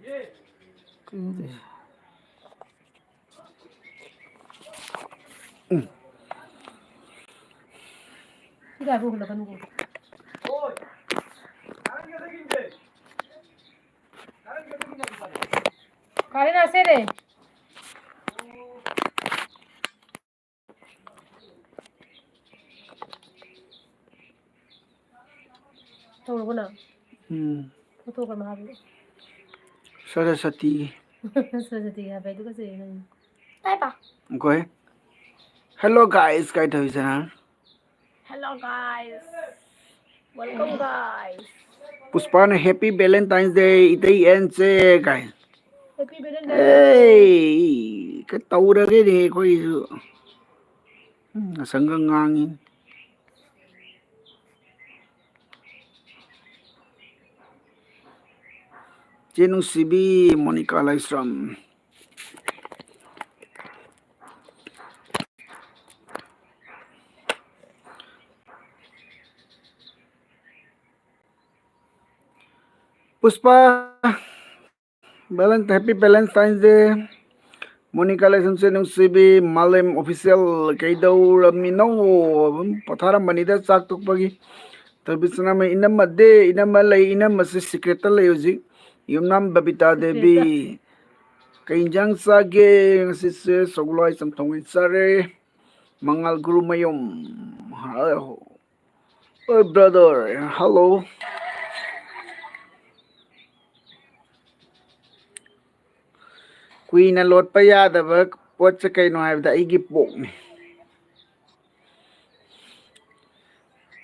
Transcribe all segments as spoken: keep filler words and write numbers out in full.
ꯀꯩꯅꯣ ꯇꯧꯏꯁꯦ? ꯎꯝ꯫ ꯁꯤ ꯀꯥꯏ ꯄꯨꯈꯠꯂꯛꯀꯅꯨ꯫ ꯀꯥꯔꯦ ꯅꯥꯁꯦꯔꯦ꯫ ꯇꯧꯔꯕꯣ ꯅꯪ? ꯎꯝ꯫ ꯐꯣꯇꯣ ꯀꯩꯅꯣ ꯍꯥꯞꯄꯤꯗꯣ? ꯁꯔꯁꯇꯤꯒꯤ꯫ ꯁꯔꯁꯇꯤꯒꯤ ꯍꯥꯞꯄꯦ, ꯑꯗꯨꯒ ꯆꯦ ꯅꯪ꯫ ꯇꯥꯏ ꯄꯥ꯫ ꯑꯩꯈꯣꯏ hello guys ꯀꯥꯏ ꯇꯧꯔꯤꯁꯦ ꯅꯪ? Hello guys꯫ Welcome guys꯫ ꯄꯨꯁꯄꯥꯅ happy Valentine's Day ꯏꯇꯩ ꯑꯦꯟꯁꯦ ꯀꯥꯏ꯫ Happy Valentine's Day꯫ ꯑꯦ, ꯀ-, ꯇꯧꯔꯒꯦꯅꯦ ꯑꯩꯈꯣꯏꯁꯨ꯫ ꯎꯝ, ꯑꯁꯪꯒ ꯉꯥꯡꯉꯤ꯫ ꯆꯦ ꯅꯨꯡꯁꯤꯕꯤ, Monica Laishram. Pushpa, Valent-, happy Valentine's Day꯫ Monica Laishram, ꯆꯦ ꯅꯨꯡꯁꯤꯕꯤ, ꯃꯥꯂꯦꯝ official, ꯀꯩꯗꯧꯔꯝꯃꯤꯅꯣ? ꯑꯗꯨꯝ ꯄꯣꯊꯥꯔꯝꯕꯅꯤꯗ ꯆꯥꯛ ꯇꯣꯛꯄꯒꯤ꯫ ꯇꯔꯕꯤꯁꯅꯥꯃ, ꯏꯅꯝꯃ ꯗꯦ, ꯏꯅꯝꯃ ꯂꯩ, ꯏꯅꯝꯃꯁꯤ secret ꯇ ꯂꯩ ꯍꯧꯖꯤꯛ꯫ ꯌꯨꯝꯅꯥꯝ ꯕꯕꯤꯇꯥ ꯗꯦꯕꯤ꯫ Secret ꯇ꯫ ꯀꯩ ꯏꯟꯖꯥꯡ ꯆꯥꯒꯦ? ꯉꯁꯤꯁꯦ ꯁꯒꯣꯜ ꯍꯋꯥꯏ ꯆꯝꯊꯣꯡ ꯑꯣꯏꯅ ꯆꯥꯔꯦ꯫ ꯃꯉꯥꯜ ꯒꯨꯔꯨꯃꯌꯨꯝ꯫ ꯍꯥꯎ꯫ ꯑꯣꯏ brother, hello꯫ ꯀꯨꯏꯅ ꯂꯣꯠꯄ ꯌꯥꯗꯕ ꯄꯣꯠꯁꯦ ꯀꯩꯅꯣ ꯍꯥꯏꯕꯗ ꯑꯩꯒꯤ ꯄꯣꯛꯅꯤ꯫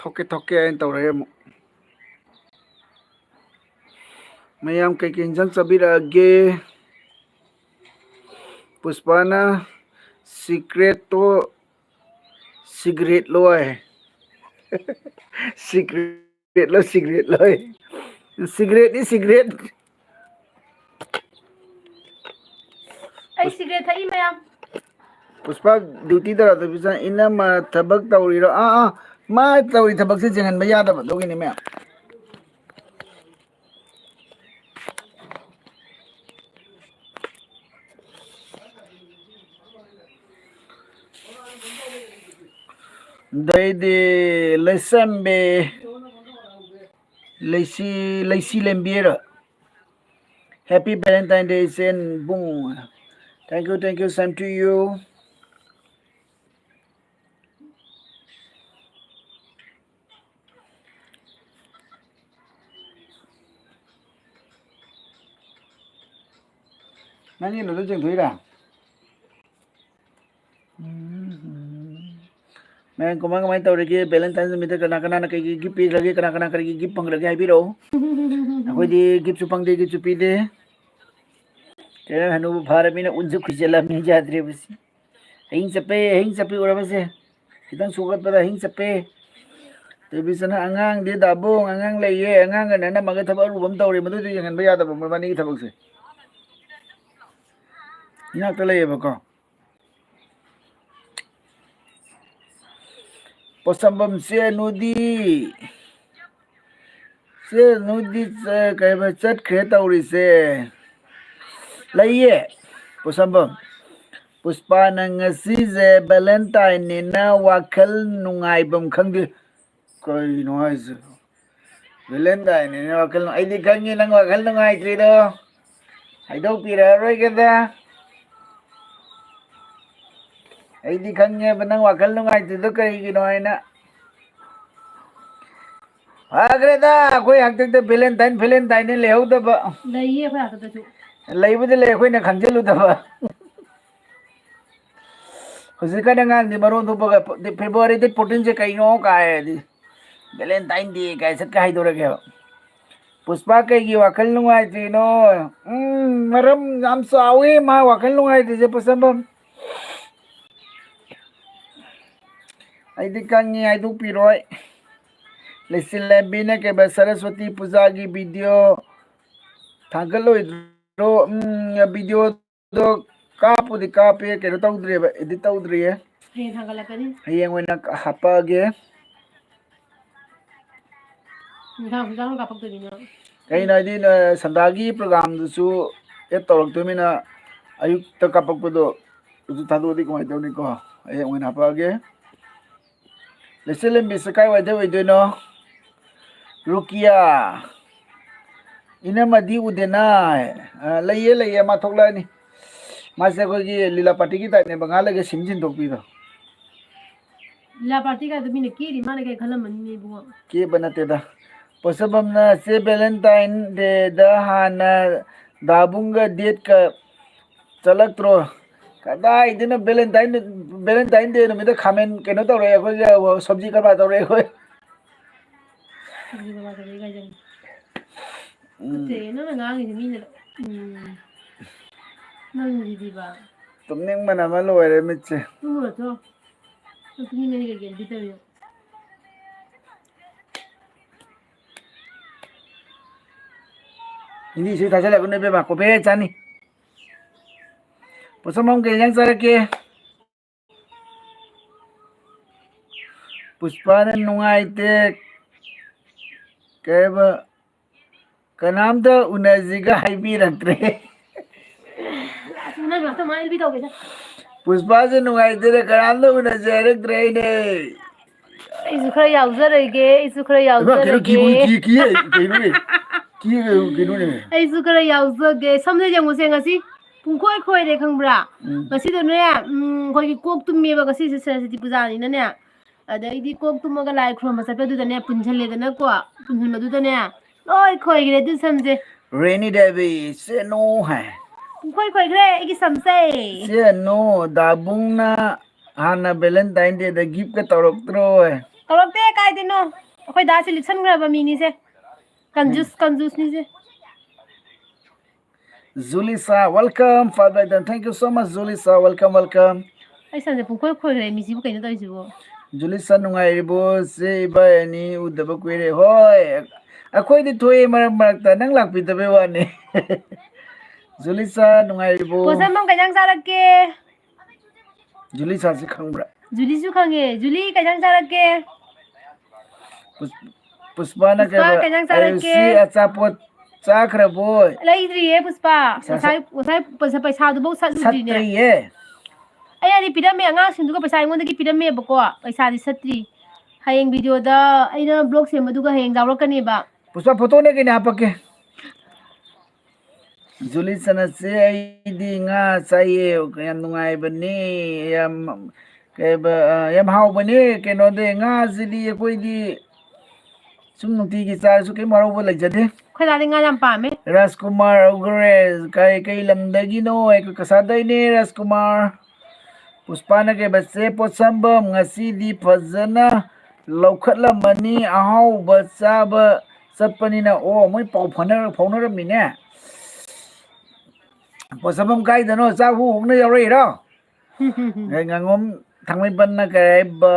ꯊꯣꯛꯀꯦ, ꯊꯣꯛꯀꯦ ꯍꯥꯏꯅ ꯇꯧꯔꯛꯑꯦ ꯑꯃꯨꯛ꯫ ꯃꯌꯥꯝ ꯀꯩꯀꯩ ꯏꯟꯖꯥꯡ ꯆꯥꯕꯤꯔꯛꯑꯒꯦ? ꯄꯨꯁꯄꯥꯅ secret ꯇꯣ cigarette ꯂꯣ ꯍꯥꯏ꯫ Secret ꯂꯣ, cigarette ꯂꯣ ꯍꯥꯏ꯫ Cigarette ꯅꯤ, cigarette꯫ ꯑꯩ cigarette ꯊꯛꯏ ꯃꯌꯥꯝ꯫ ꯄꯨꯁꯄꯥ duty ꯇꯧꯔꯛꯇꯕꯤꯗ ꯏꯅꯝꯃ ꯊꯕꯛ ꯇꯧꯔꯤꯔꯣ? ꯑꯥ, ꯑꯥ, ꯃꯥ ꯇꯧꯔꯤ ꯊꯕꯛꯁꯦ ꯌꯦꯡꯍꯟꯕ ꯌꯥꯗꯕ, ꯑꯗꯨꯒꯤꯅꯤ ꯃꯌꯥꯝ꯫ ꯑꯗꯩꯗꯤ ꯂꯩꯁꯦꯝꯕꯤ, ꯂꯩꯁꯤ, ꯂꯩꯁꯤ ꯂꯦꯝꯕꯤꯔ꯫ Happy Valentine Day, ꯏꯆꯦꯟ ꯕꯨꯡ꯫ Thank you, thank you, same to you. ꯅꯪꯒꯤ ꯅꯨꯗꯜ ꯆꯦꯡꯊꯣꯛꯏꯔꯥ? ꯎꯝ, ꯎꯝ꯫ ꯃꯌꯥꯝ ꯀꯃꯥꯏ ꯀꯃꯥꯏ ꯇꯧꯔꯤꯒꯦ? Valentine ꯅꯨꯃꯤꯠꯇ ꯀꯅꯥ ꯀꯅꯥꯅ ꯀꯩꯀꯩ gift ꯄꯤꯈ꯭ꯔꯒꯦ? ꯀꯅꯥ ꯀꯅꯥ ꯀꯔꯤꯒꯤ gift ꯐꯪꯈ꯭ꯔꯒꯦ ꯍꯥꯏꯕꯤꯔꯛꯎ꯫ ꯑꯩꯈꯣꯏꯗꯤ giftꯁꯨ ꯐꯪꯗꯦ, giftꯁꯨ ꯄꯤꯗꯦ꯫ ꯀꯩꯅꯣ, ꯍꯅꯨꯕ ꯐꯥꯔꯕꯅꯤꯅ ꯎꯟꯁꯨ ꯈꯨꯏꯖꯜꯂꯕꯅꯤ, ꯌꯥꯗ꯭ꯔꯦꯕꯁꯤ꯫ ꯍꯌꯤꯡ ꯆꯞꯄꯦ, ꯍꯌꯤꯡ ꯆꯞꯄꯦ ꯎꯔꯕꯁꯦ꯫ ꯈꯤꯇꯪ ꯁꯣꯛꯒꯠꯄꯗ ꯍꯌꯤꯡ ꯆꯞꯄꯦ꯫ ꯇꯦꯕꯤꯁꯅ ꯑꯉꯥꯡꯗꯤ ꯗꯥꯕꯣꯡ, ꯑꯉꯥꯡ ꯂꯩꯌꯦ, ꯑꯉꯥꯡꯒ ꯅꯛꯅꯝꯃꯒ ꯊꯕꯛ ꯑꯔꯨꯕ ꯑꯃ ꯇꯧꯔꯦ, ꯃꯗꯨꯗꯤ ꯌꯦꯡꯍꯟꯕ ꯌꯥꯗꯕ ꯃꯕꯥꯅꯤꯒꯤ ꯊꯕꯛꯁꯦ꯫ ꯏꯅꯥꯛꯇ ꯂꯩꯌꯦꯕꯀꯣ꯫ ꯄꯣꯠꯁꯝꯕꯝ ꯆꯦ ꯅꯨꯗꯤ꯫ ꯆꯦ ꯅꯨꯗꯤ ꯆ-, ꯀꯩꯕ ꯆꯠꯈ꯭ꯔꯦ ꯇꯧꯔꯤꯁꯦ꯫ ꯂꯩꯌꯦ, ꯄꯣꯠꯁꯝꯕꯝ꯫ ꯄꯨꯁꯄꯥꯅ ꯉꯁꯤꯁꯦ Valentineꯅꯤꯅ ꯋꯥꯈꯜ ꯅꯨꯡꯉꯥꯏꯐꯝ ꯈꯪꯗꯦ꯫ ꯀꯩꯅꯣ ꯍꯥꯏꯁꯦ? Valentineꯅꯤꯅ ꯋꯥꯈꯜ ꯅꯨꯡ-, ꯑꯩꯗꯤ ꯈꯪꯉꯤ ꯅꯪ ꯋꯥꯈꯜ ꯅꯨꯡꯉꯥꯏꯇ꯭ꯔꯤꯗꯣ꯫ ꯍꯥꯏꯗꯣꯛꯄꯤꯔꯛꯑꯔꯣꯏꯒꯦꯗ꯫ ꯑꯩꯗꯤ ꯈꯪꯉꯦꯕ ꯅꯪ ꯋꯥꯈꯜ ꯅꯨꯡꯉꯥꯏꯇ꯭ꯔꯤꯗꯣ ꯀꯔꯤꯒꯤꯅꯣ ꯍꯥꯏꯅ꯫ ꯐꯈ꯭ꯔꯦꯗ, ꯑꯩꯈꯣꯏ ꯍꯥꯛꯇꯛꯇ Valentine, Valentineꯅ ꯂꯩꯍꯧꯗꯕ꯫ ꯂꯩꯌꯦ ꯑꯩꯈꯣꯏ ꯍꯥꯛꯇꯛꯇꯁꯨ꯫ ꯂꯩꯕꯨꯗꯤ ꯂꯩ, ꯑꯩꯈꯣꯏꯅ ꯈꯪꯖꯤꯜꯂꯨꯗꯕ꯫ ꯍꯧꯖꯤꯛꯀꯥꯟ ꯑꯉꯥꯡꯗꯤ ꯃꯔꯣꯟ ꯊꯣꯛꯄꯒ, February date fourteenꯁꯦ ꯀꯩꯅꯣ ꯀꯥꯏꯗꯤ, Valentine Day ꯀꯥꯏ ꯆꯠꯀ ꯍꯥꯏꯗꯣꯔꯒꯦꯕ꯫ ꯄꯨꯁꯄꯥ ꯀꯩꯒꯤ ꯋꯥꯈꯜ ꯅꯨꯡꯉꯥꯏꯇ꯭ꯔꯤꯅꯣ? ꯎꯝ, ꯃꯔꯝ ꯌꯥꯝ ꯆꯥꯎꯋꯤ ꯃꯥ ꯋꯥꯈꯜ ꯅꯨꯡꯉꯥꯏꯇ꯭ꯔꯤꯁꯦ, ꯄꯨꯁꯄꯥ꯫ ꯑꯩꯗꯤ ꯈꯪꯉꯤ, ꯍꯥꯏꯗꯣꯛꯄꯤꯔꯣꯏ꯫ ꯂꯩꯆꯤꯜꯂꯦꯝꯕꯤꯅ ꯀꯩꯕ ꯁꯔꯁꯋꯇꯤ ꯄꯨꯖꯥꯒꯤ video ꯊꯥꯒꯠꯂꯣꯏꯗ꯭ꯔꯣ? ꯎꯝ, videoꯗꯣ ꯀꯥꯞꯄꯨꯗꯤ ꯀꯥꯞꯄꯦ, ꯀꯩꯅꯣ ꯇꯧꯗ꯭ꯔꯤꯑꯕ, edit ꯇꯧꯗ꯭ꯔꯤꯌꯦ꯫ ꯍꯌꯦꯡ ꯊꯥꯒꯠꯂꯛꯀꯅꯤ꯫ ꯍꯌꯦꯡ ꯑꯣꯏꯅ ꯍꯥꯞꯄꯛꯑꯒꯦ꯫ ꯏꯟꯁꯥꯡ, ꯏꯟꯁꯥꯡ ꯀꯥꯞꯄꯛꯇꯣꯏꯅꯤꯅ꯫ ꯀꯩꯅꯣ ꯍꯥꯏꯗꯤ, ꯅ-, ꯁꯟꯗꯥꯒꯤ programꯗꯨꯁꯨ add ꯇꯧꯔꯛꯇꯣꯏꯅꯤꯅ ꯑꯌꯨꯛꯇ ꯀꯥꯞꯄꯛꯄꯗꯣ ꯍꯧꯖꯤꯛ ꯊꯥꯗꯣꯛꯑꯗꯤ ꯀꯃꯥꯏꯅ ꯇꯧꯅꯤꯀꯣ? ꯍꯌꯦꯡ ꯑꯣꯏꯅ ꯍꯥꯞꯄꯛꯑꯒꯦ꯫ ꯂꯩꯆꯤꯜꯂꯦꯝꯕꯤꯁꯦ ꯀꯥꯏꯋꯥꯏꯗ ꯑꯣꯏꯗꯣꯏꯅꯣ? ꯔꯨꯀꯤꯌꯥ, ꯏꯅꯝꯃꯗꯤ ꯎꯗꯦꯅ꯫ ꯑ, ꯂꯩꯌꯦ, ꯂꯩꯌꯦ, ꯃꯥ ꯊꯣꯛꯂꯛꯑꯅꯤ꯫ ꯃꯥꯁꯦ ꯑꯩꯈꯣꯏꯒꯤ ꯂꯤꯂꯥ ꯄꯥꯔꯇꯤꯒꯤ ꯇꯥꯏꯞꯅꯦꯕ, ꯉꯥꯏꯍꯥꯛ ꯂꯩꯒ ꯁꯤꯟ ꯁꯤꯟꯗꯣꯛꯄꯤꯗꯣ꯫ ꯂꯤꯂꯥ ꯄꯥꯔꯇꯤ ꯀꯥꯏꯗꯣ ꯃꯤꯅ ꯀꯦꯔꯤ, ꯃꯥꯅ ꯀꯩ ꯈꯜꯂꯝꯃꯅꯤꯅꯦ ꯏꯕꯨꯡꯉꯣ꯫ ꯀꯦꯕ ꯅꯠꯇꯦꯗ꯫ ꯄꯣꯠꯁꯝꯕꯝꯅ ꯆꯦ ꯚꯦꯂꯦꯟꯇꯥꯏꯟ ꯗꯦꯗ ꯍꯥꯟꯅ ꯗꯥꯕꯨꯡꯒ ꯗꯦꯠꯀ ꯆꯠꯂꯛꯇ꯭ꯔꯣ? ꯀꯗꯥꯏꯗꯅꯣ ꯚꯦꯂꯦꯟꯇꯥꯏꯟ, ꯚꯦꯂꯦꯟꯇꯥꯏꯟ ꯗꯦ ꯅꯨꯃꯤꯠꯇ ꯈꯥꯃꯦꯟ ꯀꯩꯅꯣ ꯇꯧꯔꯛꯑꯦ, ꯑꯩꯈꯣꯏꯒꯤ ꯁꯕꯖꯤ ꯀꯔꯕꯥꯔ ꯇꯧꯔꯛꯑꯦ ꯑꯩꯈꯣꯏ꯫ ꯁꯕꯖꯤ ꯀꯔꯕꯥꯔ ꯇꯧꯔꯛꯑꯦ ꯀꯥꯏꯗꯅꯣ? ꯎꯝ꯫ ꯅꯠꯇꯦ, ꯅꯪꯅ ꯉꯥꯡꯉꯤꯁꯦ ꯃꯤꯅ, ꯎꯝ, ꯅꯪꯁꯤꯗꯤꯕ꯫ ꯇꯨꯝꯅꯤꯡꯕꯅ ꯑꯃ ꯂꯣꯏꯔꯦ ꯃꯤꯠꯁꯦ꯫ ꯇꯨꯝꯃꯨꯔꯣ ꯆꯣ꯫ ꯅꯪ ꯇꯨꯝꯅꯤꯡꯉꯗꯤ ꯀꯩ ꯀꯩ ꯇꯧꯔꯤꯅꯣ? ꯍꯤꯟꯗꯤ ꯏꯁꯩ ꯊꯥꯖꯤꯜꯂꯛꯀꯅꯨ ꯏꯕꯦꯝꯃ, copyright ꯆꯥꯅꯤ꯫ ꯄꯣꯠꯁꯝꯕꯝ ꯀꯩ ꯏꯟꯖꯥꯡ ꯆꯥꯔꯛꯀꯦ? ꯄꯨꯁꯄꯥꯅ ꯅꯨꯡꯉꯥꯏꯇꯦ꯫ ꯀꯩꯕ? ꯀꯅꯥꯝꯇ ꯎꯅꯁꯤꯒ ꯍꯥꯏꯕꯤꯔꯛꯇ꯭ꯔꯦ꯫ ꯑꯁ, ꯅꯪ ꯉꯥꯛꯇ ꯃꯥꯏ ꯍꯦꯜꯞ ꯇꯧꯒꯦꯗ꯫ ꯄꯨꯁꯄꯥꯁꯦ ꯅꯨꯡꯉꯥꯏꯇꯦꯅꯦ, ꯀꯅꯥꯝꯇ ꯎꯅꯁꯦ ꯍꯥꯏꯔꯛꯇ꯭ꯔꯦꯅꯦ꯫ ꯑꯩꯁꯨ ꯈꯔ ꯌꯥꯎꯖꯔꯒꯦ, ꯑꯩꯁꯨ ꯈꯔ ꯏꯃꯥ, ꯀꯩꯅꯣ, ꯌꯥꯎꯖꯔꯒꯦ꯫ ꯀꯤꯕꯨ ꯀꯤ-, ꯀꯤꯌꯦ, ꯀꯩꯅꯣꯅꯦ? ꯀꯤꯌꯦ, ꯀꯩꯅꯣꯅꯦ? ꯑꯩꯁꯨ ꯈꯔ ꯌꯥꯎꯖꯒꯦ꯫ ꯁꯝꯁꯦ ꯌꯦꯡꯉꯨꯁꯦ, ꯉꯁꯤ ꯄꯨꯡꯈꯣꯏ ꯈꯣꯏꯔꯦ, ꯈꯪꯕ꯭ꯔꯥ? ꯎꯝ꯫ ꯉꯁꯤꯗꯣꯅꯦ, ꯎꯝ, ꯑꯩꯈꯣꯏꯒꯤ ꯀꯣꯛ ꯇꯨꯝꯃꯦꯕ, ꯉꯁꯤꯁꯦ ꯁꯔꯁꯋꯇꯤ ꯄꯨꯖꯥꯅꯤꯅꯅꯦ꯫ ꯑꯗꯩꯗꯤ ꯀꯣꯛ ꯇꯨꯝꯃꯒ ꯂꯥꯏ ꯈꯨꯔꯨꯝꯕ ꯆꯠꯄꯗꯨꯗꯅꯦ, ꯄꯨꯟꯁꯤꯜꯂꯦꯗꯅꯀꯣ, ꯄꯨꯟꯁꯤꯟꯕꯗꯨꯗꯅꯦ, ꯂꯣꯏ ꯈꯣꯏꯈ꯭ꯔꯦ ꯑꯗꯨ ꯁꯝꯁꯦ꯫ ꯔꯦꯅꯤ ꯗꯦꯕꯤ, ꯁꯦ ꯅꯣ ꯍꯥꯏ꯫ ꯄꯨꯡꯈꯣꯏ ꯈꯣꯏꯈ꯭ꯔꯦ ꯑꯩꯒꯤ ꯁꯝꯁꯦ꯫ ꯁꯦ ꯅꯣ, ꯗꯥꯕꯨꯡꯅ ꯍꯥꯟꯅ ꯚꯦꯂꯦꯟꯇꯥꯏꯟ ꯗꯦꯗ ꯒꯤꯐꯀ ꯇꯧꯔꯛꯇ꯭ꯔꯣ? ꯇꯧꯔꯛꯇꯦ, ꯀꯥꯏꯗꯩꯅꯣ? ꯑꯩꯈꯣꯏ ꯗꯥꯁꯦ ꯂꯤꯛꯁꯟꯈ꯭ꯔꯕ ꯃꯤꯅꯤꯁꯦ꯫ ꯀꯟꯖꯨꯁ, ꯀꯟꯖꯨꯁꯅꯤꯁꯦ꯫ ꯖꯨꯂꯤꯁꯥ, welcome, Father Biden, thank you so much, ꯖꯨꯂꯤꯁꯥ, welcome, welcome꯫ ꯑꯩ ꯁꯝꯁꯦ ꯄꯨꯡꯈꯣꯏ ꯈꯣꯏꯈ꯭ꯔꯦ, ꯃꯤꯁꯤꯕꯨ ꯀꯩꯅꯣ ꯇꯧꯔꯤꯁꯤꯕꯣ? ꯖꯨꯂꯤꯁꯥ ꯅꯨꯡꯉꯥꯏꯔꯤꯕꯣ? ꯆꯦ ꯏꯕꯥꯏ ꯑꯅꯤ ꯎꯗꯕ ꯀꯨꯏꯔꯦ꯫ ꯍꯣꯏ, ꯑꯩꯈꯣꯏꯗꯤ ꯊꯣꯛꯑꯦ ꯃꯔꯛ ꯃꯔꯛꯇ, ꯅꯪ ꯂꯥꯛꯄꯤꯗꯕꯩ ꯋꯥꯅꯤ꯫ ꯖꯨꯂꯤꯁꯥ ꯅꯨꯡꯉꯥꯏꯔꯤꯕꯣ? ꯄꯣꯠꯁꯝꯕꯝ ꯀꯩ ꯏꯟꯖꯥꯡ ꯆꯥꯔꯛꯀꯦ? ꯖꯨꯂꯤꯁꯥꯁꯤ ꯈꯪꯕ꯭ꯔꯥ? ꯖꯨꯂꯤꯁꯨ ꯈꯪꯉꯦ꯫ ꯖꯨꯂꯤ ꯀꯩ ꯏꯟꯖꯥꯡ ꯆꯥꯔꯛꯀꯦ? ꯄꯨꯁ-, ꯄꯨꯁꯄꯥꯅ ꯄꯨꯁꯄꯥ ꯀꯩꯕ? ꯀꯩ ꯏꯟꯖꯥꯡ ꯆꯥꯔꯛꯀꯦ? ꯑꯌꯨꯁꯤ ꯑꯆꯥꯄꯣꯠ ꯆꯥꯈ꯭ꯔꯕꯣ? ꯂꯩꯗ꯭ꯔꯤꯌꯦ ꯄꯨꯁꯄꯥ꯫ ꯁ-, ꯁ-, ꯉꯁꯥꯏ, ꯉꯁꯥꯏ ꯄꯩꯁꯥ, ꯄꯩꯁꯥꯗꯨꯐꯧ ꯁꯠꯂꯨꯗ꯭ꯔꯤꯅꯦ꯫ ꯁꯠꯇ꯭ꯔꯤꯌꯦ꯫ ꯑꯩꯅꯗꯤ ꯄꯤꯔꯝꯃꯦ, ꯑꯉꯥꯡꯁꯤꯡꯗꯨꯒ ꯄꯩꯁꯥ ꯑꯩꯉꯣꯟꯗꯒꯤ ꯄꯤꯔꯝꯃꯦꯕꯀꯣ, ꯄꯩꯁꯥꯗꯤ ꯁꯠꯇ꯭ꯔꯤ꯫ ꯍꯌꯦꯡ videoꯗ ꯑꯩꯅ vlog ꯁꯦꯝꯕꯗꯨꯒ ꯍꯌꯦꯡ ꯌꯥꯎꯔꯛꯀꯅꯦꯕ꯫ ꯄꯨꯁꯄꯥ, photoꯅꯦ ꯀꯩꯅꯣ ꯍꯥꯞꯄꯛꯀꯦ꯫ ꯖꯨꯂꯤ ꯆꯅꯠꯁꯦ, ꯑꯩꯗꯤ ꯉꯥ ꯆꯥꯏꯌꯦ, ꯌꯥꯝ ꯅꯨꯡꯉꯥꯏꯕꯅꯦ, ꯌꯥꯝ, ꯀꯩꯕ, ꯑ, ꯌꯥꯝ ꯍꯥꯎꯕꯅꯦ꯫ ꯀꯩꯅꯣꯗꯤ, ꯉꯥꯁꯤꯗꯤ ꯑꯩꯈꯣꯏꯗꯤ ꯁꯨꯝ ꯅꯨꯡꯇꯤꯒꯤ ꯆꯥꯔꯁꯨ ꯀꯩꯝ ꯋꯥꯔꯧꯕ ꯂꯩꯖꯗꯦ꯫ ꯑꯩꯈꯣꯏ ꯗꯥꯗꯤ ꯉꯥ ꯌꯥꯝ ꯄꯥꯝꯃꯦ꯫ ꯔꯥꯖꯀꯨꯃꯥꯔ ꯑꯒ꯭ꯔꯦ, ꯀꯩ, ꯀꯩ ꯂꯝꯗꯒꯤꯅꯣ? ꯑꯩ ꯀꯀꯥꯁꯥꯗꯩꯅꯦ, ꯔꯥꯖꯀꯨꯃꯥꯔ꯫ ꯄꯨꯁꯄꯥꯅ ꯀꯩꯕ, "ꯆꯦ ꯄꯣꯠꯁꯝꯕꯝ, ꯉꯁꯤꯗꯤ ꯐꯖꯅ ꯂꯧꯈꯠꯂꯝꯃꯅꯤ, ꯑꯍꯥꯎꯕ ꯆꯥꯕ ꯆꯠꯄꯅꯤꯅ"꯫ ꯑꯣ, ꯃꯣꯏ ꯄꯥꯎ ꯐꯥꯎꯅꯔ-, ꯐꯥꯎꯅꯔꯝꯃꯤꯅꯦ꯫ ꯄꯣꯠꯁꯝꯕꯝ ꯀꯥꯏꯗꯅꯣ? ꯆꯥꯛ ꯍꯨ ꯍꯨꯛꯅ ꯌꯥꯎꯔꯛꯏꯔꯣ? ꯑꯦ, ꯉꯥꯉꯣꯝ ꯊꯥꯡꯃꯩꯕꯟꯅ ꯀꯩ ꯍꯥꯏꯕ,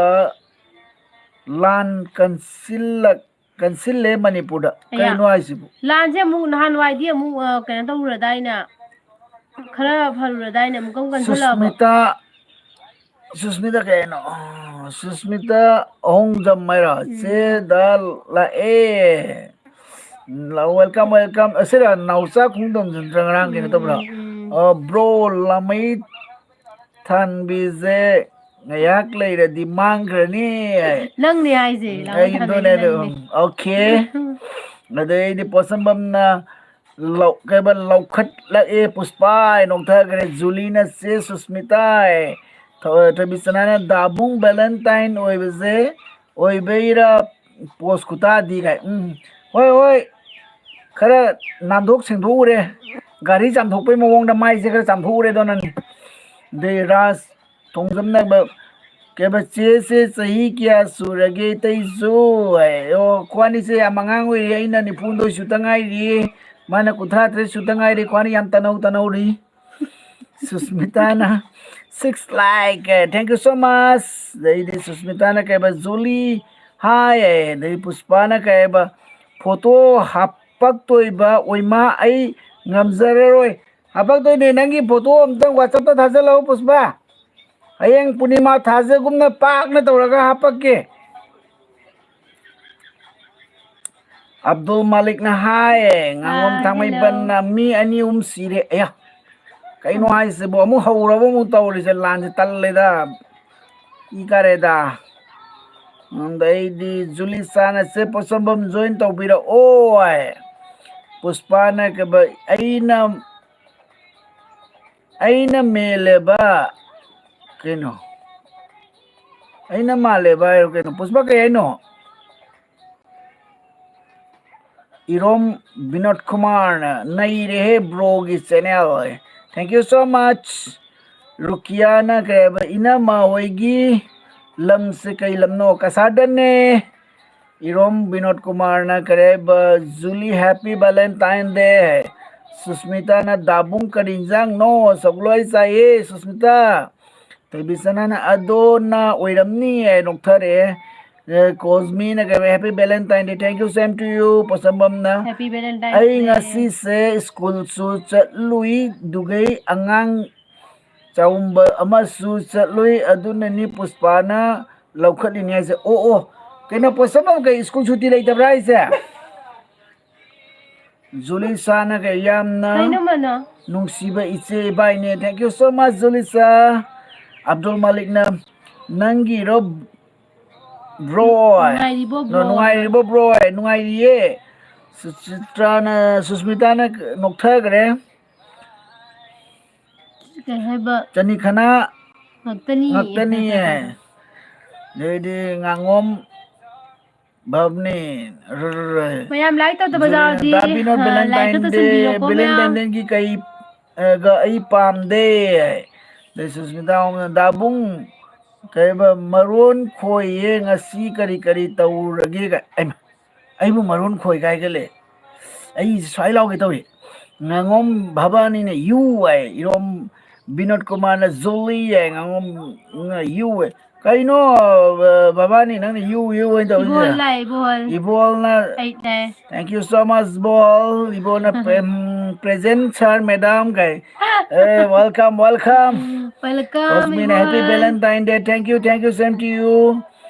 ꯂꯥꯟ ꯀꯟꯁꯤꯜꯂꯛ-, ꯀꯟꯁꯤꯜꯂꯦ ꯃꯅꯤꯄꯨꯔꯗ꯫ ꯑꯌꯥ꯫ ꯀꯩꯅꯣ ꯍꯥꯏꯁꯤꯕꯨ? ꯂꯥꯟꯁꯦ ꯑꯃꯨꯛ ꯅꯍꯥꯟꯋꯥꯏꯗꯤ ꯑꯃꯨꯛ, ꯑ, ꯀꯩꯅꯣ ꯇꯧꯔꯨꯔꯗꯥꯏꯅꯦ? ꯈꯔ ꯐꯔꯨꯔꯗꯥꯏꯅꯦ? ꯑꯃꯨꯛꯀ ꯑꯃꯨꯛ ꯀꯟꯁꯤꯜꯂꯛꯑꯕꯣ? ꯁꯨꯁꯃꯤꯇꯥ, ꯁꯨꯁꯃꯤꯇꯥ ꯀꯩꯅꯣ? ꯁꯨꯁꯃꯤꯇꯥ ꯑꯍꯣꯡꯖꯝ ꯍꯥꯏꯔꯣ? ꯎꯝ꯫ ꯆꯦꯗ ꯂꯥꯛꯑꯦ꯫ ꯎꯝ, ꯂꯥꯛꯑꯣ, welcome, welcome꯫ ꯑꯁꯤꯔ ꯅꯥꯎꯆꯥ ꯈꯣꯡꯗꯣꯝꯁꯨ ꯅꯠꯇ꯭ꯔ ꯉꯔꯥꯡ ꯀꯩꯅꯣ ꯎꯝ, ꯇꯧꯕ꯭ꯔꯥ? ꯎꯝ, ꯎꯝ꯫ ꯑ, bro, ꯂꯥꯃꯩ ꯊꯥꯟꯕꯤꯁꯦ ꯉꯥꯏꯍꯥꯛ ꯂꯩꯔꯗꯤ ꯃꯥꯡꯈ꯭ꯔꯅꯤ꯫ ꯅꯪꯅꯦ ꯍꯥꯏꯁꯦ, ꯎꯝ, ꯂꯥꯃꯩ ꯑꯩ ꯊꯥꯟꯕꯤꯁꯦ ꯑꯗꯨꯅꯦ ꯑꯗꯨ, ꯅꯪꯅꯦ꯫ ꯎꯝ, okay꯫ ꯑꯗꯩꯗꯤ ꯄꯣꯠꯁꯝꯕꯝꯅ ꯂꯧ-, ꯀꯩꯕ, ꯂꯧꯈꯠꯂꯛꯑꯦ ꯄꯨꯁꯄꯥ ꯍꯥꯏ ꯅꯣꯛꯊꯈ꯭ꯔꯦ꯫ ꯖꯨꯂꯤꯅ ꯆꯦ ꯁꯨꯁꯃꯤꯇꯥ ꯍꯥꯏ꯫ ꯊꯣ-, ꯊꯣꯏꯕꯤꯁꯅꯥꯅ ꯗꯥꯕꯨꯡ ꯚꯦꯂꯦꯟꯇꯥꯏꯟ ꯑꯣꯏꯕꯁꯦ ꯑꯣꯏꯕꯩꯔꯥ ꯄꯣꯁ ꯈꯨꯇꯥꯗꯤ ꯀꯥꯏ꯫ ꯎꯝ, ꯍꯣꯏ, ꯍꯣꯏ, ꯈꯔ ꯅꯥꯟꯊꯣꯛ ꯁꯦꯡꯗꯣꯛꯎꯔꯦ꯫ ꯒꯥꯔꯤ ꯆꯥꯝꯊꯣꯛꯄꯩ ꯃꯑꯣꯡꯗ ꯃꯥꯏꯁꯦ ꯈꯔ ꯆꯥꯝꯊꯣꯛꯎꯔꯦꯗꯣ ꯅꯪ꯫ ꯑꯗꯩ ꯔꯥꯖ ꯊꯣꯡꯖꯝꯅꯕ ꯀꯩꯕ, "ꯆꯦꯁꯦ ꯆꯍꯤ ꯀꯌꯥ ꯁꯨꯔꯒꯦ ꯏꯇꯩꯁꯨ?" ꯍꯥꯏ꯫ ꯑꯣ, ꯈ꯭ꯋꯥꯅꯤꯁꯦ ꯌꯥꯝ ꯑꯉꯥꯡ ꯑꯣꯏꯔꯤ, ꯑꯩꯅ ꯅꯤꯐꯨꯍꯨꯝꯗꯣꯏ ꯁꯨꯇ ꯉꯥꯏꯔꯤ, ꯃꯥꯅ ꯀꯨꯟꯊ꯭ꯔꯥ ꯇꯔꯦꯠ ꯁꯨꯇ ꯉꯥꯏꯔꯤ, ꯈ꯭ꯋꯥꯅꯤ ꯌꯥꯝ ꯇꯅꯧ ꯇꯅꯧꯔꯤ꯫ ꯁꯨꯁꯃꯤꯇꯥꯅ six like, thank you so much꯫ ꯑꯗꯩꯗꯤ ꯁꯨꯁꯃꯤꯇꯥꯅ ꯀꯩꯕ, "ꯖꯨꯂꯤ ꯍꯥꯏ"꯫ ꯑꯗꯩ ꯄꯨꯁꯄꯥꯅ ꯀꯩꯕ, "ꯐꯣꯇꯣ ꯍꯥꯞꯄꯛꯇꯣꯏꯕ ꯑꯣꯏꯃꯥ ꯑꯩ ꯉꯝꯖꯔꯔꯣꯏ"꯫ ꯍꯥꯄꯛꯇꯣꯏꯅꯦ, ꯅꯪꯒꯤ ꯐꯣꯇꯣ ꯑꯝꯇꯪ WhatsApp-ꯇ ꯊꯥꯖꯤꯜꯂꯛꯑꯣ, ꯄꯨꯁꯄꯥ꯫ ꯍꯌꯦꯡ ꯄꯨꯔꯅꯤꯃꯥ ꯊꯥꯖꯒꯨꯝꯅ ꯄꯥꯛꯅ ꯇꯧꯔꯒ ꯍꯥꯄꯛꯀꯦ꯫ ꯑꯕꯗꯨꯜ ꯃꯥꯂꯤꯛꯅ ꯍꯥꯏ, ꯉꯥꯉꯣꯝ ꯑꯥ, ꯊꯥꯡꯃꯩꯕꯟꯅ hello꯫ ꯃꯤ ꯑꯅꯤ ꯑꯍꯨꯝ ꯁꯤꯔꯦ꯫ ꯑꯌꯥ, ꯀꯩꯅꯣ ꯎꯝ꯫ ꯍꯥꯏꯁꯤꯕꯣ? ꯑꯃꯨꯛ ꯍꯧꯔꯕ ꯑꯃꯨꯛ ꯇꯧꯔꯤꯁꯦ, ꯂꯥꯟꯁꯦ ꯇꯜꯂꯦꯗ꯫ ꯏ ꯀꯥꯔꯦꯗ꯫ ꯑꯗꯩꯗꯤ ꯖꯨꯂꯤꯁꯥꯅ ꯆꯦ ꯄꯣꯠꯁꯝꯕꯝ join ꯇꯧꯕꯤꯔꯛꯑꯣ ꯍꯥꯏ꯫ ꯄꯨꯁꯄꯥꯅ ꯀꯩꯕ, ꯑꯩꯅ, ꯑꯩꯅ ꯃꯦꯜꯂꯦꯕ꯫ ꯀꯩꯅꯣ? ꯑꯩꯅ ꯃꯥꯜꯂꯦꯕ ꯍꯥꯏꯔꯣ ꯀꯩꯅꯣ? ꯄꯨꯁꯄꯥ ꯀꯩ ꯍꯥꯏꯅꯣ? ꯏꯔꯣꯝ ꯕꯤꯅꯣꯗ ꯀꯨꯃꯥꯔꯅ ꯅꯩꯔꯦꯍꯦ ꯕ꯭ꯔꯣꯒꯤ channel꯫ Thank you so much꯫ ꯔꯨꯀꯤꯌꯥꯅ ꯀꯩ ꯍꯥꯏꯕ, ꯏꯅꯝꯃ ꯍꯣꯏꯒꯤ ꯂꯝꯁꯦ ꯀꯩ ꯂꯝꯅꯣ? ꯀꯁꯥꯔꯗꯅꯦ꯫ ꯏꯔꯣꯝ ꯕꯤꯅꯣꯗ ꯀꯨꯃꯥꯔꯅ ꯀꯔꯤ ꯍꯥꯏꯕ, ꯖꯨꯂꯤ happy Valentine day꯫ ꯁꯨꯁꯃꯤꯇꯥꯅ ꯗꯥꯕꯨꯡ ꯀꯔꯤ ꯏꯟꯖꯥꯡꯅꯣ? ꯁꯒꯣꯜ ꯍꯋꯥꯏ ꯆꯥꯏꯌꯦ ꯁꯨꯁꯃꯤꯇꯥ꯫ ꯊꯣꯏꯕꯤꯁꯅꯥꯅ ꯑꯗꯣꯅ ꯑꯣꯏꯔꯝꯅꯤ ꯍꯥꯏ ꯅꯣꯛꯊꯔꯛꯑꯦ꯫ ꯑꯦ, ꯀꯣꯁꯃꯤꯅ ꯀꯔꯤ ꯍꯥꯏꯕ, happy Valentine day, thank you, same to you꯫ ꯄꯣꯠꯁꯝꯕꯝꯅ Happy Valentine ꯑꯩ day꯫ ꯉꯁꯤꯁꯦ ꯁ꯭ꯀꯨꯜꯁꯨ ꯆꯠꯂꯨꯏ, ꯑꯗꯨꯒꯩ ꯑꯉꯥꯡ ꯆꯥꯎꯝꯕ ꯑꯃꯁꯨ ꯆꯠꯂꯨꯏ, ꯑꯗꯨꯅꯅꯤ ꯄꯨꯁꯄꯥꯅ ꯂꯧꯈꯠꯂꯤꯅꯤ ꯍꯥꯏꯁꯦ꯫ ꯑꯣ, ꯑꯣ, ꯀꯩꯅꯣ, ꯄꯣꯠꯁꯝꯕꯝ ꯀꯩ ꯁ꯭ꯀꯨꯜ ꯁꯨꯇꯤ ꯂꯩꯇꯕ꯭ꯔꯥ ꯍꯥꯏꯁꯦ? ꯖꯨꯂꯤꯁꯥꯅ ꯀꯩ ꯌꯥꯝꯅ ꯀꯩꯅꯣ ꯃꯅꯥ? ꯅꯨꯡꯁꯤꯕ ꯏꯆꯦ ꯏꯕꯥꯏꯅꯦ꯫ Thank you so much, Julisa. Abdul ꯃꯥꯂꯤꯛꯅ ꯅꯪꯒꯤꯔꯣ ꯕ꯭ꯔꯣ? ꯅꯨꯡꯉꯥꯏꯔꯤꯕꯣ ꯅ-, ꯕ꯭ꯔꯣ? ꯅꯨꯡꯉꯥꯏꯔꯤꯕꯣ ꯕ꯭ꯔꯣ? ꯅꯨꯡꯉꯥꯏꯔꯤꯌꯦ꯫ ꯁꯨꯆꯤꯇ꯭ꯔꯥꯅ, ꯁꯨꯁꯃꯤꯇꯥꯅ ꯅꯣꯛꯊꯈ꯭ꯔꯦ꯫ ꯀꯩ ꯍꯥꯏꯕ? ꯆꯅꯤꯈꯅꯥ ꯉꯥꯛꯇꯅꯤ꯫ ꯉꯥꯛꯇꯅꯤꯌꯦ꯫ ꯑꯗꯩꯗꯤ ꯉꯥꯉꯣꯝ ꯚꯕꯅꯤ꯫ ꯃꯌꯥꯝ like ꯇꯧꯗꯕ ꯌꯥꯎꯔꯗꯤ, ꯗꯥ ꯕꯤꯅꯣꯗ ꯑ, like ꯇ Valentine day, ꯇꯧꯁꯟꯕꯤꯌꯣꯀꯣ, ꯃꯌꯥꯝ꯫ Valentine day ꯒꯤ ꯀꯩ, ꯑ, ꯒ ꯑꯩ ꯄꯥꯝꯗꯦ꯫ ꯑꯗꯩ ꯁꯨꯁꯃꯤꯇꯥ ꯍꯣꯝꯅ, "ꯗꯥꯕꯨꯡ, ꯀꯩꯕ, ꯃꯔꯣꯟ ꯈꯣꯏꯌꯦ, ꯉꯁꯤ ꯀꯔꯤ ꯀꯔꯤ ꯇꯧꯔꯒꯦ?" ꯀꯥꯏ꯫ ꯑꯩꯃ, ꯑꯩꯕꯨ ꯃꯔꯣꯟ ꯈꯣꯏ ꯀꯥꯏꯒ ꯂꯩ꯫ ꯑꯩ ꯁ꯭ꯋꯥꯏ ꯂꯥꯎꯒꯦ ꯇꯧꯏ꯫ ꯉꯥꯉꯣꯝ ꯚꯕꯥꯅꯤꯅ "ꯌꯨ" ꯍꯥꯏ, ꯏꯔꯣꯝ ꯕꯤꯅꯣꯗ ꯀꯨꯃꯥꯔꯅ "ꯖꯨꯂꯤ" ꯍꯥꯏ, ꯉꯥꯉꯣꯝꯅ "ꯌꯨ" ꯍꯥꯏ꯫ ꯀꯩꯅꯣ, ꯑ, ꯚꯕꯥꯅꯤ, ꯅꯪꯅ "ꯌꯨ, ꯌꯨ" ꯍꯥꯏꯅ ꯇꯧꯔꯤꯁꯦ? ꯏꯕꯣꯜ ꯂꯥꯛꯑꯦ, ꯏꯕꯣꯜ꯫ ꯏꯕꯣꯜꯅ ꯑꯩ ꯂꯥꯛꯑꯦ꯫ Thank you so much, ball. ꯏꯕꯣꯜꯅ, um, present, sir, madam, ꯀꯥꯏ꯫ ꯑꯦ, welcome, welcome꯫ Welcome, ꯀꯣꯁꯃꯤꯅ, "Happy ꯏꯕꯣꯜ꯫ Valentine day, thank you, thank you, same to you."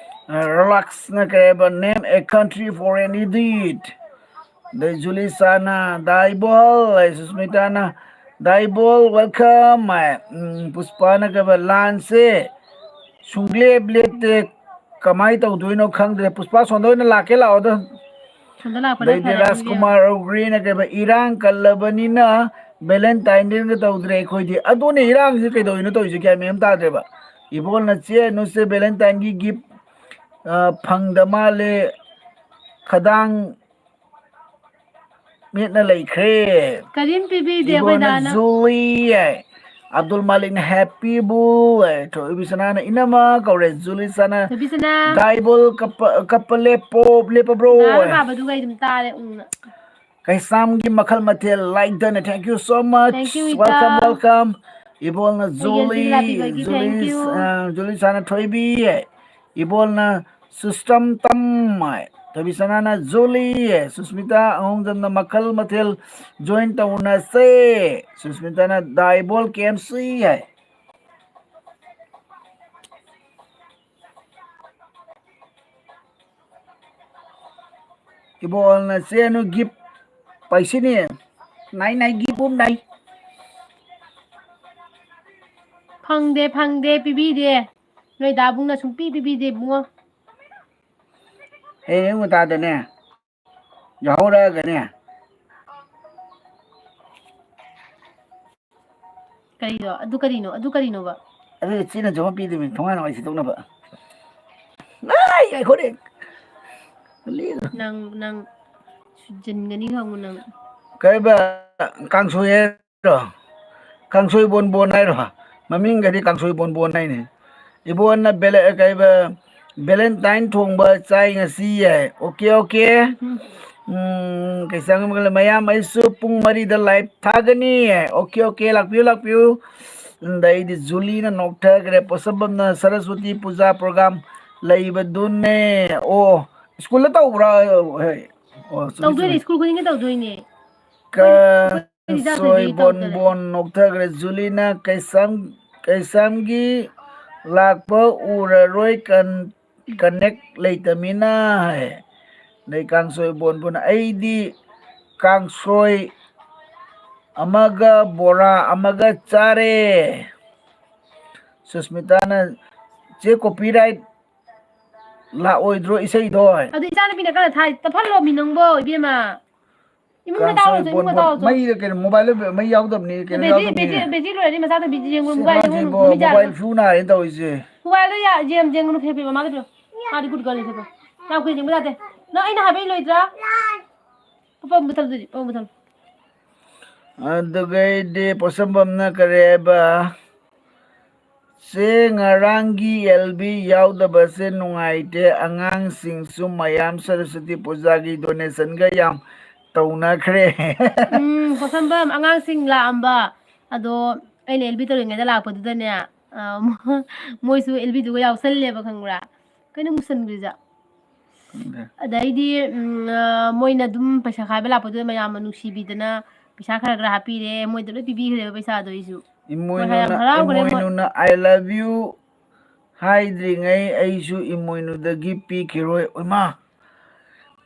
ꯑ, ꯔꯣꯂꯥꯛꯁꯅ ꯀꯩ ꯍꯥꯏꯕ, "Name a country for an idiot." ꯑꯗꯩ ꯖꯨꯂꯤꯁꯥꯅ, "ꯗꯥ ꯏꯕꯣꯜ" ꯍꯥꯏ, ꯁꯨꯁꯃꯤꯇꯥꯅ, "ꯗꯥ ꯏꯕꯣꯜ, welcome" ꯍꯥꯏ꯫ ꯎꯝ, ꯄꯨꯁꯄꯥꯅ ꯀꯩꯕ, "ꯂꯥꯟꯁꯦ ꯁꯨꯡꯂꯦꯞ ꯂꯦꯞꯇꯦ, ꯀꯃꯥꯏꯅ ꯇꯧꯗꯣꯏꯅꯣ ꯈꯪꯗ꯭ꯔꯦ꯫ ꯄꯨꯁꯄꯥ, ꯁꯣꯝꯗ ꯑꯣꯏꯅ ꯂꯥꯛꯀꯦ, ꯂꯥꯛꯑꯣꯗ꯫ ꯁꯣꯝꯗ ꯂꯥꯛꯄꯅ ꯑꯗꯩꯗꯤ ꯐꯔꯦ, ꯑꯗꯨꯗꯤ꯫ ꯔꯥꯖꯀꯨꯃꯥꯔ ꯑꯧꯒ꯭ꯔꯤꯅ ꯀꯩꯕ, "ꯏꯔꯥꯡ ꯀꯜꯂꯕꯅꯤꯅ Valentine Day ꯒ ꯇꯧꯗ꯭ꯔꯦ ꯑꯩꯈꯣꯏꯗꯤ"꯫ ꯑꯗꯨꯅꯦ, ꯏꯔꯥꯡꯁꯦ ꯀꯩꯗꯧꯔꯤꯅꯣ ꯇꯧꯔꯤꯁꯦ, ꯒ꯭ꯌꯥꯟ ꯃꯦꯟ ꯑꯃ ꯇꯥꯗ꯭ꯔꯦꯕ꯫ ꯏꯕꯣꯜꯅ, "ꯆꯦ ꯑꯅꯨꯁꯦ Valentine ꯒꯤ gift, ꯑ, ꯐꯪꯗ ꯃꯥꯜꯂꯦ, ꯈꯗꯥꯡ ꯃꯦꯠꯅ ꯂꯩꯈ꯭ꯔꯦ"꯫ ꯀꯔꯤꯝ ꯄꯤꯕꯤꯗꯦ ꯑꯩꯈꯣꯏ ꯏꯕꯣꯜꯅ ꯗꯥꯅ꯫ "ꯖꯨꯂꯤ" ꯍꯥꯏ꯫ ꯑꯕꯗꯨꯜ ꯃꯥꯂꯤꯛꯅ "Happy ꯕꯨ" ꯍꯥꯏ꯫ ꯊꯣꯏꯕꯤꯁꯅꯥꯅ "ꯏꯅꯝꯃ" ꯀꯧꯔꯦ꯫ ꯖꯨꯂꯤꯁꯅꯥꯅ ꯊꯣꯏꯕꯤꯁꯅꯥ꯫ "ꯗꯥꯏꯕꯣꯜ ꯀꯞꯄ, ꯀꯞꯄ ꯂꯦꯞꯄꯣ, ꯂꯦꯞꯄꯕ꯭ꯔꯣ?" ꯗꯥꯅ ꯄꯥꯕꯗꯨꯒ ꯑꯩ ꯑꯗꯨꯝ ꯇꯥꯔꯦ, ꯎꯪꯅ꯫ ꯀꯩꯁꯥꯝꯒꯤ ꯃꯈꯜ ꯃꯊꯦꯜ like done, thank you so much, thank you, ꯏꯇꯥ꯫ Welcome, welcome꯫ ꯏꯕꯣꯜꯅ ꯑꯩꯒꯤ "ꯖꯨꯂꯤ", ꯂꯥꯛꯄꯤꯕꯒꯤ ꯖꯨꯂꯤ, thank you꯫ ꯑ, ꯖꯨꯂꯤꯁꯅꯥꯅ "ꯊꯣꯏꯕꯤ" ꯍꯥꯏ꯫ ꯏꯕꯣꯜꯅ "ꯁꯨꯁꯇꯝ ꯇꯝ" ꯍꯥꯏ꯫ ꯊꯣꯏꯕꯤꯁꯅꯥꯅ "ꯖꯨꯂꯤ" ꯍꯥꯏ꯫ ꯁꯨꯁꯃꯤꯇꯥ ꯑꯍꯣꯡꯖꯝꯅ "ꯃꯈꯜ ꯃꯊꯦꯜ join ꯇꯧꯅꯁꯦ"꯫ ꯁꯨꯁꯃꯤꯇꯥꯅ "ꯗꯥꯏꯕꯣꯜ K M C" ꯍꯥꯏ꯫ ꯏꯕꯣꯜꯅ "ꯆꯦ ꯑꯅꯨ gift ꯄꯥꯏꯁꯤꯅꯤ"꯫ ꯅꯥꯏ, ꯅꯥꯏ, gift ꯑꯃ ꯅꯥꯏ꯫ ꯐꯪꯗꯦ, ꯐꯪꯗꯦ, ꯄꯤꯕꯤꯗꯦ꯫ ꯅꯣꯏ ꯗꯥꯕꯨꯡꯅ ꯁꯨꯡꯄꯤ ꯄꯤꯕꯤꯗꯦ, ꯏꯕꯨꯡꯉꯣ꯫ ꯍꯌꯦꯡ ꯑꯌꯨꯛ ꯉꯟꯇꯥꯗꯅꯦ, ꯌꯥꯍꯧꯔꯛꯑꯒꯅꯦ꯫ ꯀꯔꯤꯅꯣ? ꯑꯗꯨ ꯀꯔꯤꯅꯣ? ꯑꯗꯨ ꯀꯔꯤꯅꯣꯕ? ꯑꯗꯨ ꯆꯦꯅꯁꯨ ꯑꯃ ꯄꯤꯗꯣꯏꯅꯤ, ꯊꯣꯡꯒꯥꯟ ꯋꯥꯏ ꯁꯤꯠꯇꯣꯛꯅꯕ꯫ ꯑꯥꯏ, ꯉꯥꯏꯈꯣꯅꯦ꯫ ꯅꯪ, ꯅꯪ ꯁꯨꯖꯟꯒꯅꯤ ꯈꯪꯉꯨ ꯅꯪ꯫ ꯀꯩꯕ, ꯀꯥꯡꯁꯣꯏ ꯍꯥꯏꯔꯣ? ꯀꯥꯡꯁꯣꯏ ꯕꯣꯟ ꯕꯣꯟ ꯍꯥꯏꯔꯣ? ꯃꯃꯤꯡꯒꯗꯤ ꯀꯥꯡꯁꯣꯏ ꯕꯣꯟ ꯕꯣꯟ ꯍꯥꯏꯅꯦ꯫ ꯏꯕꯣꯟꯅ ꯕꯦꯂꯦ-, ꯀꯩꯕ, Valentine ꯊꯣꯡꯕ ꯆꯥꯏ ꯉꯁꯤ ꯌꯥꯏ꯫ OK, OK꯫ ꯎꯝ꯫ ꯎꯝ, ꯀꯩꯁꯥꯡ ꯃꯌꯥꯝ, ꯑꯩꯁꯨ ꯄꯨꯡ ꯃꯔꯤꯗ live ꯊꯥꯒꯅꯤ꯫ OK, OK, ꯂꯥꯛꯄꯤꯌꯨ, ꯂꯥꯛꯄꯤꯌꯨ꯫ ꯑꯗꯩꯗꯤ ꯖꯨꯂꯤꯅ ꯅꯣꯛꯊꯈ꯭ꯔꯦ꯫ ꯄꯣꯠꯁꯝꯕꯝꯅ "ꯁꯔꯁꯋꯇꯤ ꯄꯨꯖꯥ program ꯂꯩꯕꯗꯨꯅꯦ"꯫ ꯑꯣ, ꯁ꯭ꯀꯨꯜꯗ ꯇꯧꯕ꯭ꯔꯥ? ꯍꯣꯏ꯫ ꯑꯣ, ꯆꯨꯝꯃꯤ, ꯇꯧꯗꯣꯏꯅꯦ, ꯆꯨꯝꯃꯤ꯫ ꯁ꯭ꯀꯨꯜ ꯈꯨꯗꯤꯡꯒꯤ ꯇꯧꯗꯣꯏꯅꯦ꯫ ꯑꯩꯈꯣꯏ, ꯑꯩꯈꯣꯏ ꯀꯥꯡꯁꯣꯏ ꯔꯤꯖꯜꯇꯨꯗꯤ ꯕꯣꯟ ꯇꯧꯗꯔꯦ꯫ ꯕꯣꯟ ꯅꯣꯛꯊꯈ꯭ꯔꯦ꯫ ꯖꯨꯂꯤꯅ "ꯀꯩꯁꯥꯝ-, ꯀꯩꯁꯥꯝꯒꯤ ꯂꯥꯛꯄ ꯎꯔꯔꯣꯏ, ꯀꯟ-, connect ꯂꯩꯇꯃꯤꯅ" ꯍꯥꯏ꯫ ꯑꯗꯩ ꯀꯥꯡꯁꯣꯏ ꯕꯣꯟ ꯕꯣꯟ, "ꯑꯩꯗꯤ ꯀꯥꯡꯁꯣꯏ ꯑꯃꯒ ꯕꯣꯔꯥ ꯑꯃꯒ ꯆꯥꯔꯦ"꯫ ꯁꯨꯁꯃꯤꯇꯥꯅ, "ꯆꯦ, copyright ꯂꯥꯛꯑꯣꯏꯗ꯭ꯔꯣ ꯏꯁꯩꯗꯣ? ꯑꯗꯨ ꯏꯆꯥꯅꯨꯄꯤꯅ ꯀꯟꯅ ꯊꯥꯏ, ꯇꯞꯍꯜꯂꯣꯃꯤ ꯅꯪꯕꯣ, ꯏꯕꯦꯝꯃ꯫ ꯏꯃꯨꯡꯗ ꯀꯥꯡꯁꯣꯏ ꯇꯥꯎꯔꯁꯨ, ꯏꯃꯨꯡꯗ ꯕꯣꯟꯕꯣꯟ꯫ ꯇꯥꯎꯔꯁꯨ꯫ ꯃꯩꯗ ꯀꯩꯅꯣ, ꯃꯣꯕꯥꯏꯜꯗ ꯃꯩ ꯌꯥꯎꯗꯕꯅꯤ, ꯀꯩꯅꯣ ꯕꯦꯇ꯭ꯔꯤ, ꯌꯥꯎꯗꯕꯅꯤ꯫ ꯕꯦꯇ꯭ꯔꯤ, ꯕꯦꯇ꯭ꯔꯤ ꯂꯣꯏꯔꯗꯤ ꯃꯆꯥꯗꯣ ꯕꯤꯖꯤ ꯌꯦꯡꯉꯨ, ꯁꯦ ꯃꯣꯕꯥꯏꯜ ꯃꯥꯁꯤꯕꯣ, ꯌꯦꯡꯉꯨ, ꯅꯨꯃꯤꯠ ꯃꯣꯕꯥꯏꯜ ꯌꯥꯔꯕ? ꯐꯨ ꯅꯥꯔꯦ ꯇꯧꯔꯤꯁꯦ꯫ ꯃꯣꯕꯥꯏꯜꯗꯣ ꯌꯥ-, ꯒꯦꯝ ꯌꯦꯡꯉꯨꯅꯨ, ꯐꯦ, ꯐꯦ, ꯃꯃꯥꯗ ꯄꯤꯔꯣ꯫ ꯃꯥꯗꯤ ꯒꯨꯗ ꯒꯔꯜꯅꯤ, ꯐꯦ, ꯐꯦ꯫ ꯅꯪ ꯑꯩꯈꯣꯏ ꯌꯦꯡꯕ ꯌꯥꯗꯦ꯫ ꯅꯪ ꯑꯩꯅ ꯍꯥꯏꯕ ꯏꯜꯂꯣꯏꯗ꯭ꯔꯥ? ꯄꯄꯥ ꯃꯨꯊꯠꯂꯨ ꯑꯗꯨꯗꯤ, ꯄꯄꯥ ꯃꯨꯊꯠꯂꯨ꯫ ꯑꯗꯨꯒꯩꯗꯤ ꯄꯣꯠꯁꯝꯕꯝꯅ ꯀꯔꯤ ꯍꯥꯏꯕ? ꯆꯦ, ꯉꯔꯥꯡꯒꯤ ꯑꯦꯜ ꯕꯤ ꯌꯥꯎꯗꯕꯁꯦ ꯅꯨꯡꯉꯥꯏꯇꯦ꯫ ꯑꯉꯥꯡꯁꯤꯡꯁꯨ ꯃꯌꯥꯝ ꯁꯔꯁ꯭ꯋꯇꯤ ꯄꯨꯖꯥꯒꯤ ꯗꯣꯅꯦꯁꯟꯒ ꯌꯥꯝ ꯇꯧꯅꯈ꯭ꯔꯦ꯫ ꯎꯝ, ꯄꯣꯠꯁꯝꯕꯝ, ꯑꯉꯥꯡꯁꯤꯡ ꯂꯥꯛꯑꯝꯕ꯫ ꯑꯗꯣ ꯑꯩꯅ ꯑꯦꯜ ꯕꯤ ꯇꯧꯔꯤꯉꯩꯗ ꯂꯥꯛꯄꯗꯨꯗꯅꯦ, ꯑ, ꯃꯣꯏꯁꯨ ꯑꯦꯜ ꯕꯤꯗꯨꯒ ꯌꯥꯎꯁꯜꯂꯦꯕ, ꯈꯪꯕ꯭ꯔꯥ? ꯀꯩꯅꯣ ꯃꯨꯁꯟꯈ꯭ꯔꯤꯁꯦ? ꯈꯪꯗꯦ꯫ ꯑꯗꯩꯗꯤ, ꯎꯝ, ꯑ, ꯃꯣꯏꯅ ꯑꯗꯨꯝ ꯄꯩꯁꯥ ꯈꯥꯏꯕ ꯂꯥꯛꯄꯗꯨꯗ ꯃꯌꯥꯝꯅ ꯅꯨꯡꯁꯤꯕꯤꯗꯅ ꯄꯩꯁꯥ ꯈꯔ ꯈꯔ ꯍꯥꯞꯄꯤꯔꯦ, ꯃꯣꯏꯗ ꯂꯣꯏ ꯄꯤꯕꯤꯈ꯭ꯔꯦꯕ ꯄꯩꯁꯥꯗꯣ ꯑꯩꯁꯨ꯫ ꯃꯣꯏ ꯍꯌꯥꯝ ꯏꯃꯣꯏꯅꯨꯅ, ꯍꯔꯥꯎꯈ꯭ꯔꯦ ꯃꯣꯏ꯫ ꯏꯃꯣꯏꯅꯨꯅ "I love you" ꯍꯥꯏꯗ꯭ꯔꯤꯉꯩ ꯑꯩꯁꯨ ꯏꯃꯣꯏꯅꯨꯗꯒꯤ ꯄꯤꯈꯤꯔꯣꯏ꯫ ꯑꯣꯏꯃꯥ!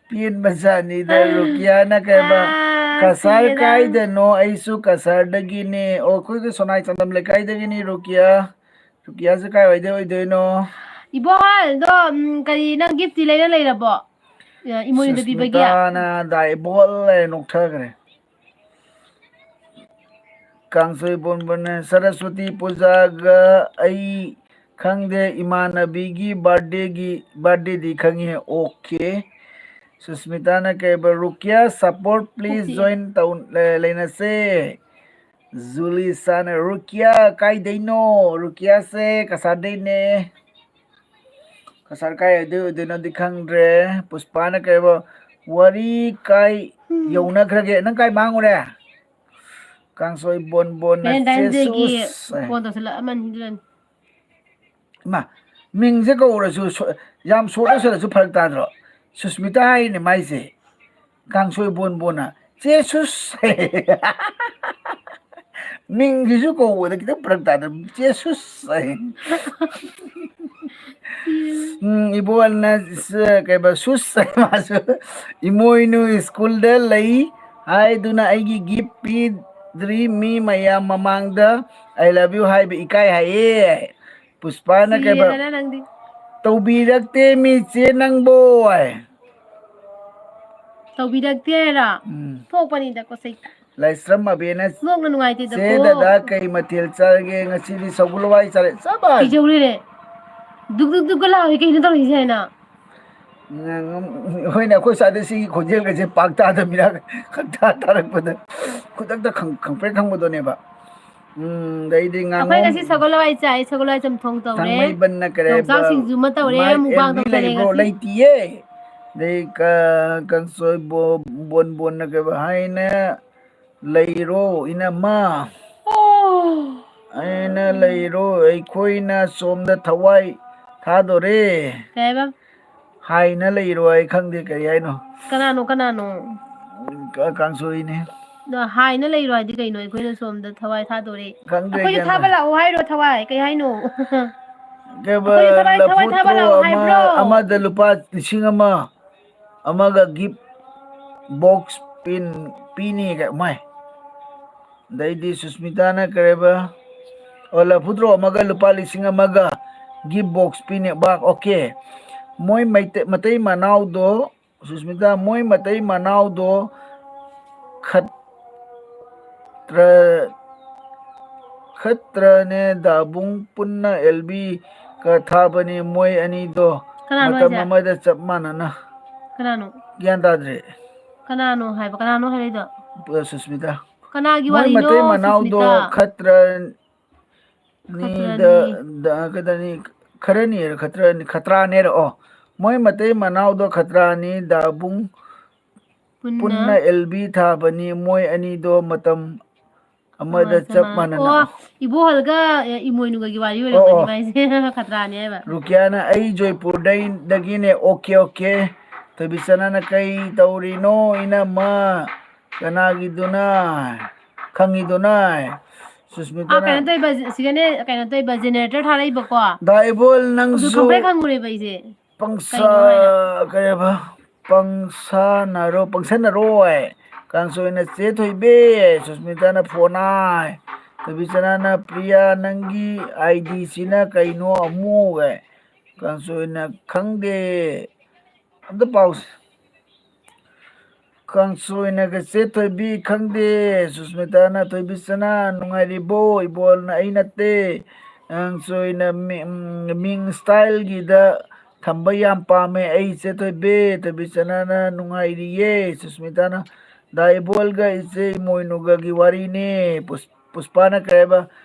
ꯄꯦꯟꯕꯖꯥꯠꯅꯤꯗ꯫ ꯑꯥ, ꯔꯨꯀꯤꯌꯥꯅ ꯀꯩꯕ? ꯑꯥ, "ꯀꯁꯥꯔ ꯁꯤꯔꯦꯗ꯫ ꯀꯥꯏꯗꯅꯣ? ꯑꯩꯁꯨ ꯀꯁꯥꯔꯗꯒꯤꯅꯦ"꯫ ꯑꯣ, ꯑꯩꯈꯣꯏꯒꯤ ꯁꯣꯅꯥꯏ ꯆꯥꯟꯗꯝ ꯂꯩꯀꯥꯏꯗꯒꯤꯅꯤ ꯔꯨꯀꯤꯌꯥ꯫ ꯔꯨꯀꯤꯌꯥꯁꯦ ꯀꯥꯏꯋꯥꯏꯗꯩ ꯑꯣꯏꯗꯣꯏꯅꯣ? ꯏꯕꯣꯍꯜꯗꯣ, ꯎꯝ, ꯀꯔꯤ, ꯅꯪ ꯒꯤꯐꯇꯤ ꯂꯩꯔ ꯂꯩꯔꯕꯣ? ꯑ, ꯏꯃꯣꯏꯅꯨꯗ ꯄꯤꯕꯒꯤ? ꯁꯨꯁꯃꯤꯇꯥꯅ ꯗꯥꯏꯕꯣꯜ ꯂꯩꯔ ꯅꯣꯛꯊꯈ꯭ꯔꯦ꯫ ꯀꯥꯡꯁꯣꯏ ꯕꯣꯟꯕꯣꯟꯅ ꯁꯔꯁ꯭ꯋꯇꯤ ꯄꯨꯖꯥꯒ ꯑꯩ ꯈꯪꯗꯦ, ꯏꯃꯥꯟꯅꯕꯤꯒꯤ ꯕꯥꯔꯗꯦꯒꯤ, ꯕꯥꯔꯗꯦꯗꯤ ꯈꯪꯉꯤ꯫ ꯑꯣꯀꯦ꯫ ꯁꯨꯁꯃꯤꯇꯥꯅ ꯀꯩꯕ? "ꯔꯨꯀꯤꯌꯥ support please ꯑꯣꯀꯦ꯫ Join ꯇꯧ-, ꯂꯩ-, ꯂꯩꯅꯁꯦ"꯫ ꯖꯨꯂꯤꯁꯥꯅ, "ꯔꯨꯀꯤꯌꯥ ꯀꯥꯏꯗꯩꯅꯣ?" ꯔꯨꯀꯤꯌꯥꯁꯦ ꯀꯁꯥꯔꯗꯩꯅꯦ꯫ ꯀꯁꯥꯔ ꯀꯥꯏꯗꯩ ꯑꯣꯏꯗꯣꯏꯅꯣꯗꯤ ꯈꯪꯗ꯭ꯔꯦ꯫ ꯄꯨꯁꯄꯥꯅ ꯀꯩꯕ? "ꯋꯥꯔꯤ ꯀꯥꯏ ꯎꯝ꯫ ꯌꯧꯅꯈ꯭ꯔꯒꯦ? ꯅꯪ ꯀꯥꯏ ꯃꯥꯡꯉꯨꯔꯦ?" ꯀꯥꯡꯁꯣꯏ ꯕꯣꯟ ꯕꯣꯟꯅ Valentine's Day ꯒꯤ ꯆꯦꯁꯨꯁ꯫ ꯐꯣꯟ ꯇꯧꯁꯤꯜꯂꯛꯑꯃꯅꯤ ꯑꯗꯨꯅꯅꯤ꯫ ꯏꯃꯥ, ꯃꯤꯡꯁꯦ ꯀꯧꯔꯁꯨ ꯁꯣ-, ꯌꯥꯝ short ꯑꯣꯏꯁꯜꯂꯁꯨ ꯐꯔꯛ ꯇꯥꯗ꯭ꯔꯣ? ꯁꯨꯁꯃꯤꯇꯥ ꯍꯥꯏꯅꯦ ꯃꯥꯏꯁꯦ꯫ ꯀꯥꯡꯁꯣꯏ ꯕꯣꯟ ꯕꯣꯟꯅ "ꯆꯦ ꯁꯨꯁ"꯫ ꯃꯤꯡꯁꯤꯁꯨ ꯀꯧꯕꯗ ꯈꯤꯇꯪ ꯐꯔꯛ ꯇꯥꯗ꯭ꯔꯣ? "ꯆꯦ ꯁꯨꯁ" ꯍꯥꯏ꯫ ꯎꯝ, ꯏꯕꯣꯟꯅ ꯁ-, ꯀꯩꯕ, ꯁꯨꯁ ꯍꯥꯏ ꯃꯥꯁꯨ꯫ "ꯏꯃꯣꯏꯅꯨ ꯁ꯭ꯀꯨꯜꯗ ꯂꯩ ꯍꯥꯏꯗꯨꯅ ꯑꯩꯒꯤ ꯒꯤꯐ ꯄꯤꯗ꯭ꯔꯤ, ꯃꯤ ꯃꯌꯥꯝ ꯃꯃꯥꯡꯗ I love you ꯍꯥꯏꯕ ꯏꯀꯥꯏ" ꯍꯥꯏꯌꯦ꯫ ꯄꯨꯁꯄꯥꯅ ꯀꯩꯕ? ꯁꯤꯔꯦꯗꯅ ꯅꯪꯗꯤ꯫ ꯇꯧꯕꯤꯔꯛꯇꯦ ꯃꯤ ꯆꯦ ꯅꯪꯕꯣ꯫ ꯇꯧꯕꯤꯔꯛꯇꯦ ꯍꯥꯏꯔꯣ? ꯎꯝ꯫ ꯊꯣꯛꯄꯅꯤꯗꯀꯣ ꯁꯩ꯫ ꯂꯥꯏꯁ꯭ꯔꯝ ꯑꯕꯦꯅ ꯅꯣꯛꯅ ꯅꯨꯡꯉꯥꯏꯇꯦꯗꯀꯣ꯫ "ꯆꯦ ꯗꯗꯥ ꯀꯩ ꯃꯊꯦꯜ ꯆꯥꯔꯒꯦ?" "ꯉꯁꯤꯗꯤ ꯁꯒꯣꯜ ꯍꯋꯥꯏ ꯆꯥꯔꯦ꯫" ꯆꯞ ꯃꯥꯟꯅꯩ꯫ ꯀꯩꯗꯧꯔꯤꯔꯦ? ꯗꯨꯛ ꯗꯨꯛ ꯗꯨꯛꯀ ꯂꯥꯎꯔꯤ ꯀꯩꯅꯣ ꯇꯧꯔꯤꯁꯦ ꯍꯥꯏꯅ? ꯎꯝ, ꯍꯣꯏꯅꯦ, ꯑꯩꯈꯣꯏ ꯁ꯭ꯋꯥꯏꯗ ꯁꯤꯒꯤ ꯈꯣꯟꯖꯦꯜꯒꯁꯦ ꯄꯥꯛ ꯇꯥꯗꯕꯅꯤꯅ ꯈꯪꯇꯥ ꯇꯥꯔꯛꯄꯗ ꯈꯨꯗꯛꯇ ꯈꯪ-, ꯈꯪꯄ꯭ꯔꯦꯛ ꯈꯪꯕꯗꯣꯅꯦꯕ꯫ ꯎꯝ, ꯑꯗꯩꯗꯤ ꯑꯩꯈꯣꯏ ꯉꯥꯉꯣꯝ ꯉꯁꯤ ꯁꯒꯣꯜ ꯍꯋꯥꯏ ꯆꯥꯏ, ꯁꯒꯣꯜ ꯍꯋꯥꯏ ꯆꯝꯊꯣꯡ ꯇꯧꯔꯦ꯫ ꯊꯥꯡꯃꯩꯕꯟꯅ ꯀꯔꯤ ꯍꯥꯏꯕ? ꯌꯣꯡꯆꯥꯛ ꯁꯤꯡꯖꯨ ꯑꯃ ꯇꯧꯔꯦ, ꯃꯥꯏ mukbang ꯑꯦꯜ ꯕꯤ ꯇꯧꯊꯔꯦ ꯂꯩꯕ꯭ꯔꯣ? ꯉꯁꯤ꯫ ꯂꯩꯇꯤꯌꯦ꯫ ꯑꯗꯩ ꯀ-, ꯀꯥꯡꯁꯣꯏ ꯕꯣ-, ꯕꯣꯟ ꯕꯣꯟꯅ ꯀꯩ ꯍꯥꯏꯕ? ꯍꯥꯏꯅ ꯂꯩꯔꯣ ꯏꯅꯝꯃ꯫ ꯑꯣ꯫ ꯑꯩꯅ ꯂꯩꯔꯣ, ꯑꯩꯈꯣꯏꯅ ꯁꯣꯝꯗ ꯊꯋꯥꯏ ꯊꯥꯗꯣꯔꯦ꯫ ꯀꯩ ꯍꯥꯏꯕ? ꯍꯥꯏꯅ ꯂꯩꯔꯣ, ꯑꯩ ꯈꯪꯗꯦ ꯀꯔꯤ ꯍꯥꯏꯅꯣ꯫ ꯀꯅꯥꯅꯣ, ꯀꯅꯥꯅꯣ? ꯀ-, ꯀꯥꯡꯁꯣꯏꯅꯦ꯫ ꯑꯗꯣ ꯍꯥꯏꯅ ꯂꯩꯔꯣ ꯍꯥꯏꯗꯤ ꯀꯩꯅꯣ? ꯑꯩꯈꯣꯏꯅ ꯁꯣꯝꯗ ꯊꯋꯥꯏ ꯊꯥꯗꯣꯔꯦ꯫ ꯈꯪꯗꯦ, ꯑꯩꯈꯣꯏꯁꯨ ꯒ꯭ꯌꯥꯟ ꯊꯥꯕ ꯇꯥꯗꯦ꯫ ꯂꯥꯛꯑꯣ ꯍꯥꯏꯔꯣ ꯊꯋꯥꯏ? ꯀꯩ ꯍꯥꯏꯅꯣ? ꯀꯩꯕ, ꯑꯩꯈꯣꯏꯁꯨ ꯊꯋꯥꯏ, ꯊꯋꯥꯏ ꯊꯥꯕ ꯂꯐꯨꯊ꯭ꯔꯣ ꯂꯥꯛꯑꯣ ꯑꯃ, ꯍꯥꯏꯕ꯭ꯔꯣ? ꯑꯃꯗ ꯂꯨꯄꯥ ꯂꯤꯁꯤꯡ ꯑꯃ, ꯑꯃꯒ gift box ꯄꯤꯟ-, ꯄꯤꯅꯤ ꯀꯥꯏ ꯃꯥꯏ꯫ ꯑꯗꯩꯗꯤ ꯁꯨꯁꯃꯤꯇꯥꯅ ꯀꯔꯤꯕ? ꯑꯣ, ꯂꯐꯨꯊ꯭ꯔꯣ ꯑꯃꯒ ꯂꯨꯄꯥ ꯂꯤꯁꯤꯡ ꯑꯃꯒ gift box ꯄꯤꯅꯦ꯫ ꯕꯥ, okay꯫ ꯃꯣꯏ ꯃꯩꯇꯩ, ꯃꯇꯩ ꯃꯅꯥꯎꯗꯣ, ꯁꯨꯁꯃꯤꯇꯥ, ꯃꯣꯏ ꯃꯇꯩ ꯃꯅꯥꯎꯗꯣ ꯈꯠꯇ꯭ꯔ-, ꯈꯠꯇ꯭ꯔꯅꯦ ꯗꯥꯕꯨꯡ ꯄꯨꯟꯅ ꯑꯦꯜ ꯕꯤ ꯀ ꯊꯥꯕꯅꯤ ꯃꯣꯏ ꯑꯅꯤꯗꯣ ꯀꯅꯥꯅꯣ ꯃꯇꯝ ꯍꯥꯏꯁꯦ? ꯑꯃꯗ ꯆꯞ ꯃꯥꯟꯅꯅ꯫ ꯀꯅꯥꯅꯣ? ꯒ꯭ꯌꯥꯟ ꯇꯥꯗ꯭ꯔꯦ꯫ ꯀꯅꯥꯅꯣ ꯍꯥꯏꯕ? ꯀꯅꯥꯅꯣ ꯍꯥꯏꯔꯛꯏꯗꯣ? ꯄꯨ-, ꯁꯨꯁꯃꯤꯇꯥ꯫ ꯀꯅꯥꯒꯤ ꯃꯣꯏ ꯋꯥꯔꯤꯅꯣ, ꯃꯇꯩ ꯃꯅꯥꯎꯗꯣ ꯁꯨꯁꯃꯤꯇꯥ? ꯈꯠꯇ꯭ꯔ-, ꯅꯤꯗ, ꯈꯠꯇ꯭ꯔꯅꯤ꯫ ꯗ-, ꯀꯗꯅꯤ, ꯈꯔꯅꯤ ꯍꯥꯏꯔ ꯈꯠꯇ꯭ꯔꯅꯤ, ꯈꯠꯇ꯭ꯔꯥꯅꯤ ꯍꯥꯏꯔ, ꯑꯣ꯫ ꯃꯣꯏ ꯃꯇꯩ ꯃꯅꯥꯎꯗꯣ ꯈꯠꯇ꯭ꯔꯥꯅꯤ, ꯗꯥꯕꯨꯡ ꯄꯨꯟꯅ ꯄꯨꯟꯅ ꯑꯦꯜ ꯕꯤ ꯊꯥꯕꯅꯤ, ꯃꯣꯏ ꯑꯅꯤꯗꯣ ꯃꯇꯝ ꯑꯃꯗ ꯑꯃꯗ ꯆꯞ ꯆꯞ ꯃꯥꯟꯅ-, ꯃꯥꯟꯅꯅ꯫ ꯑꯣ, ꯏꯕꯣꯍꯜꯒ, ꯑꯦ, ꯏꯃꯣꯏꯅꯨꯒꯒꯤ ꯋꯥꯔꯤ ꯑꯣ, ꯑꯣꯏꯔꯝꯒꯅꯤ ꯑꯣ꯫ ꯃꯥꯏꯁꯦ꯫ ꯈꯠꯇ꯭ꯔꯥꯅꯤ ꯍꯥꯏꯕ꯫ ꯔꯨꯀꯤꯌꯥꯅ, "ꯑꯩ ꯖꯣꯏꯄꯨꯔꯗꯩ, ꯗꯒꯤꯅꯦ꯫" Okay, okay꯫ ꯊꯣꯏꯕꯤꯆꯅꯅ, "ꯀꯩ ꯇꯧꯔꯤꯅꯣ, ꯏꯅꯝꯃ? ꯀꯅꯥꯒꯤꯗꯨꯅ? ꯈꯪꯉꯤꯗꯨꯅ?" ꯑꯥ, ꯁꯨꯁꯃꯤꯇꯥꯅ, ꯀꯩꯅꯣ ꯇꯧꯏꯕ, ꯁꯤꯒꯅꯦ, ꯀꯩꯅꯣ ꯇꯧꯏꯕ, generator ꯊꯥꯔꯛꯏꯕꯀꯣ꯫ ꯗꯥ ꯏꯕꯣꯜ, ꯑꯗꯨ ꯅꯪꯁꯨ ꯈꯪꯄ꯭ꯔꯦꯛ ꯈꯪꯉꯨꯔꯦꯕ ꯑꯩꯁꯦ꯫ ꯄꯪꯁꯥ-, ꯀꯩꯅꯣ ꯍꯥꯏꯅ? ꯀꯩ ꯍꯥꯏꯕ? ꯄꯪꯁꯥꯟꯅꯔꯣ, ꯄꯪꯁꯥꯟꯅꯔꯣꯏ꯫ ꯀꯥꯡꯁꯣꯏꯅ ꯆꯦ ꯊꯣꯏꯕꯤ, ꯁꯨꯁꯃꯤꯇꯥꯅ ꯐꯣꯟ ꯍꯥꯏ꯫ ꯊꯣꯏꯕꯤꯆꯅꯥꯅ, "ꯄ꯭ꯔꯤꯌꯥ, ꯅꯪꯒꯤ ꯑꯥꯏ ꯗꯤꯁꯤꯅ ꯀꯩꯅꯣ ꯑꯃꯨꯛ?" ꯍꯥꯏ꯫ ꯀꯥꯡꯁꯣꯏꯅ ꯈꯪꯗꯦ꯫ ꯑꯝꯇ ꯄꯥꯎꯁꯦ꯫ ꯀꯥꯡꯁꯣꯏꯅ ꯀꯩꯆꯦ ꯊꯣꯏꯕꯤ ꯈꯪꯗꯦ꯫ ꯁꯨꯁꯃꯤꯇꯥꯅ ꯊꯣꯏꯕꯤ ꯆꯅꯥ ꯅꯨꯡꯉꯥꯏꯔꯤꯕꯣ? ꯏꯕꯣꯜꯅ ꯑꯩ ꯅꯠꯇꯦ꯫ ꯀꯥꯡꯁꯣꯏꯅ ꯃꯤ-, ꯎꯝ, ꯃꯤꯡ ꯁ꯭ꯇꯥꯏꯜꯒꯤꯗ ꯊꯝꯕ ꯌꯥꯝ ꯄꯥꯝꯃꯦ ꯑꯩ ꯆꯦ ꯊꯣꯏꯕꯤ꯫ ꯊꯣꯏꯕꯤ ꯆꯅꯥꯅ ꯅꯨꯡꯉꯥꯏꯔꯤꯌꯦ꯫ ꯁꯨꯁꯃꯤꯇꯥꯅ ꯗꯥ ꯏꯕꯣꯜꯒ ꯏꯆꯦ ꯏꯃꯣꯏꯅꯨꯒꯒꯤ ꯋꯥꯔꯤꯅꯦ꯫ ꯄꯨꯁ-, ꯄꯨꯁꯄꯥꯅ ꯀꯩ ꯍꯥꯏꯕ?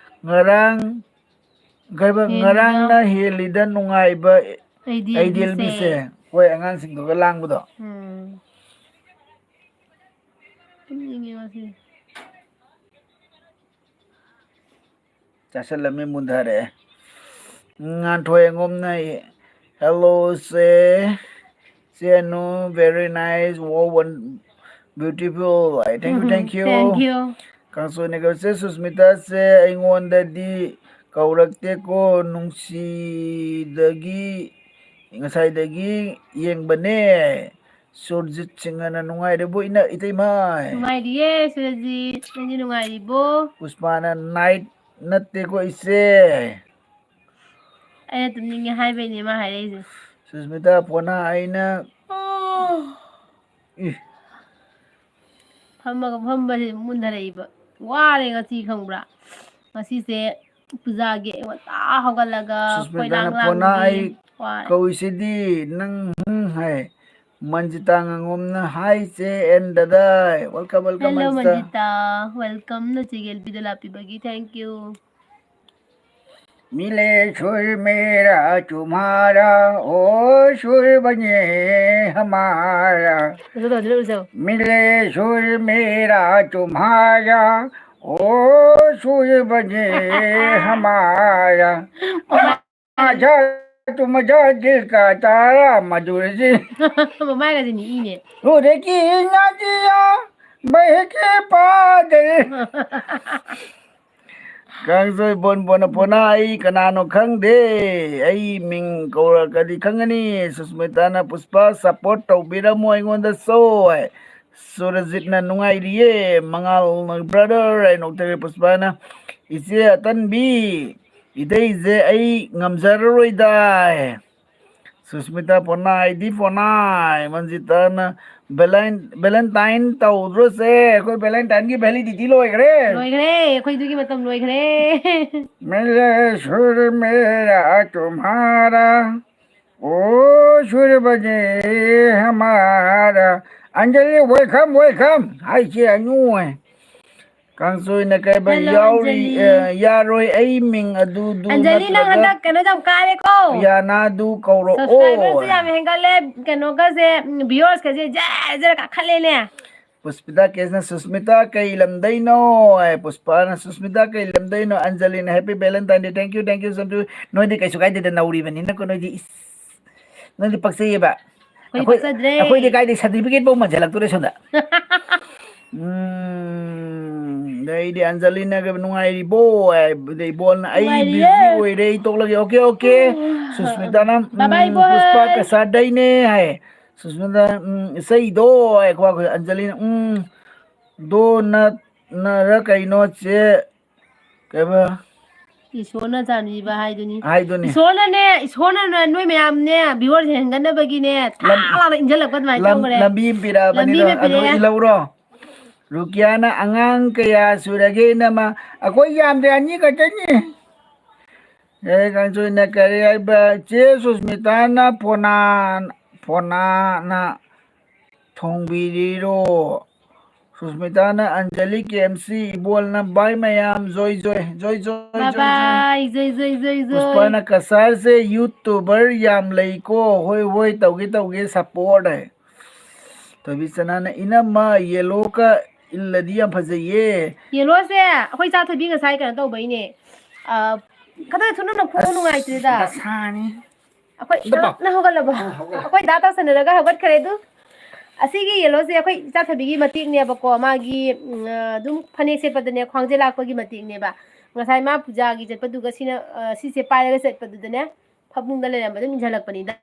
ꯉꯔꯥꯡ ꯀꯩꯕ ꯍꯦꯜꯂꯤꯗ꯫ ꯉꯔꯥꯡꯅ ꯍꯦꯜꯂꯤꯗ ꯅꯨꯡꯉꯥꯏꯕ ꯑꯩꯗꯤ ꯑꯩꯗꯤ ꯑꯦꯜꯕꯤꯁꯦ꯫ ꯑꯦꯜꯕꯤꯁꯦ꯫ ꯍꯣꯏ, ꯑꯉꯥꯡꯁꯤꯡꯗꯨꯒ ꯂꯥꯡꯕꯗꯣ꯫ ꯎꯝ꯫ ꯇꯨꯝꯅꯤꯡꯉꯦ ꯉꯁꯤ꯫ ꯆꯥꯁꯜꯂꯝꯃꯤ ꯃꯨꯟꯊꯔꯛꯑꯦ꯫ ꯉꯥꯟꯊꯣꯏ ꯑꯉꯣꯝꯅ hello say. ꯆꯦꯅꯨ, very nice, wow, one, beautiful. I thank you, thank you. Thank you. ꯀꯥꯡꯁꯣꯏꯅ ꯀꯧꯁꯦ ꯁꯨꯁꯃꯤꯇꯥꯁꯦ ꯑꯩꯉꯣꯟꯗꯗꯤ ꯀꯧꯔꯛꯇꯦꯀꯣ, ꯅꯨꯡꯁꯤꯗꯒꯤ ꯉꯁꯥꯏꯗꯒꯤ ꯌꯦꯡꯕꯅꯦ꯫ ꯁꯨꯔꯖꯤꯠ ꯁꯤꯡꯍꯅ ꯅꯨꯡꯉꯥꯏꯔꯤꯕꯣ ꯏꯅ-, ꯏꯇꯩꯃ? ꯅꯨꯡꯉꯥꯏꯔꯤꯌꯦ ꯁꯨꯔꯖꯤꯠ, ꯅꯪꯗꯤ ꯅꯨꯡꯉꯥꯏꯔꯤꯕꯣ? ꯄꯨꯁꯄꯥꯅ night ꯅꯠꯇꯦꯀꯣ ꯏꯆꯦ꯫ ꯑꯩꯅ ꯇꯨꯝꯅꯤꯡꯉꯦ ꯍꯥꯏꯕꯩꯅꯦ ꯃꯥ ꯍꯥꯏꯔꯛꯏꯁꯦ꯫ ꯁꯨꯁꯃꯤꯇꯥ ꯄꯣꯅꯥ ꯑꯩꯅ ꯏ꯫ ꯐꯝꯃꯒ ꯐꯝꯕꯁꯦ ꯃꯨꯟꯊꯔꯛꯏꯕ꯫ ꯋꯥꯔꯦ ꯉꯁꯤ ꯈꯪꯕ꯭ꯔꯥ? ꯉꯁꯤꯁꯦ ꯄꯨꯖꯥꯒꯤ ꯑꯌꯨꯛ ꯉꯟꯇꯥ ꯍꯧꯒꯠꯂꯒ ꯁꯨꯁꯃꯤꯇꯥꯅ ꯀꯣꯏꯂꯥꯡ ꯄꯣꯅꯥ ꯂꯥꯡꯕꯤ꯫ ꯑꯩ ꯋꯥꯔꯦ꯫ ꯀꯧꯏꯁꯤꯗꯤ ꯅꯪ ꯍꯨꯝ ꯍꯥꯏ꯫ ꯃꯟꯖꯤꯇꯥ ꯉꯥꯉꯣꯝꯅ hi ꯆꯦ and ꯗꯗꯥ꯫ Welcome, welcome, hello, ꯃꯟꯖꯤꯇꯥ꯫ ꯃꯟꯖꯤꯇꯥ꯫ Welcome, ꯅꯆꯦꯒꯤ ꯑꯦꯜꯕꯤꯗ ꯂꯥꯛꯄꯤꯕꯒꯤ thank you꯫ मिले सुर मेरा तुम्हारा, ओ सुर बने हमारा। ꯎꯖꯧ, ꯎꯖꯧ, ꯎꯖꯧ꯫ मिले सुर मेरा तुम्हारा, ओ सुर बने हमारा। मजा तो मजा दिल का तारा मधुर जी। ꯃꯃꯥꯏꯒꯁꯦ ꯅꯤꯛꯏꯅꯦ꯫ सूरज की नदियाँ बह के पागल। ꯀꯥꯡꯖꯩ ꯕꯣꯟ ꯕꯣꯟꯅ ꯄꯣꯅꯥ ꯑꯩ ꯀꯅꯥꯅꯣ ꯈꯪꯗꯦ꯫ ꯑꯩ ꯃꯤꯡ ꯀꯧꯔꯛꯑꯗꯤ ꯈꯪꯒꯅꯤ꯫ ꯁꯨꯁꯃꯤꯇꯥꯅ ꯄꯨꯁꯄꯥ support ꯇꯧꯕꯤꯔꯝꯃꯣ ꯑꯩꯉꯣꯟꯗꯁꯨ꯫ ꯁꯨꯔꯖꯤꯠꯅ ꯅꯨꯡꯉꯥꯏꯔꯤꯌꯦ꯫ ꯃꯉꯥꯜ brother ꯑꯩ ꯅꯣꯛꯇꯔꯦ ꯄꯨꯁꯄꯥꯅ꯫ ꯏꯆꯦ ꯑꯇꯟꯕꯤ꯫ ꯏꯇꯩꯁꯦ ꯑꯩ ꯉꯝꯖꯔꯔꯣꯏꯗꯥꯏ꯫ ꯁꯨꯁꯃꯤꯇꯥ ꯄꯣꯅꯥꯏꯗꯤ ꯄꯣꯅꯥꯏ꯫ ꯃꯟꯖꯤꯇꯥꯅ ꯚꯦꯂꯦꯟ-, ꯚꯦꯂꯦꯟꯇꯥꯏꯟ ꯇꯧꯗ꯭ꯔꯣꯁꯦ? ꯑꯩꯈꯣꯏ ꯚꯦꯂꯦꯟꯇꯥꯏꯟꯒꯤ ꯚꯦꯂꯤꯗꯤꯇꯤ ꯂꯣꯏꯈ꯭ꯔꯦ꯫ ꯂꯣꯏꯈ꯭ꯔꯦ, ꯑꯩꯈꯣꯏꯗꯨꯒꯤ ꯃꯇꯝ ꯂꯣꯏꯈ꯭ꯔꯦ꯫ ꯃꯦꯔꯦ ꯁꯨꯔ ꯃꯦꯔꯥ ꯇꯨꯝꯍꯥꯔꯥ, ꯑꯣ ꯁꯨꯔꯕꯖꯦ ꯍꯃꯥꯔꯥ꯫ Anjali, welcome, welcome꯫ ꯍꯥꯏꯁꯦ ꯑꯅꯨ ꯍꯥꯏ꯫ ꯀꯥꯡꯁꯣꯏꯅ ꯀꯩꯕ ꯍꯜꯂꯣ, ꯌꯥꯎꯔꯤ, ꯑꯟꯖꯂꯤ꯫ ꯑ, ꯌꯥꯔꯣꯏ ꯑꯩ ꯃꯤꯡ ꯑꯗꯨꯗꯨ ꯑꯟꯖꯂꯤ, ꯅꯪ ꯅꯠꯇ꯭ꯔꯒ ꯍꯟꯗꯛ ꯀꯩꯅꯣ ꯌꯥꯝ ꯀꯥꯔꯦꯀꯣ꯫ ꯌꯥꯅꯥꯗꯨ ꯀꯧꯔꯛꯑꯣ꯫ Subscriberꯁꯦ ꯌꯥꯝ ꯍꯦꯟꯒꯠꯂꯦ, ꯀꯩꯅꯣꯒꯁꯦ, ꯎꯝ, viewersꯀꯁꯦ ꯖꯔ ꯖꯔ ꯀꯥꯈꯠꯂꯦꯅꯦ꯫ ꯄꯨꯁꯄꯤꯇꯥ ꯀꯦꯁꯅ, "ꯁꯨꯁꯃꯤꯇꯥ ꯀꯩ ꯂꯝꯗꯩꯅꯣ?" ꯍꯥꯏ꯫ ꯄꯨꯁꯄꯥꯅ, "ꯁꯨꯁꯃꯤꯇꯥ ꯀꯩ ꯂꯝꯗꯩꯅꯣ?" ꯑꯟꯖꯂꯤꯅ, "Happy Valentine Day, thank you, thank you, thank you." ꯅꯣꯏꯗꯤ ꯀꯩꯁꯨ ꯀꯥꯏꯗꯦꯗ, ꯅꯧꯔꯤꯕꯅꯤꯅꯀꯣ ꯅꯣꯏꯗꯤ꯫ ꯏꯁ, ꯅꯣꯏꯗꯤ ꯄꯛꯆꯩꯌꯦꯕ꯫ ꯑꯩꯈꯣꯏꯗꯤ ꯑꯩꯈꯣꯏ, ꯄꯛꯆꯗ꯭ꯔꯦ꯫ ꯑꯩꯈꯣꯏꯗꯤ ꯀꯥꯏꯗꯩ certificate ꯐꯥꯎ ꯃꯟꯁꯤꯜꯂꯛꯇꯣꯔꯦ ꯁꯣꯝꯗ꯫ ꯎꯝ, ꯑꯗꯩꯗꯤ ꯑꯟꯖꯂꯤꯅꯒ, "ꯅꯨꯡꯉꯥꯏꯔꯤꯕꯣ?" ꯍꯥꯏꯕꯗ ꯏꯕꯣꯜꯅ, "ꯑꯩ ꯅꯨꯡꯉꯥꯏꯔꯤꯌꯦ꯫ Busy ꯑꯣꯏꯔꯦ, ꯑꯩ ꯇꯣꯛꯂꯒꯦ꯫" "Okay, okay." ꯎꯝ꯫ ꯁꯨꯁꯃꯤꯇꯥꯅ, ꯕꯥꯏ ꯕꯥꯏ ꯎꯝ, ꯏꯕꯣꯜ꯫ "ꯄꯨꯁꯄꯥ ꯀꯁꯥꯔꯗꯩꯅꯦ" ꯍꯥꯏ꯫ ꯁꯨꯁꯃꯤꯇꯥꯅ, ꯎꯝ, "ꯏꯁꯩꯗꯣ" ꯍꯥꯏ꯫ ꯑꯩꯈꯣꯏ ꯑꯟꯖꯂꯤꯅ, ꯎꯝ, "ꯗꯣ ꯅꯠ ꯅꯔ ꯀꯩꯅꯣ ꯆꯦ", ꯀꯩꯕ? ꯏꯁꯣꯔꯅ ꯆꯥꯟꯕꯤꯕ ꯍꯥꯏꯗꯨꯅꯤ꯫ ꯍꯥꯏꯗꯨꯅꯤ꯫ ꯏꯁꯣꯔꯅꯅꯦ, ꯏꯁꯣꯔꯅ ꯅꯣꯏ ꯃꯌꯥꯝꯅꯦ, viewerꯁꯦ ꯍꯦꯟꯒꯠꯅꯕꯒꯤꯅꯦ, ꯊꯥ ꯂꯝ-, ꯂꯥꯎꯅ ꯏꯟꯖꯜꯂꯛꯄ ꯑꯗꯨꯃꯥꯏꯅ ꯂꯝ-, ꯇꯧꯈ꯭ꯔꯦ꯫ ꯂꯝꯕꯤ ꯑꯃ ꯄꯤꯔꯛꯑꯕꯅꯤꯗꯣ, ꯂꯝꯕꯤ ꯑꯃ ꯑꯗꯨ ꯄꯤꯔꯛꯑꯦ꯫ ꯏꯜꯍꯧꯔꯣ꯫ ꯔꯨꯀꯤꯌꯥꯅ, "ꯑꯉꯥꯡ ꯀꯌꯥ ꯁꯨꯔꯒꯦ, ꯏꯅꯝꯃ?" ꯑꯩꯈꯣꯏ ꯌꯥꯝꯗ꯭ꯔꯦ, ꯑꯅꯤ ꯈꯛꯇꯅꯤ꯫ ꯑꯦ, ꯀꯥꯡꯁꯣꯏꯅ ꯀꯔꯤ ꯍꯥꯏꯕ? ꯆꯦ ꯁꯨꯁꯃꯤꯇꯥꯅ ꯐꯣꯅꯥ-, ꯐꯣꯅꯥꯅ ꯊꯣꯡꯕꯤꯔꯤꯔꯣ? ꯁꯨꯁꯃꯤꯇꯥꯅ, ꯑꯟꯖꯂꯤ, ꯀꯦ ꯑꯦꯝ ꯁꯤ, ꯏꯕꯣꯜꯅ, "Bye ꯃꯌꯥꯝ, ꯖꯣꯏ ꯖꯣꯏ, ꯖꯣꯏ ꯖꯣꯏ, ꯖꯣꯏ ꯖꯣꯏ꯫" Bye bye, ꯖꯣꯏ ꯖꯣꯏ, ꯖꯣꯏ ꯖꯣꯏ꯫ ꯄꯨꯁꯄꯥꯅ, "ꯀꯁꯥꯔꯁꯦ YouTuber ꯌꯥꯝ ꯂꯩꯀꯣ꯫" "ꯍꯣꯏ, ꯍꯣꯏ, ꯇꯧꯒꯦ, ꯇꯧꯒꯦ, support" ꯍꯥꯏ꯫ ꯊꯣꯏꯕꯤ ꯁꯅꯥꯅ, "ꯏꯅꯝꯃ, yellowꯒ ꯏꯜꯂꯗꯤ ꯌꯥꯝ ꯐꯖꯩꯌꯦ꯫" Yellowꯁꯦ ꯑꯩꯈꯣꯏ ꯏꯆꯥ ꯊꯣꯏꯕꯤ ꯉꯁꯥꯏ ꯀꯩꯅꯣ ꯇꯧꯕꯩꯅꯦ꯫ ꯑ, ꯈꯇꯪ ꯊꯨꯅ ꯂꯧꯊꯣꯛꯑꯣ, ꯑꯁ, ꯅꯨꯡꯉꯥꯏꯇ꯭ꯔꯦꯗ꯫ ꯗꯁꯥꯅꯤ꯫ ꯑꯩꯈꯣꯏ, ꯑꯝꯇ ꯄꯥꯎ꯫ ꯅꯪ ꯍꯧꯒꯠꯂꯕꯣ? ꯑꯥ, ꯍꯧꯒꯠꯂꯦ꯫ ꯑꯩꯈꯣꯏ ꯗꯥ ꯇꯧꯁꯟꯅꯔꯒ ꯍꯧꯒꯠꯈ꯭ꯔꯦ ꯑꯗꯨ꯫ ꯑꯁꯤꯒꯤ yellowꯁꯦ ꯑꯩꯈꯣꯏ ꯏꯆꯥ ꯊꯣꯏꯕꯤꯒꯤ ꯃꯇꯦꯛꯅꯦꯕꯀꯣ꯫ ꯃꯥꯒꯤ, ꯎꯝ, ꯑꯗꯨꯝ ꯐꯅꯦꯛ ꯁꯦꯠꯄꯗꯅꯦ, ꯈ꯭ꯋꯥꯡꯖꯩ ꯂꯥꯛꯄꯒꯤ ꯃꯇꯦꯛꯅꯦꯕ꯫ ꯉꯁꯥꯏ ꯃꯥ ꯄꯨꯖꯥꯒꯤ ꯆꯠꯄꯗꯨꯒ ꯁꯤꯅ, ꯑ, ꯁꯤꯁꯦ ꯄꯥꯏꯔꯒ ꯆꯠꯄꯗꯨꯗꯅꯦ, ꯐꯃꯨꯡꯗ ꯂꯩꯔꯝꯕ ꯑꯗꯨꯝ ꯏꯟꯁꯤꯜꯂꯛꯄꯅꯤꯗ꯫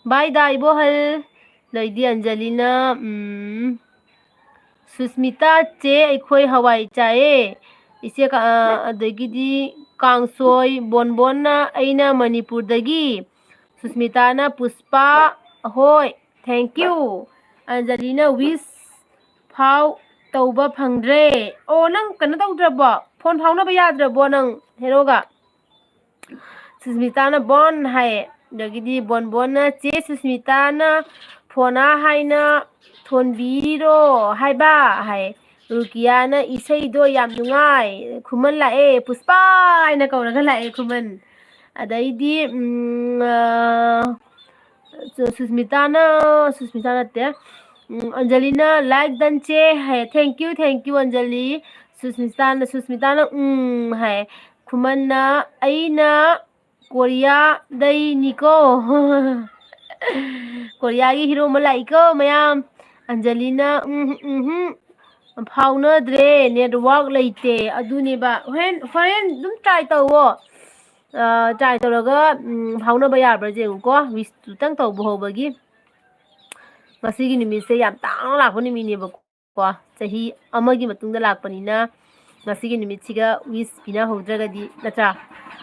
Bye ꯗꯥ ꯏꯕꯣꯍꯜ꯫ ꯂꯩꯗꯤ ꯑꯟꯖꯂꯤꯅ, ꯎꯝ, ꯁꯨꯁꯃꯤꯇꯥ ꯆꯦ, ꯑꯩꯈꯣꯏ ꯍꯋꯥꯏ ꯆꯥꯏꯌꯦ꯫ ꯏꯆꯦ ꯀ-, ꯑ, ꯑꯗꯒꯤꯗꯤ ꯀꯥꯡꯁꯣꯏ ꯕꯣꯟꯕꯣꯟꯅ, ꯑꯩꯅ ꯃꯅꯤꯄꯨꯔꯗꯒꯤ꯫ ꯁꯨꯁꯃꯤꯇꯥꯅ ꯄꯨꯁꯄꯥ, ꯍꯣꯏ, thank you꯫ ꯑꯟꯖꯂꯤꯅ wish ꯐꯥꯎ ꯇꯧꯕ ꯐꯪꯗ꯭ꯔꯦ꯫ ꯑꯣ, ꯅꯪ ꯀꯩꯅꯣ ꯇꯧꯗ꯭ꯔꯕꯣ? ꯐꯣꯟ ꯐꯥꯎꯅꯕ ꯌꯥꯗ꯭ꯔꯕꯣ ꯅꯪ ꯍꯦꯔꯣꯒ? ꯁꯨꯁꯃꯤꯇꯥꯅ ꯕꯣꯟ ꯍꯥꯏꯌꯦ꯫ ꯑꯗꯒꯤꯗꯤ ꯕꯣꯟꯕꯣꯟꯅ, "ꯆꯦ ꯁꯨꯁꯃꯤꯇꯥꯅ ꯐꯣꯅꯥ ꯍꯥꯏꯅ ꯊꯣꯟꯕꯤꯔꯤꯔꯣ ꯍꯥꯏꯕ?" ꯍꯥꯏ꯫ ꯔꯨꯀꯤꯌꯥꯅ, "ꯏꯁꯩꯗꯣ ꯌꯥꯝ ꯅꯨꯡꯉꯥꯏ꯫ ꯈꯨꯃꯟ ꯂꯥꯛꯑꯦ, ꯄꯨꯁꯄꯥ ꯍꯥꯏꯅ ꯀꯧꯔꯒ ꯂꯥꯛꯑꯦ ꯈꯨꯃꯟ꯫" ꯑꯗꯩꯗꯤ, ꯎꯝ, ꯑ, ꯁꯨ-, ꯁꯨꯁꯃꯤꯇꯥꯅ, ꯁꯨꯁꯃꯤꯇꯥ ꯅꯠꯇꯦ, ꯎꯝ, ꯑꯟꯖꯂꯤꯅ, "Like done ꯆꯦ" ꯍꯥꯏ꯫ "Thank you, thank you, Anjali." ꯁꯨꯁꯃꯤꯇꯥꯅ, ꯁꯨꯁꯃꯤꯇꯥꯅ, "ꯎꯝ" ꯍꯥꯏ꯫ ꯈꯨꯃꯟꯅ, "ꯑꯩꯅ ꯀꯣꯔꯤꯌꯥꯗꯩꯅꯤꯀꯣ꯫" ꯀꯣꯔꯤꯌꯥꯒꯤ ꯍꯤꯔꯣ ꯑꯃ ꯂꯥꯛꯏꯀꯣ ꯃꯌꯥꯝ꯫ ꯑꯟꯖꯂꯤꯅ, "ꯎꯝ, ꯎꯝ, ꯐꯥꯎꯅꯗ꯭ꯔꯦ, network ꯂꯩꯇꯦ꯫" ꯑꯗꯨꯅꯦꯕ꯫ ꯍꯣꯔꯦꯟ, ꯍꯣꯔꯦꯟ ꯑꯗꯨꯝ try ꯇꯧꯋꯣ꯫ ꯑ, try ꯇꯧꯔꯒ, ꯎꯝ, ꯐꯥꯎꯅꯕ ꯌꯥꯕ꯭ꯔꯥ ꯌꯦꯡꯉꯨꯀꯣ꯫ Wishꯇꯨꯇꯪ ꯇꯧꯕ ꯍꯧꯕꯒꯤ꯫ ꯉꯁꯤꯒꯤ ꯅꯨꯃꯤꯠꯁꯦ ꯌꯥꯝ ꯇꯥꯡꯅ ꯂꯥꯛꯄ ꯅꯨꯃꯤꯠꯅꯦꯕꯀꯣ꯫ ꯆꯍꯤ ꯑꯃꯒꯤ ꯃꯇꯨꯡꯗ ꯂꯥꯛꯄꯅꯤꯅ ꯉꯁꯤꯒꯤ ꯅꯨꯃꯤꯠꯁꯤꯒ wish ꯄꯤꯅꯍꯧꯗ꯭ꯔꯒꯗꯤ, ꯅꯠꯇ꯭ꯔꯥ?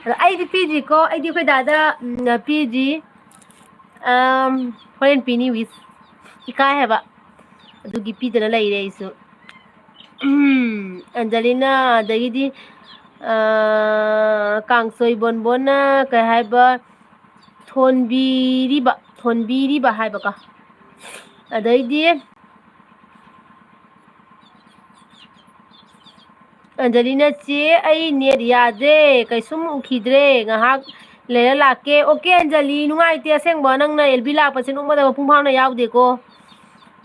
ꯑꯗꯣ ꯑꯩꯗꯤ ꯄꯤꯗ꯭ꯔꯤꯀꯣ꯫ ꯑꯩꯗꯤ ꯑꯩꯈꯣꯏ ꯗꯥꯗ, ꯎꯝ, ꯄꯤꯗ꯭ꯔꯤ꯫ ꯑꯝ, ꯍꯣꯔꯦꯟ ꯄꯤꯅꯤ wish꯫ ꯏꯀꯥꯏ ꯍꯥꯏꯕ꯫ ꯑꯗꯨꯒꯤ ꯄꯤꯗꯅ ꯂꯩꯔꯦ ꯑꯩꯁꯨ꯫ ꯎꯝ, ꯑꯟꯖꯂꯤꯅ ꯑꯗꯒꯤꯗꯤ, ꯑ, ꯀꯥꯡꯁꯣꯏ ꯕꯣꯟꯕꯣꯟꯅ ꯀꯩ ꯍꯥꯏꯕ? ꯊꯣꯟꯕꯤꯔꯤꯕ, ꯊꯣꯟꯕꯤꯔꯤꯕ ꯍꯥꯏꯕꯀꯣ꯫ ꯑꯗꯩꯗꯤ ꯑꯟꯖꯂꯤꯅ, "ꯆꯦ, ꯑꯩ net ꯌꯥꯗ꯭ꯔꯦ, ꯀꯩꯁꯨꯝ ꯎꯈꯤꯗ꯭ꯔꯦ, ꯉꯥꯏꯍꯥꯛ ꯂꯩꯔ ꯂꯥꯛꯀꯦ꯫" Okay, ꯑꯟꯖꯂꯤ, ꯅꯨꯡꯉꯥꯏꯇꯦ ꯑꯁꯦꯡꯕ, ꯅꯪꯅ ꯑꯦꯜ ꯕꯤ ꯂꯥꯛꯄꯁꯦ ꯅꯣꯡꯃꯗ ꯃꯄꯨꯡ ꯐꯥꯅ ꯌꯥꯎꯗꯦꯀꯣ꯫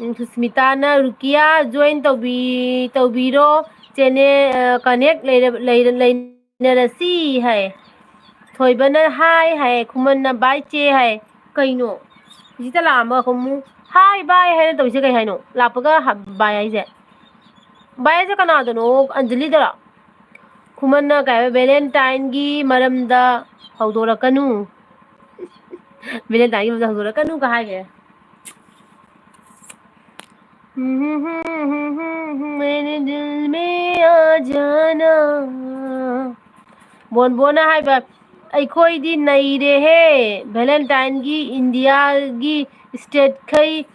ꯎꯝ, ꯁꯨꯁꯃꯤꯇꯥꯅ, "ꯔꯨꯀꯤꯌꯥ join ꯇꯧꯕꯤ-, ꯇꯧꯕꯤꯔꯣ, ꯆꯦꯅꯦ-, ꯑ, connect ꯂꯩꯔ-, ꯂꯩꯔ-, ꯂꯩꯅꯔꯁꯤ" ꯍꯥꯏ꯫ ꯊꯣꯏꯕꯅ "Hi" ꯍꯥꯏ, ꯈꯨꯃꯟꯅ "Bye ꯆꯦ" ꯍꯥꯏ꯫ ꯀꯩꯅꯣ? ꯍꯧꯖꯤꯛꯇ ꯂꯥꯛꯑꯝꯕ ꯑꯃꯨꯛ "Hi, bye" ꯍꯥꯏꯅ ꯇꯧꯔꯤꯁꯦ ꯀꯩ ꯍꯥꯏꯅꯣ? ꯂꯥꯛꯄꯒ ꯍ-, bye ꯍꯥꯏꯁꯦ? Bye ꯍꯥꯏꯁꯦ ꯀꯅꯥꯗꯅꯣ? ꯑꯟꯖꯂꯤꯗꯔꯣ? ꯈꯨꯃꯟꯅ ꯀꯩ ꯍꯥꯏꯕ? "Valentineꯒꯤ ꯃꯔꯝꯗ ꯍꯧꯗꯣꯔꯛꯀꯅꯨ꯫ Valentineꯒꯤ ꯃꯔꯝꯗ ꯍꯧꯗꯣꯔꯛꯀꯅꯨꯒ" ꯍꯥꯏꯈ꯭ꯔꯦ꯫ मेरे दिल में आ जाना. ꯕꯣꯟꯕꯣꯟꯅ ꯍꯥꯏꯕ, ꯑꯩꯈꯣꯏꯗꯤ ꯅꯩꯔꯦꯍꯦ, ꯚꯦꯂꯦꯟꯇꯥꯏꯟꯒꯤ ꯏꯟꯗꯤꯌꯥꯒꯤ ꯁ꯭ꯇꯦꯠꯈꯩ,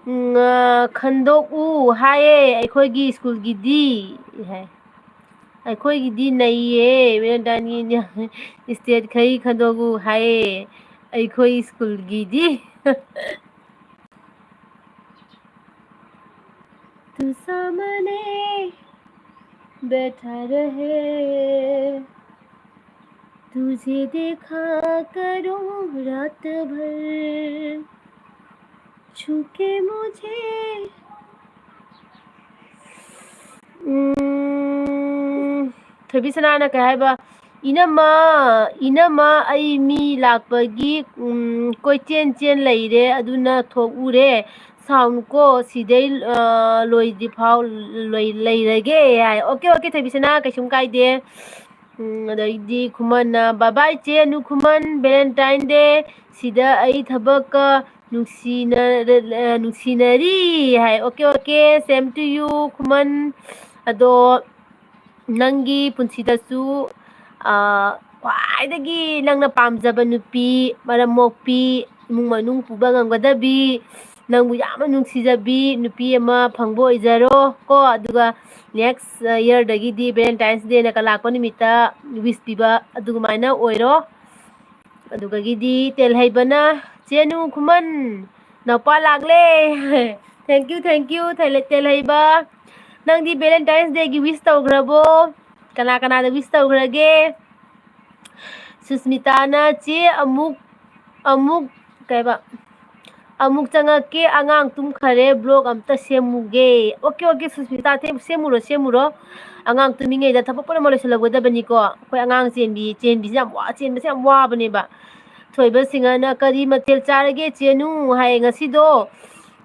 ꯎꯝ, ꯑ, ꯈꯟꯗꯣꯛꯎ ꯍꯥꯏꯌꯦ ꯑꯩꯈꯣꯏꯒꯤ ꯁ꯭ꯀꯨꯜꯒꯤꯗꯤ ꯍꯥꯏ. ꯑꯩꯈꯣꯏꯒꯤꯗꯤ ꯅꯩꯌꯦ, ꯚꯦꯂꯦꯟꯇꯥꯏꯟꯒꯤ ꯏꯟꯗꯤꯌꯥ ꯁ꯭ꯇꯦꯠꯈꯩ ꯈꯟꯗꯣꯛꯎ ꯍꯥꯏꯌꯦ ꯑꯩꯈꯣꯏ ꯁ꯭ꯀꯨꯜꯒꯤꯗꯤ. तू सामने बैठा रहे, तुझे देखा करूँ रात भर, छू के मुझे. ꯎꯝ, ꯊꯣꯏꯕꯤ ꯁꯅꯥꯅ ꯀꯩ ꯍꯥꯏꯕ? "ꯏꯅꯝꯃ, ꯏꯅꯝꯃ, ꯑꯩ ꯃꯤ ꯂꯥꯛꯄꯒꯤ, ꯎꯝ, ꯀꯣꯏꯆꯦꯟ ꯆꯦꯟ ꯂꯩꯔꯦ, ꯑꯗꯨꯅ ꯊꯣꯛꯎꯔꯦ꯫ ꯁꯥꯎꯅꯨꯀꯣ, ꯁꯤꯗꯩ, ꯑ, ꯂꯣꯏꯗ꯭ꯔꯤ ꯐꯥꯎ ꯂꯣꯏ-, ꯂꯩꯔꯒꯦ" ꯍꯥꯏ꯫ "ꯑꯣꯀꯦ, ꯑꯣꯀꯦ, ꯊꯣꯏꯕꯤ ꯁꯅꯥ, ꯀꯩꯁꯨꯝ ꯀꯥꯏꯗꯦ"꯫ ꯎꯝ, ꯑꯗꯩꯗꯤ ꯈꯨꯃꯟꯅ, "ꯕꯥꯏ ꯕꯥꯏ ꯆꯦ ꯑꯅꯨ ꯈꯨꯃꯟ, ꯚꯦꯂꯦꯟꯇꯥꯏꯟ ꯗꯦ꯫ ꯁꯤꯗ ꯑꯩ ꯊꯕꯛꯀ ꯅꯨꯡꯁꯤꯅ-, ꯅꯨꯡꯁꯤꯅꯔꯤ" ꯍꯥꯏ꯫ "Okay, okay, same to you ꯈꯨꯃꯟ꯫ ꯑꯗꯣ ꯅꯪꯒꯤ ꯄꯨꯟꯁꯤꯗꯁꯨ, ꯑ, ꯈ꯭ꯋꯥꯏꯗꯒꯤ ꯅꯪꯅ ꯄꯥꯝꯖꯕ ꯅꯨꯄꯤ, ꯃꯔꯝ ꯃꯣꯛꯄꯤ, ꯏꯃꯨꯡ ꯃꯅꯨꯡ ꯄꯨꯕ ꯉꯝꯒꯗꯕꯤ, ꯅꯪꯕꯨ ꯌꯥꯝꯅ ꯅꯨꯡꯁꯤꯖꯕꯤ ꯅꯨꯄꯤ ꯑꯃ ꯐꯪꯕ ꯑꯣꯏꯖꯔꯣ ꯀꯣ꯫ ꯑꯗꯨꯒ next yearꯗꯒꯤꯗꯤ Valentine's Dayꯅ ꯂꯥꯛꯄ ꯅꯨꯃꯤꯠꯇ wish ꯄꯤꯕ ꯑꯗꯨꯃꯥꯏꯅ ꯑꯣꯏꯔꯣ꯫ ꯑꯗꯨꯗꯒꯤꯗꯤ ꯇꯦꯜꯍꯩꯕꯅ, "ꯆꯦꯅꯨ ꯈꯨꯃꯟ, ꯅꯧꯄꯥ ꯂꯥꯛꯂꯦ!" Thank you, thank you, ꯇꯦꯜꯍꯩꯕ꯫ ꯅꯪꯗꯤ Valentine's Dayꯒꯤ wish ꯇꯧꯈ꯭ꯔꯕꯣ? ꯀꯅꯥ ꯀꯅꯥꯗ wish ꯇꯧꯈ꯭ꯔꯒꯦ? ꯁꯨꯁꯃꯤꯇꯥꯅ, "ꯆꯦ, ꯑꯃꯨꯛ, ꯑꯃꯨꯛ, ꯀꯩꯕ, ꯑꯃꯨꯛ ꯆꯪꯉꯛꯀꯦ, ꯑꯉꯥꯡ ꯇꯨꯝꯈꯔꯦ, vlog ꯑꯝꯇ ꯁꯦꯝꯃꯨꯒꯦ"꯫ ꯑꯣꯀꯦ, ꯑꯣꯀꯦ, ꯁꯨꯁꯃꯤꯇꯥ, ꯁꯦꯝ-, ꯁꯦꯝꯃꯨꯔꯣ, ꯁꯦꯝꯃꯨꯔꯣ꯫ ꯑꯉꯥꯡ ꯇꯨꯝꯃꯤꯉꯩꯗ ꯊꯕꯛ ꯄꯨꯝꯅꯃꯛ ꯂꯣꯏꯁꯤꯜꯍꯧꯒꯗꯕꯅꯤꯀꯣ꯫ ꯑꯩꯈꯣꯏ ꯑꯉꯥꯡ ꯆꯦꯟꯕꯤ-, ꯆꯦꯟꯕꯤꯁꯦ ꯌꯥꯝ ꯋꯥ-, ꯆꯦꯟꯕꯁꯦ ꯌꯥꯝ ꯋꯥꯕꯅꯦꯕ꯫ ꯊꯣꯏꯕ ꯁꯤꯡꯍꯅ, "ꯀꯔꯤ ꯃꯊꯦꯜ ꯆꯥꯔꯒꯦ, ꯆꯦꯅꯨ?" ꯍꯥꯏ꯫ "ꯉꯁꯤꯗꯣ,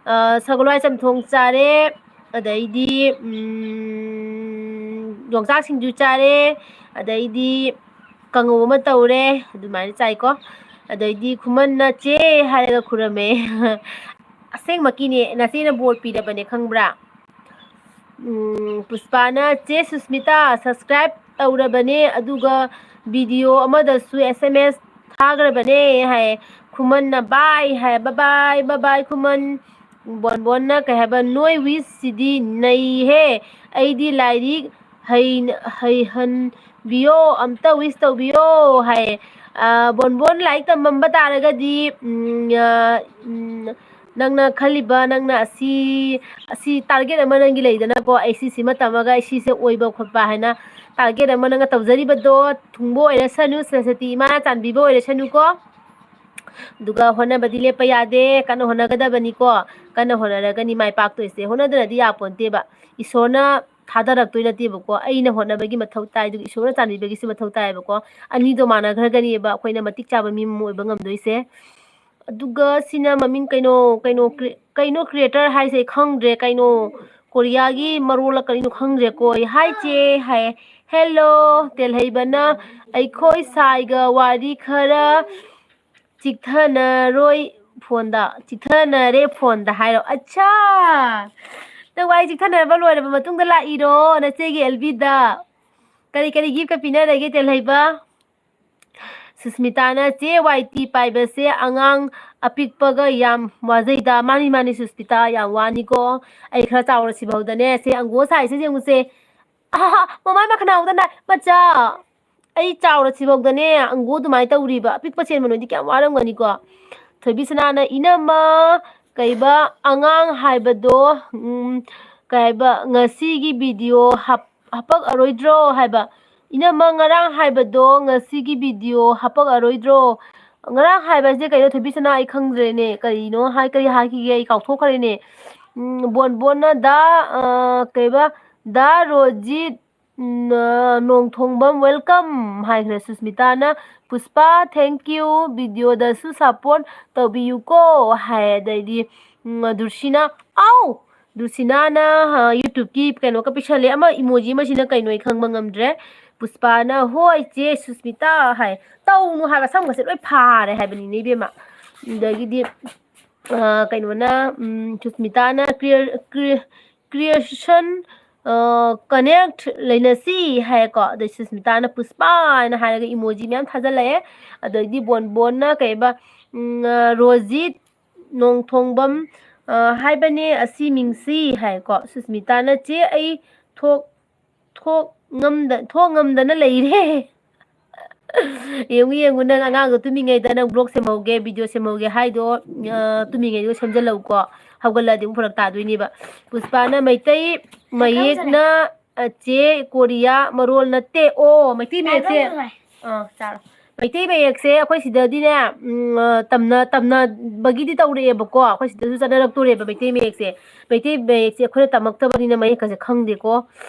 ꯑ, ꯁꯒꯣꯜ ꯍꯋꯥꯏ ꯆꯝꯊꯣꯡ ꯆꯥꯔꯦ, ꯑꯗꯩꯗꯤ, ꯎꯝ, ꯌꯣꯡꯆꯥꯛ ꯁꯤꯡꯖꯨ ꯆꯥꯔꯦ, ꯑꯗꯩꯗꯤ ꯀꯥꯡꯉꯧ ꯑꯃ ꯇꯧꯔꯦ", ꯑꯗꯨꯃꯥꯏꯅ ꯆꯥꯏꯀꯣ꯫ ꯑꯗꯩꯗꯤ ꯈꯨꯃꯟꯅ "ꯆꯦ" ꯍꯥꯏꯔꯒ ꯈꯨꯔꯝꯃꯦ꯫ ꯑꯁꯦꯡꯃꯛꯀꯤꯅꯦ, ꯅꯆꯦꯅ ꯕꯣꯔ ꯄꯤꯔꯕꯅꯦ, ꯈꯪꯕ꯭ꯔꯥ? ꯎꯝ, ꯄꯨꯁꯄꯥꯅ, "ꯆꯦ ꯁꯨꯁꯃꯤꯇꯥ, subscribe ꯇꯧꯔꯕꯅꯦ, ꯑꯗꯨꯒ video ꯑꯃꯗꯁꯨ S M S ꯊꯥꯈ꯭ꯔꯕꯅꯦ" ꯍꯥꯏ꯫ ꯈꯨꯃꯟꯅ, "Bye" ꯍꯥꯏ, "Bye bye, bye bye ꯈꯨꯃꯟ"꯫ ꯕꯣꯟꯕꯣꯟꯅ ꯀꯩ ꯍꯥꯏꯕ, "ꯅꯣꯏ wish ꯁꯤꯗꯤ ꯅꯩꯍꯦ, ꯑꯩꯗꯤ ꯂꯥꯏꯔꯤꯛ ꯍꯩ-, ꯍꯩꯍꯟꯕꯤꯌꯣ, ꯑꯝꯇ wish ꯇꯧꯕꯤꯌꯣ" ꯍꯥꯏ꯫ ꯑ, ꯕꯣꯟꯕꯣꯟ ꯂꯥꯏꯔꯤꯛ ꯇꯝꯃꯝꯕ ꯇꯥꯔꯒꯗꯤ, ꯎꯝ, ꯑ, ꯎꯝ, ꯅꯪꯅ ꯈꯜꯂꯤꯕ, ꯅꯪꯅ ꯑꯁꯤ, ꯑꯁꯤ target ꯑꯃ ꯅꯪꯒꯤ ꯂꯩꯗꯅꯀꯣ, ꯑꯩ ꯁꯤꯁꯤꯃ ꯇꯝꯃꯒ ꯑꯩ ꯁꯤꯁꯦ ꯑꯣꯏꯕ ꯈꯣꯠꯄ ꯍꯥꯏꯅ target ꯑꯃ ꯅꯪꯅ ꯇꯧꯖꯔꯤꯕꯗꯣ ꯊꯨꯡꯕ ꯑꯣꯏꯔꯁꯅꯨ, ꯁꯔꯁꯇꯤ ꯏꯃꯥꯅ ꯆꯥꯟꯕꯤꯕ ꯑꯣꯏꯔꯁꯅꯨꯀꯣ꯫ ꯑꯗꯨꯒ ꯍꯣꯠꯅꯕꯗꯤ ꯂꯦꯞꯄ ꯌꯥꯗꯦ, ꯀꯟꯅ ꯍꯣꯠꯅꯒꯗꯕꯅꯤꯀꯣ꯫ ꯀꯟꯅ ꯍꯣꯠꯅꯔꯒꯅꯤ ꯃꯥꯏ ꯄꯥꯛꯇꯣꯏꯁꯦ꯫ ꯍꯣꯠꯅꯗꯅꯗꯤ ꯌꯥꯄꯣꯟꯇꯦꯕ꯫ ꯏꯁꯣꯔꯅ ꯊꯥꯗꯔꯛꯇꯣꯏ ꯅꯠꯇꯦꯕꯀꯣ꯫ ꯑꯩꯅ ꯍꯣꯠꯅꯕꯒꯤ ꯃꯊꯧ ꯇꯥꯏ, ꯑꯗꯨꯒ ꯏꯁꯣꯔꯅ ꯆꯥꯟꯕꯤꯕꯒꯤꯁꯨ ꯃꯊꯧ ꯇꯥꯏꯌꯦꯕꯀꯣ꯫ ꯑꯅꯤꯗꯣ ꯃꯥꯟꯅꯈ꯭ꯔꯒꯅꯦꯕ ꯑꯩꯈꯣꯏꯅ ꯃꯇꯤꯛ ꯆꯥꯕ ꯃꯤ ꯑꯃ ꯑꯣꯏꯕ ꯉꯝꯗꯣꯏꯁꯦ꯫ ꯑꯗꯨꯒ ꯁꯤꯅ ꯃꯃꯤꯡ ꯀꯩꯅꯣ, ꯀꯩꯅꯣ ꯀ꯭ꯔꯤ-, ꯀꯩꯅꯣ creator ꯍꯥꯏꯁꯦ ꯑꯩ ꯈꯪꯗ꯭ꯔꯦ꯫ ꯀꯩꯅꯣ ꯀꯣꯔꯤꯌꯥꯒꯤ ꯃꯔꯣꯜꯂ ꯀꯔꯤꯅꯣ ꯈꯪꯗ꯭ꯔꯦꯀꯣ꯫ ꯑꯩ, "Hi ꯆꯦ" ꯍꯥꯏ꯫ "Hello" ꯇꯦꯜꯍꯩꯕꯅ, "ꯑꯩꯈꯣꯏ ꯁꯥꯏꯒ ꯋꯥꯔꯤ ꯈꯔ ꯆꯤꯛꯊꯅꯔꯣꯏ ꯐꯣꯟꯗ, ꯆꯤꯛꯊꯅꯔꯦ ꯐꯣꯟꯗ" ꯍꯥꯏꯔꯣ꯫ ꯑꯠꯆꯥ! ꯅꯪ ꯋꯥꯔꯤ ꯆꯤꯛꯊꯅꯔꯕ ꯂꯣꯏꯔꯕ ꯃꯇꯨꯡꯗ ꯂꯥꯛꯏꯔꯣ ꯅꯆꯦꯒꯤ L Bꯗ? ꯀꯔꯤ ꯀꯔꯤ giftꯀ ꯄꯤꯅꯔꯒꯦ ꯇꯦꯜꯍꯩꯕ? ꯁꯨꯁꯃꯤꯇꯥꯅ, "ꯆꯦ, ꯋꯥꯏ ꯇꯤ ꯄꯥꯏꯕꯁꯦ ꯑꯉꯥꯡ ꯑꯄꯤꯛꯄꯒ ꯌꯥꯝ ꯋꯥꯖꯩꯗ"꯫ ꯃꯥꯅꯤ, ꯃꯥꯅꯤ, ꯁꯨꯁꯃꯤꯇꯥ, ꯌꯥꯝ ꯋꯥꯅꯤꯀꯣ꯫ ꯑꯩ ꯈꯔ ꯆꯥꯎꯔꯁꯤꯐꯥꯎꯗꯅꯦ, ꯁꯦ, ꯑꯪꯒꯣ ꯁꯥꯏꯁꯦ ꯌꯦꯡꯉꯨꯁꯦ꯫ ꯑꯍꯥ, ꯃꯃꯥꯏ ꯃꯈꯅꯥꯎꯗ ꯅꯥꯏ, ꯃꯆꯥ꯫ ꯑꯩ ꯆꯥꯎꯔꯁꯤꯐꯥꯎꯗꯅꯦ, ꯑꯪꯒꯣ ꯑꯗꯨꯃꯥꯏꯅ ꯇꯧꯔꯤꯕ꯫ ꯑꯄꯤꯛꯄ ꯆꯦꯟꯕ ꯅꯣꯏꯗꯤ ꯀꯌꯥꯝ ꯋꯥꯔꯝꯒꯅꯤꯀꯣ꯫ ꯊꯣꯏꯕꯤꯁꯅꯥꯅ, "ꯏꯅꯝꯃ, ꯀꯩꯕ, ꯑꯉꯥꯡ ꯍꯥꯏꯕꯗꯣ, ꯎꯝ, ꯀꯩꯕ, ꯉꯁꯤꯒꯤ video ꯍꯥꯞ-, ꯍꯥꯄꯛꯑꯔꯣꯏꯗ꯭ꯔꯣ?" ꯍꯥꯏꯕ꯫ "ꯏꯅꯝꯃ, ꯉꯔꯥꯡ ꯍꯥꯏꯕꯗꯣ ꯉꯁꯤꯒꯤ video ꯍꯥꯄꯛꯑꯔꯣꯏꯗ꯭ꯔꯣ?" ꯉꯔꯥꯡ ꯍꯥꯏꯕꯁꯦ ꯀꯩꯅꯣ, ꯊꯣꯏꯕꯤꯁꯅꯥ? ꯑꯩ ꯈꯪꯗ꯭ꯔꯦꯅꯦ꯫ ꯀꯔꯤꯅꯣ ꯍꯥꯏ-, ꯀꯔꯤ ꯍꯥꯏꯈꯤꯒꯦ? ꯑꯩ ꯀꯥꯎꯊꯣꯛꯈ꯭ꯔꯦꯅꯦ꯫ ꯎꯝ, ꯕꯣꯟꯕꯣꯟꯅ ꯗꯥ, ꯑ, ꯀꯩꯕ, ꯗꯥ ꯔꯣꯖꯤꯠ, ꯎꯝ, ꯑ, ꯅꯣꯡꯊꯣꯡꯕꯝ welcome ꯍꯥꯏꯈ꯭ꯔꯦ꯫ ꯁꯨꯁꯃꯤꯇꯥꯅ, "ꯄꯨꯁꯄꯥ, thank you, videoꯗꯁꯨ support ꯇꯧꯕꯤꯌꯨꯀꯣ" ꯍꯥꯏ꯫ ꯑꯗꯩꯗꯤ, ꯎꯝ, ꯗꯨꯔꯁꯤꯅꯥ, ꯑꯥꯎ! ꯗꯨꯁꯤꯅꯥꯅ, ꯑ, YouTubeꯀꯤ ꯀꯩꯅꯣꯒ ꯄꯤꯁꯜꯂꯦ, ꯑꯃ emoji ꯑꯃꯁꯤꯅ ꯀꯩꯅꯣ ꯑꯩ ꯈꯪꯕ ꯉꯝꯗ꯭ꯔꯦ꯫ ꯄꯨꯁꯄꯥꯅ, "ꯍꯣꯏ ꯆꯦ ꯁꯨꯁꯃꯤꯇꯥ" ꯍꯥꯏ꯫ ꯇꯧꯅꯨ ꯍꯥꯏꯕ, ꯁꯝꯒꯁꯦ ꯂꯣꯏ ꯐꯥꯔꯦ ꯍꯥꯏꯕꯅꯤꯅꯦ ꯏꯕꯦꯝꯃ꯫ ꯑꯗꯒꯤꯗꯤ ꯑ, ꯀꯩꯅꯣꯅ, ꯎꯝ, ꯁꯨꯁꯃꯤꯇꯥꯅ ꯀ꯭ꯔꯤꯌꯔ-, ꯀ꯭ꯔꯤ-, ꯀ꯭ꯔꯤꯌꯦꯁꯟ, ꯑ, ꯀꯅꯦꯛ ꯂꯩꯅꯁꯤ ꯍꯥꯏꯌꯦꯀꯣ꯫ ꯑꯗꯩ ꯁꯨꯁꯃꯤꯇꯥꯅ ꯄꯨꯁꯄꯥ ꯍꯥꯏꯅ ꯍꯥꯏꯔꯒ ꯏꯃꯣꯖꯤ ꯃꯌꯥꯝ ꯊꯥꯖꯤꯜꯂꯛꯑꯦ꯫ ꯑꯗꯩꯗꯤ ꯕꯣꯟꯕꯣꯟꯅ ꯀꯩꯕ, ꯎꯝ, ꯑ, ꯔꯣꯖꯤꯠ ꯅꯣꯡꯊꯣꯡꯕꯝ, ꯑ, ꯍꯥꯏꯕꯅꯦ ꯑꯁꯤ ꯃꯤꯡꯁꯤ ꯍꯥꯏꯀꯣ꯫ ꯁꯨꯁꯃꯤꯇꯥꯅ, "ꯆꯦ, ꯑꯩ ꯊꯣꯛ-, ꯊꯣꯛ ꯉꯝꯗ-, ꯊꯣꯛ ꯉꯝꯗꯅ ꯂꯩꯔꯦ"꯫ ꯌꯦꯡꯉꯨ, ꯌꯦꯡꯉꯨ, ꯅꯪ ꯑꯉꯥꯡꯗꯣ ꯇꯨꯝꯃꯤꯉꯩꯗ ꯅꯪ ꯕ꯭ꯂꯣꯛ ꯁꯦꯝꯍꯧꯒꯦ, ꯚꯤꯗꯤꯑꯣ ꯁꯦꯝꯍꯧꯒꯦ ꯍꯥꯏꯗꯣ, ꯑ, ꯇꯨꯝꯃꯤꯉꯩꯗ ꯁꯦꯝꯖꯤꯜꯂꯧꯀꯣ꯫ ꯍꯧꯒꯠꯂꯛꯑꯗꯤ ꯑꯃꯨꯛ ꯐꯔꯛ ꯇꯥꯗꯣꯏꯅꯦꯕ꯫ ꯄꯨꯁꯄꯥꯅ, "ꯃꯩꯇꯩ ꯃꯌꯦꯛꯅ, ꯑ, ꯆꯦ, ꯀꯣꯔꯤꯌꯥ ꯃꯔꯣꯜ ꯅꯠꯇꯦ"꯫ ꯑꯣ, ꯃꯩꯇꯩ ꯃꯌꯦꯛꯁꯦ, ꯑ, ꯆꯥꯔꯣ꯫ ꯃꯩꯇꯩ ꯃꯌꯦꯛꯁꯦ ꯑꯩꯈꯣꯏ ꯁꯤꯗꯗꯤꯅꯦ, ꯎꯝ, ꯑ, ꯇꯝꯅ-, ꯇꯝꯅꯕꯒꯤꯗꯤ ꯇꯧꯔꯛꯑꯦꯕꯀꯣ꯫ ꯑꯩꯈꯣꯏ ꯁꯤꯗꯁꯨ ꯆꯠꯅꯔꯛꯇꯣꯔꯦꯕ ꯃꯩꯇꯩ ꯃꯌꯦꯛꯁꯦ꯫ ꯃꯩꯇꯩ ꯃꯌꯦꯛꯁꯦ ꯑꯩꯈꯣꯏꯅ ꯇꯝꯃꯛꯇꯕꯅꯤꯅ ꯃꯌꯦꯛꯀꯁꯦ ꯈꯪꯗꯦꯀꯣ꯫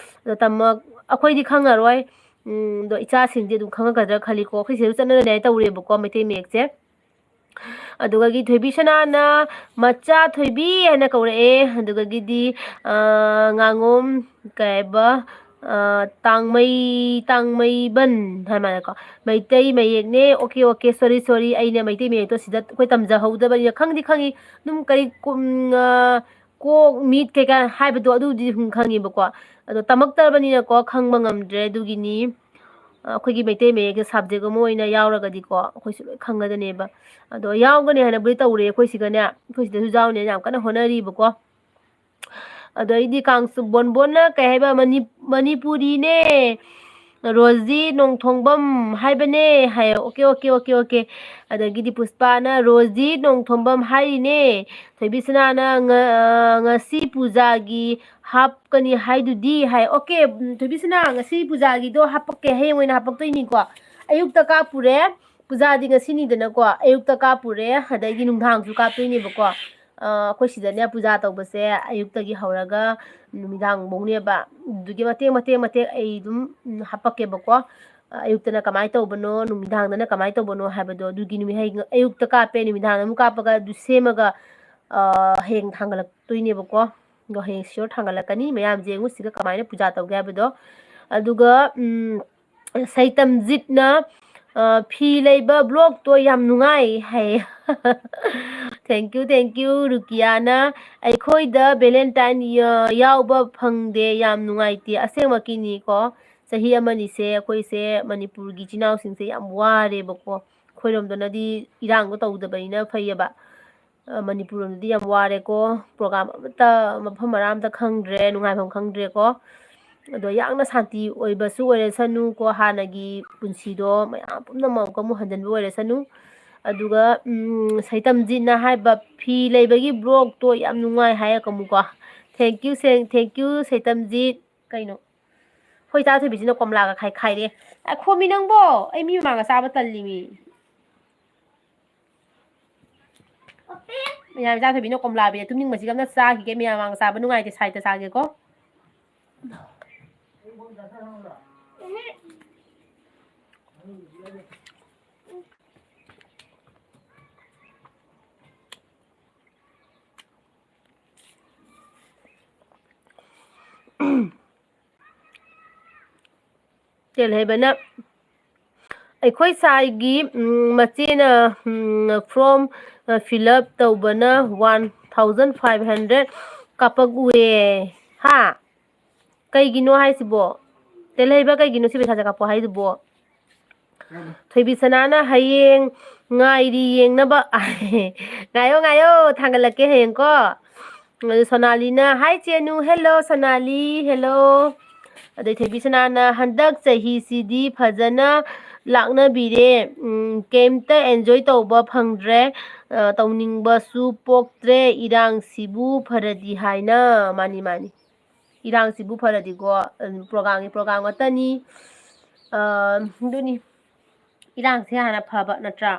ꯑꯗꯣ ꯇꯝꯃꯛ-, ꯑꯩꯈꯣꯏꯗꯤ ꯈꯪꯉꯔꯣꯏ꯫ ꯎꯝ, ꯑꯗꯣ ꯏꯆꯥꯁꯤꯡꯗꯤ ꯑꯗꯨꯝ ꯈꯪꯉꯛꯀꯗ꯭ꯔꯥ ꯈꯜꯂꯤꯀꯣ꯫ ꯑꯩꯈꯣꯏ ꯁꯤꯗꯁꯨ ꯆꯠꯅꯔꯛꯑꯦ ꯇꯧꯔꯦꯕꯀꯣ ꯃꯩꯇꯩ ꯃꯌꯦꯛꯁꯦ꯫ ꯑꯗꯨꯒꯗꯤ ꯊꯣꯏꯕꯤ ꯁꯅꯥꯅ "ꯃꯆꯥ ꯊꯣꯏꯕꯤ" ꯍꯥꯏꯅ ꯀꯧꯔꯛꯑꯦ꯫ ꯑꯗꯨꯗꯒꯤꯗꯤ, ꯑ, ꯉꯥꯉꯣꯝ, ꯀꯩ ꯍꯥꯏꯕ, ꯑ, ꯇꯥꯡꯃꯩ-, ꯇꯥꯡꯃꯩꯕꯟ ꯍꯥꯏ ꯃꯥꯜꯂꯦꯀꯣ꯫ "ꯃꯩꯇꯩ ꯃꯌꯦꯛꯅꯦ"꯫ ꯑꯣꯀꯦ, ꯑꯣꯀꯦ, ꯁꯣꯔꯤ, ꯁꯣꯔꯤ, ꯑꯩꯅ ꯃꯩꯇꯩ ꯃꯌꯦꯛꯇꯣ ꯁꯤꯗ ꯑꯩꯈꯣꯏ ꯇꯝꯖꯍꯧꯗꯕꯅꯤꯅ ꯈꯪꯗꯤ ꯈꯪꯉꯤ꯫ ꯑꯗꯨꯝ ꯀꯔꯤ ꯀꯨꯝ-, ꯑ, ꯀꯣꯛ, ꯃꯤꯠ ꯀꯩꯀꯥ ꯍꯥꯏꯕꯗꯣ ꯑꯗꯨꯕꯨꯗꯤ ꯑꯗꯨꯝ ꯈꯪꯉꯦꯕꯀꯣ꯫ ꯑꯗꯣ ꯇꯝꯃꯛꯇꯕꯅꯤꯅꯀꯣ ꯈꯪꯕ ꯉꯝꯗ꯭ꯔꯦ꯫ ꯑꯗꯨꯒꯤꯅꯤ, ꯑ, ꯑꯩꯈꯣꯏꯒꯤ ꯃꯩꯇꯩ ꯃꯌꯦꯛꯁꯦ ꯁꯕꯖꯦꯛ ꯑꯃ ꯑꯣꯏꯅ ꯌꯥꯎꯔꯒꯗꯤꯀꯣ ꯑꯩꯈꯣꯏꯁꯨ ꯂꯣꯏ ꯈꯪꯒꯗꯅꯦꯕ꯫ ꯑꯗꯣ ꯌꯥꯎꯒꯅꯤ ꯍꯥꯏꯅꯕꯨꯗꯤ ꯇꯧꯔꯦ ꯑꯩꯈꯣꯏ ꯁꯤꯒꯅꯦ, ꯑꯩꯈꯣꯏ ꯁꯤꯗꯁꯨ ꯌꯥꯎꯅꯦꯅ ꯌꯥꯝ ꯀꯟꯅ ꯍꯣꯠꯅꯔꯤꯕꯀꯣ꯫ ꯑꯗꯣ ꯑꯩꯗꯤ ꯀꯥꯡꯁꯨ ꯕꯣꯟꯕꯣꯟꯅ ꯀꯩ ꯍꯥꯏꯕ, ꯃꯅꯤ-, ꯃꯅꯤꯄꯨꯔꯤꯅꯦ, ꯔꯣꯖꯤ ꯅꯣꯡꯊꯣꯡꯕꯝ ꯍꯥꯏꯕꯅꯦ ꯍꯥꯏꯌꯦ꯫ Okay, okay, okay, okay. ꯑꯗꯒꯤꯗꯤ ꯄꯨꯁꯄꯥꯅ "ꯔꯣꯖꯤ ꯅꯣꯡꯊꯣꯝꯕꯝ ꯍꯥꯏꯔꯤꯅꯦ"꯫ ꯊꯣꯏꯕꯤꯁꯅꯥꯅ ꯉ-, ꯑ, "ꯉꯁꯤ ꯄꯨꯖꯥꯒꯤ ꯍꯥꯞꯀꯅꯤ ꯍꯥꯏꯗꯨꯗꯤ" ꯍꯥꯏ꯫ ꯑꯣꯀꯦ, ꯎꯝ, ꯊꯣꯏꯕꯤꯁꯅꯥ, ꯉꯁꯤ ꯄꯨꯖꯥꯒꯤꯗꯣ ꯍꯥꯞꯄꯛꯀꯦ, ꯍꯌꯦꯡ ꯑꯣꯏꯅ ꯍꯥꯞꯄꯛꯇꯣꯏꯅꯤꯀꯣ꯫ ꯑꯌꯨꯛꯇ ꯀꯥꯞꯄꯨꯔꯦ, ꯄꯨꯖꯥꯗꯤ ꯉꯁꯤꯅꯤꯗꯅꯀꯣ, ꯑꯌꯨꯛꯇ ꯀꯥꯞꯄꯨꯔꯦ, ꯑꯗꯒꯤ ꯅꯨꯡꯗꯥꯡꯁꯨ ꯀꯥꯞꯇꯣꯏꯅꯦꯕꯀꯣ꯫ ꯑ, ꯑꯩꯈꯣꯏ ꯁꯤꯗꯅꯦ ꯄꯨꯖꯥ ꯇꯧꯕꯁꯦ ꯑꯌꯨꯛꯇꯒꯤ ꯍꯧꯔꯒ ꯅꯨꯃꯤꯗꯥꯡꯐꯧꯅꯦꯕ꯫ ꯑꯗꯨꯒꯤ ꯃꯇꯦꯛ, ꯃꯇꯦꯛ, ꯃꯇꯦꯛ ꯑꯩ ꯑꯗꯨꯝ, ꯎꯝ, ꯍꯥꯞꯄꯛꯀꯦꯕꯀꯣ꯫ ꯑ, ꯑꯌꯨꯛꯇꯅ ꯀꯃꯥꯏꯅ ꯇꯧꯕꯅꯣ, ꯅꯨꯃꯤꯗꯥꯡꯗꯅ ꯀꯃꯥꯏꯅ ꯇꯧꯕꯅꯣ ꯍꯥꯏꯕꯗꯣ, ꯑꯗꯨꯒꯤ ꯅꯨꯃꯤꯠ ꯍꯌꯦꯡ ꯑꯌꯨꯛꯇ ꯀꯥꯞꯄꯦ, ꯅꯨꯃꯤꯗꯥꯡꯗ ꯑꯃꯨꯛ ꯀꯥꯞꯄꯒ ꯑꯗꯨ ꯁꯦꯝꯃꯒ, ꯑ, ꯍꯌꯦꯡ ꯊꯥꯡꯒꯠꯂꯛꯇꯣꯏꯅꯦꯕꯀꯣ꯫ ꯑꯗꯣ ꯍꯌꯦꯡ sure ꯊꯥꯡꯒꯠꯂꯛꯀꯅꯤ꯫ ꯃꯌꯥꯝꯁꯦ ꯌꯦꯡꯉꯨ ꯁꯤꯒ ꯀꯃꯥꯏꯅ ꯄꯨꯖꯥ ꯇꯧꯒꯦ ꯍꯥꯏꯕꯗꯣ꯫ ꯑꯗꯨꯒ, ꯎꯝ, ꯁꯩꯇꯝꯖꯤꯠꯅ, ꯑ, "ꯐꯤ ꯂꯩꯕ vlogꯇꯣ ꯌꯥꯝ ꯅꯨꯡꯉꯥꯏ" ꯍꯥꯏꯌꯦ꯫ Thank you, thank you, ꯔꯨꯀꯤꯌꯥꯅ꯫ "ꯑꯩꯈꯣꯏꯗ ꯚꯦꯂꯦꯟꯇꯥꯏꯟ ꯌ-, ꯌꯥꯎꯕ ꯐꯪꯗꯦ, ꯌꯥꯝ ꯅꯨꯡꯉꯥꯏꯇꯦ꯫" ꯑꯁꯦꯡꯃꯛꯀꯤꯅꯤꯀꯣ, ꯆꯍꯤ ꯑꯃꯅꯤꯁꯦ ꯑꯩꯈꯣꯏꯁꯦ ꯃꯅꯤꯄꯨꯔꯒꯤ ꯏꯆꯤꯟ ꯏꯅꯥꯎꯁꯤꯡꯁꯦ ꯌꯥꯝ ꯋꯥꯔꯦꯕꯀꯣ꯫ ꯑꯩꯈꯣꯏꯔꯣꯝꯗꯅꯗꯤ ꯏꯔꯥꯡꯗꯣ ꯇꯧꯗꯕꯅꯤꯅ ꯐꯩꯌꯦꯕ꯫ ꯑ, ꯃꯅꯤꯄꯨꯔ ꯂꯣꯝꯗꯗꯤ ꯌꯥꯝ ꯋꯥꯔꯦꯀꯣ꯫ ꯄ꯭ꯔꯣꯒ꯭ꯔꯥꯝ ꯑꯃꯠꯇ, ꯃꯐꯝ ꯃꯔꯥꯡ ꯑꯃꯠꯇ ꯈꯪꯗ꯭ꯔꯦ, ꯅꯨꯡꯉꯥꯏꯐꯝ ꯈꯪꯗ꯭ꯔꯦꯀꯣ꯫ ꯑꯗꯣ ꯌꯥꯝꯅ ꯁꯥꯟꯇꯤ ꯑꯣꯏꯕꯁꯨ ꯑꯣꯏꯔꯁꯅꯨꯀꯣ, ꯍꯥꯟꯅꯒꯤ ꯄꯨꯟꯁꯤꯗꯣ ꯃꯌꯥꯝ ꯄꯨꯝꯅꯃꯛ ꯑꯃꯨꯛꯀ ꯑꯃꯨꯛ ꯍꯟꯖꯤꯟꯕ ꯑꯣꯏꯔꯁꯅꯨ꯫ ꯑꯗꯨꯒ, ꯎꯝ, ꯁꯩꯇꯝꯖꯤꯠꯅ ꯍꯥꯏꯕ ꯐꯤ ꯂꯩꯕꯒꯤ ꯕ꯭ꯂꯣꯛꯇꯣ ꯌꯥꯝ ꯅꯨꯡꯉꯥꯏ ꯍꯥꯏ ꯑꯃꯨꯛꯀꯣ꯫ Thank you, say-, thank you, ꯁꯩꯇꯝꯖꯤꯠ꯫ ꯀꯩꯅꯣ? ꯑꯩꯈꯣꯏ ꯆꯥ ꯊꯣꯏꯕꯤꯁꯤꯅ ꯀꯣꯝꯂꯥꯒ ꯈꯥꯏ ꯈꯥꯏꯔꯦ꯫ ꯑ, ꯈꯣꯝꯃꯤ ꯅꯪꯕꯣ? ꯑꯩ ꯃꯤ ꯃꯃꯥꯡꯒ ꯆꯥꯕ ꯇꯜꯂꯤꯃꯤ꯫ ꯃꯌꯥꯝ ꯆꯥ ꯊꯣꯏꯕꯤꯅ ꯀꯣꯝꯂꯥ ꯄꯤꯔꯦ꯫ ꯇꯨꯝꯅꯤꯡꯕꯁꯤꯒ ꯑꯝꯇ ꯆꯥꯈꯤꯒꯦ꯫ ꯃꯌꯥꯝ ꯃꯃꯥꯡꯒ ꯆꯥꯕ ꯅꯨꯡꯉꯥꯏꯇꯦ꯫ ꯁꯥꯏꯠꯇ ꯆꯥꯒꯦꯀꯣ꯫ ꯇꯦꯜꯍꯩꯕꯅ ꯑꯩꯈꯣꯏ ꯁꯥꯏꯒꯤ, ꯎꯝ, ꯃꯆꯦꯅ, ꯎꯝ, ꯐꯣꯔꯝ, ꯑ, ꯐꯤꯜ ꯑꯞ ꯇꯧꯕꯅ ꯋꯥꯟ ꯊꯥꯎꯖꯟ ꯐꯥꯏꯚ ꯍꯟꯗ꯭ꯔꯦꯠ ꯀꯥꯞꯄꯛꯎꯌꯦ꯫ ꯍꯥ? ꯀꯩꯒꯤꯅꯣ ꯍꯥꯏꯁꯤꯕꯣ? ꯇꯦꯜꯍꯩꯕ, ꯀꯩꯒꯤꯅꯣ ꯁꯤ ꯄꯩꯁꯥꯁꯦ ꯀꯥꯞꯄꯣ ꯍꯥꯏꯗꯨꯕꯣ? ꯊꯣꯏꯕꯤꯁꯅꯥꯅ ꯍꯌꯦꯡ ꯉꯥꯏꯔꯤ ꯌꯦꯡꯅꯕ꯫ ꯉꯥꯏꯌꯣ, ꯉꯥꯏꯌꯣ, ꯊꯥꯡꯒꯠꯂꯛꯀꯦ ꯍꯌꯦꯡꯀꯣ꯫ ꯑꯗꯨ ꯁꯣꯅꯥꯂꯤꯅ, "Hi ꯆꯦꯅꯨ, hello ꯁꯣꯅꯥꯂꯤ, hello꯫" ꯑꯗꯩ ꯊꯣꯏꯕꯤꯁꯅꯥꯅ, "ꯍꯟꯗꯛ ꯆꯍꯤꯁꯤꯗꯤ ꯐꯖꯅ ꯂꯥꯛꯅꯕꯤꯔꯦ, ꯎꯝ, ꯀꯩꯝꯇ enjoy ꯇꯧꯕ ꯐꯪꯗ꯭ꯔꯦ, ꯑ, ꯇꯧꯅꯤꯡꯕꯁꯨ ꯄꯣꯛꯇ꯭ꯔꯦ, ꯏꯔꯥꯡꯁꯤꯕꯨ ꯐꯔꯗꯤ ꯍꯥꯏꯅ꯫" ꯃꯥꯅꯤ, ꯃꯥꯅꯤ꯫ ꯏꯔꯥꯡꯁꯤꯕꯨ ꯐꯔꯗꯤꯀꯣ, ꯎꯝ, ꯄ꯭ꯔꯣꯒꯥꯝꯒꯤ ꯄ꯭ꯔꯣꯒꯥꯝ ꯉꯥꯛꯇꯅꯤ꯫ ꯑ, ꯑꯗꯨꯅꯤ꯫ ꯏꯔꯥꯡꯁꯦ ꯍꯥꯟꯅ ꯐꯕ ꯅꯠꯇ꯭ꯔꯥ?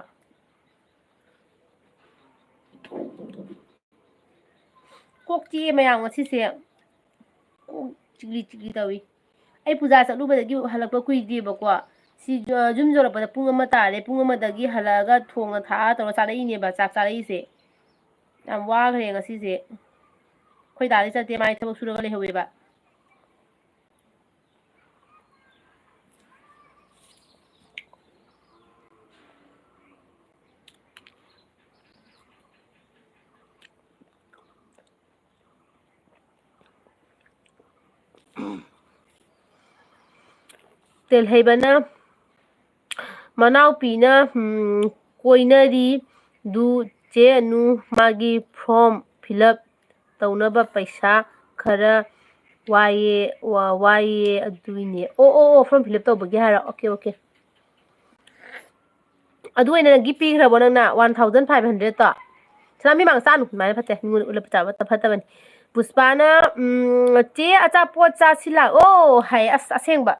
ꯀꯣꯛ ꯆꯤꯛꯑꯦ ꯃꯌꯥꯝ ꯉꯁꯤꯁꯦ꯫ ꯀꯣꯛ ꯆꯤꯛꯂꯤ ꯆꯤꯛꯂꯤ ꯇꯧꯏ꯫ ꯑꯩ ꯄꯨꯖꯥ ꯆꯠꯂꯨꯕꯗꯒꯤ ꯍꯜꯂꯛꯄ ꯀꯨꯏꯗꯦꯕꯀꯣ꯫ ꯁꯤ, ꯑ, ꯌꯨꯝ ꯌꯧꯔꯛꯄꯗ ꯄꯨꯡ ꯑꯃ ꯇꯥꯔꯦ꯫ ꯄꯨꯡ ꯑꯃꯗꯒꯤ ꯍꯜꯂꯛꯑꯒ ꯊꯣꯡꯉ ꯊꯥꯛꯑ ꯇꯧꯔ ꯆꯥꯔꯛꯏꯅꯦꯕ, ꯆꯥꯛ ꯆꯥꯔꯛꯏꯁꯦ꯫ ꯌꯥꯝ ꯋꯥꯈ꯭ꯔꯦ ꯉꯁꯤꯁꯦ꯫ ꯑꯩꯈꯣꯏ ꯗꯥꯗꯤ ꯆꯠꯇꯦ, ꯃꯥꯗꯤ ꯊꯕꯛ ꯁꯨꯔꯒ ꯂꯩꯍꯧꯋꯦꯕ꯫ ꯇꯦꯜꯍꯩꯕꯅ ꯃꯅꯥꯎꯄꯤꯅ, ꯎꯝ, ꯀꯣꯏꯅꯔꯤ ꯗꯨ ꯆꯦ ꯑꯅꯨ ꯃꯥꯒꯤ form fill up ꯇꯧꯅꯕ ꯄꯩꯁꯥ ꯈꯔ ꯋꯥꯏꯌꯦ, ꯋꯥ-, ꯋꯥꯏꯌꯦ ꯑꯗꯨꯏꯅꯦ꯫ ꯑꯣ, ꯑꯣ, ꯑꯣ, form fill up ꯇꯧꯕꯒꯤ ꯍꯥꯏꯔꯣ? OK, OK꯫ ꯑꯗꯨ ꯑꯣꯏꯅ ꯅꯪꯒꯤ ꯄꯤꯈ꯭ꯔꯕꯣ ꯅꯪꯅ one thousand five hundred ꯇꯣ? ꯁꯅꯥꯃꯤ ꯃꯥꯡ ꯆꯥꯅꯨ, ꯑꯗꯨꯃꯥꯏꯅ ꯐꯠꯇꯦ꯫ ꯃꯤꯉꯣꯟꯗ ꯎꯠꯂ ꯆꯥꯕ ꯐꯠꯇꯕꯅꯤ꯫ ꯄꯨꯁꯄꯥꯅ, ꯎꯝ, "ꯆꯦ ꯑꯆꯥꯄꯣꯠ ꯆꯥꯁꯤ ꯂꯥꯛꯑꯣ" ꯍꯥꯏ꯫ ꯑꯁ, ꯑꯁꯦꯡꯕ꯫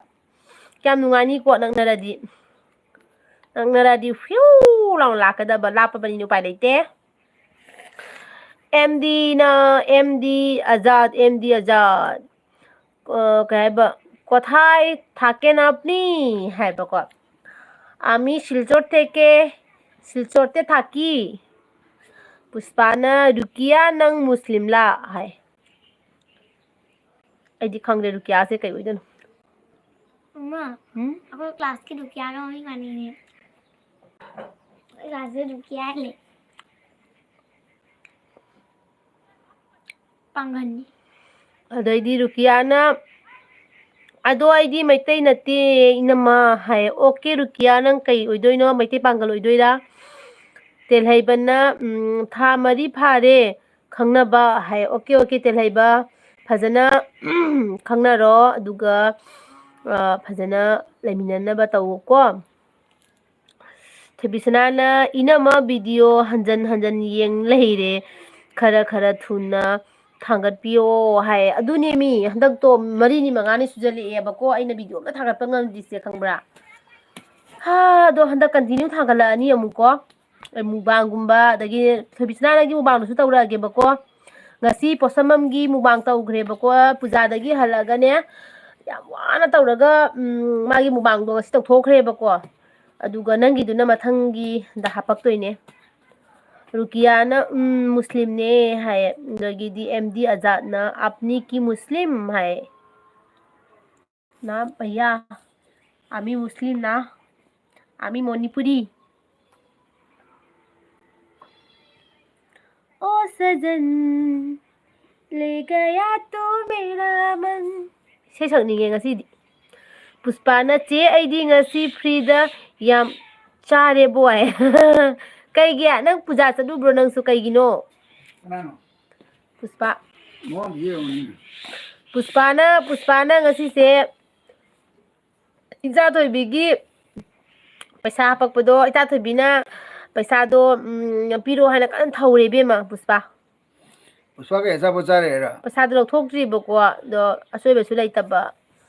ꯀꯌꯥꯝ ꯅꯨꯡꯉꯥꯏꯅꯤꯀꯣ ꯅꯛꯅꯔꯗꯤ꯫ ꯅꯛꯅꯔꯗꯤ ꯐ꯭ꯌꯨ ꯂꯥꯎꯅ ꯂꯥꯛꯀꯗꯕ, ꯂꯥꯞꯄꯕꯅꯤꯅ ꯎꯄꯥꯏ ꯂꯩꯇꯦ꯫ MDꯅ, MD ꯑꯖꯥꯗ, MD ꯑꯖꯥꯗ꯫ ꯑ, ꯀꯩ ꯍꯥꯏꯕ? "ꯀꯣꯊꯥꯏ ꯊꯥꯀꯦꯅ ꯑꯞꯅꯤ" ꯍꯥꯏꯕꯀꯣ꯫ "ꯑꯃꯤ ꯁꯤꯜꯆꯣꯔ ꯊꯦꯀꯦ, ꯁꯤꯜꯆꯣꯔ ꯊꯦ ꯊꯥꯀꯤ"꯫ ꯄꯨꯁꯄꯥꯅ, "ꯔꯨꯀꯤꯌꯥ, ꯅꯪ ꯃꯨꯁꯂꯤꯝꯂꯥ?" ꯍꯥꯏ꯫ ꯑꯩꯗꯤ ꯈꯪꯗꯦ ꯔꯨꯀꯤꯌꯥꯁꯦ ꯀꯩ ꯑꯣꯏꯗꯣꯏꯅꯣ꯫ ꯑꯃ, ꯎꯝ? ꯑꯩꯈꯣꯏ ꯀ꯭ꯂꯥꯁꯀꯤ ꯔꯨꯀꯤꯌꯥꯒ ꯃꯃꯤꯡ ꯃꯥꯟꯅꯩꯅꯦ꯫ ꯑꯩꯈꯣꯏ ꯀ꯭ꯂꯥꯁꯁꯦ ꯔꯨꯀꯤꯌꯥ ꯍꯥꯏꯅꯦ꯫ ꯄꯥꯡꯒꯟꯅꯤ꯫ ꯑꯗꯩꯗꯤ ꯔꯨꯀꯤꯌꯥꯅ, "ꯑꯗꯣ ꯑꯩꯗꯤ ꯃꯩꯇꯩ ꯅꯠꯇꯦ, ꯏꯅꯝꯃ" ꯍꯥꯏ꯫ "OK ꯔꯨꯀꯤꯌꯥ, ꯅꯪ ꯀꯩ ꯑꯣꯏꯗꯣꯏꯅꯣ? ꯃꯩꯇꯩ ꯄꯥꯡꯒꯜ ꯑꯣꯏꯗꯣꯏꯔꯥ?" ꯇꯦꯜꯍꯩꯕꯅ, ꯎꯝ, "ꯊꯥ ꯃꯔꯤ ꯐꯥꯔꯦ ꯈꯪꯅꯕ" ꯍꯥꯏ꯫ "OK, OK ꯇꯦꯜꯍꯩꯕ, ꯐꯖꯅ ꯈꯪꯅꯔꯣ, ꯑꯗꯨꯒ, ꯑ, ꯐꯖꯅ ꯂꯩꯃꯤꯟꯅꯅꯕ ꯇꯧꯀꯣ"꯫ ꯊꯣꯏꯕꯤꯁꯅꯥꯅ, "ꯏꯅꯝꯃ video ꯍꯟꯖꯟ ꯍꯟꯖꯟ ꯌꯦꯡ ꯂꯩꯔꯦ, ꯈꯔ ꯈꯔ ꯊꯨꯅ ꯊꯥꯡꯒꯠꯄꯤꯌꯣ" ꯍꯥꯏ꯫ ꯑꯗꯨꯅꯦꯃꯤ, ꯍꯟꯗꯛꯇꯣ ꯃꯔꯤꯅꯤ ꯃꯉꯥꯅꯤ ꯁꯨꯖꯜꯂꯛꯑꯦꯕꯀꯣ ꯑꯩꯅ video ꯑꯝꯇ ꯊꯥꯒꯠꯄ ꯉꯝꯗ꯭ꯔꯤꯁꯦ, ꯈꯪꯕ꯭ꯔꯥ? ꯍꯥ, ꯑꯗꯣ ꯍꯟꯗꯛ continue ꯊꯥꯡꯒꯠꯂꯛꯑꯅꯤ ꯑꯃꯨꯛꯀꯣ꯫ ꯑꯩ mukbangꯒꯨꯝꯕ, ꯑꯗꯒꯤ ꯊꯣꯏꯕꯤꯁꯅꯥ ꯅꯪꯒꯤ mukbangꯗꯨꯁꯨ ꯇꯧꯔꯛꯑꯒꯦꯕꯀꯣ꯫ ꯉꯁꯤ ꯄꯣꯠꯁꯝꯕꯝꯒꯤ mukbang ꯇꯧꯈ꯭ꯔꯦꯕꯀꯣ꯫ ꯄꯨꯖꯥꯗꯒꯤ ꯍꯜꯂꯛꯑꯒꯅꯦ, ꯌꯥꯝ ꯋꯥꯅ ꯇꯧꯔꯒ, ꯎꯝ, ꯃꯥꯒꯤ mukbangꯗꯣ ꯉꯁꯤ ꯇꯧꯊꯣꯛꯈ꯭ꯔꯦꯕꯀꯣ꯫ ꯑꯗꯨꯒ ꯅꯪꯒꯤꯗꯨꯅ ꯃꯊꯪꯒꯤꯗ ꯍꯥꯄꯛꯇꯣꯏꯅꯦ꯫ ꯔꯨꯀꯤꯌꯥꯅ, ꯎꯝ, ꯃꯨꯁꯂꯤꯝꯅꯦ ꯍꯥꯏꯌꯦ꯫ ꯑꯗꯒꯤꯗꯤ MD ꯑꯖꯥꯗꯅ, "ꯑꯞꯅꯤ ꯀꯤ ꯃꯨꯁꯂꯤꯝ?" ꯍꯥꯏꯌꯦ꯫ "ꯅꯥ ꯚꯩꯌꯥ, ꯑꯃꯤ ꯃꯨꯁꯂꯤꯝ ꯅꯥ, ꯑꯃꯤ ꯃꯣꯅꯤꯄꯨꯔꯤ꯫ ꯑꯣ ꯁꯖꯟ, ꯂꯦ ꯒꯌꯥ ꯇꯨ ꯃꯦꯔꯥ ꯃꯟ, ꯏꯁꯩ ꯁꯛꯅꯤꯡꯉꯦ ꯉꯁꯤꯗꯤ꯫ ꯄꯨꯁꯄꯥꯅ, "ꯆꯦ, ꯑꯩꯗꯤ ꯉꯁꯤ ꯐ꯭ꯔꯤꯗ ꯌꯥꯝ ꯆꯥꯔꯦ ꯕꯣꯏ"꯫ ꯀꯩꯒꯤ? ꯅꯪ ꯄꯨꯖꯥ ꯆꯠꯂꯨꯕ꯭ꯔꯣ ꯅꯪꯁꯨ? ꯀꯩꯒꯤꯅꯣ? ꯀꯅꯥꯅꯣ? ꯄꯨꯁꯄꯥ꯫ ꯃꯑꯣꯡꯗꯤ ꯌꯦꯡꯉꯨꯅꯦ꯫ ꯄꯨꯁꯄꯥꯅ, ꯄꯨꯁꯄꯥꯅ ꯉꯁꯤꯁꯦ ꯏꯆꯥ ꯊꯣꯏꯕꯤꯒꯤ ꯄꯩꯁꯥ ꯍꯥꯄꯛꯄꯗꯣ, ꯏꯆꯥ ꯊꯣꯏꯕꯤꯅ ꯄꯩꯁꯥꯗꯣ, ꯎꯝ, ꯄꯤꯔꯣ ꯍꯥꯏꯅ ꯀꯟꯅ ꯊꯧꯔꯦ ꯏꯕꯦꯝꯃ, ꯄꯨꯁꯄꯥ꯫ ꯄꯨꯁꯄꯥ ꯀꯩ ꯑꯆꯥꯄꯣꯠ ꯆꯥꯔꯦ ꯍꯥꯏꯔꯣ? ꯄꯩꯁꯥꯗꯣ ꯂꯧꯊꯣꯛꯇ꯭ꯔꯤꯕꯀꯣ, ꯑꯗꯣ ꯑꯆꯣꯏꯕꯁꯨ ꯂꯩꯇꯕ꯫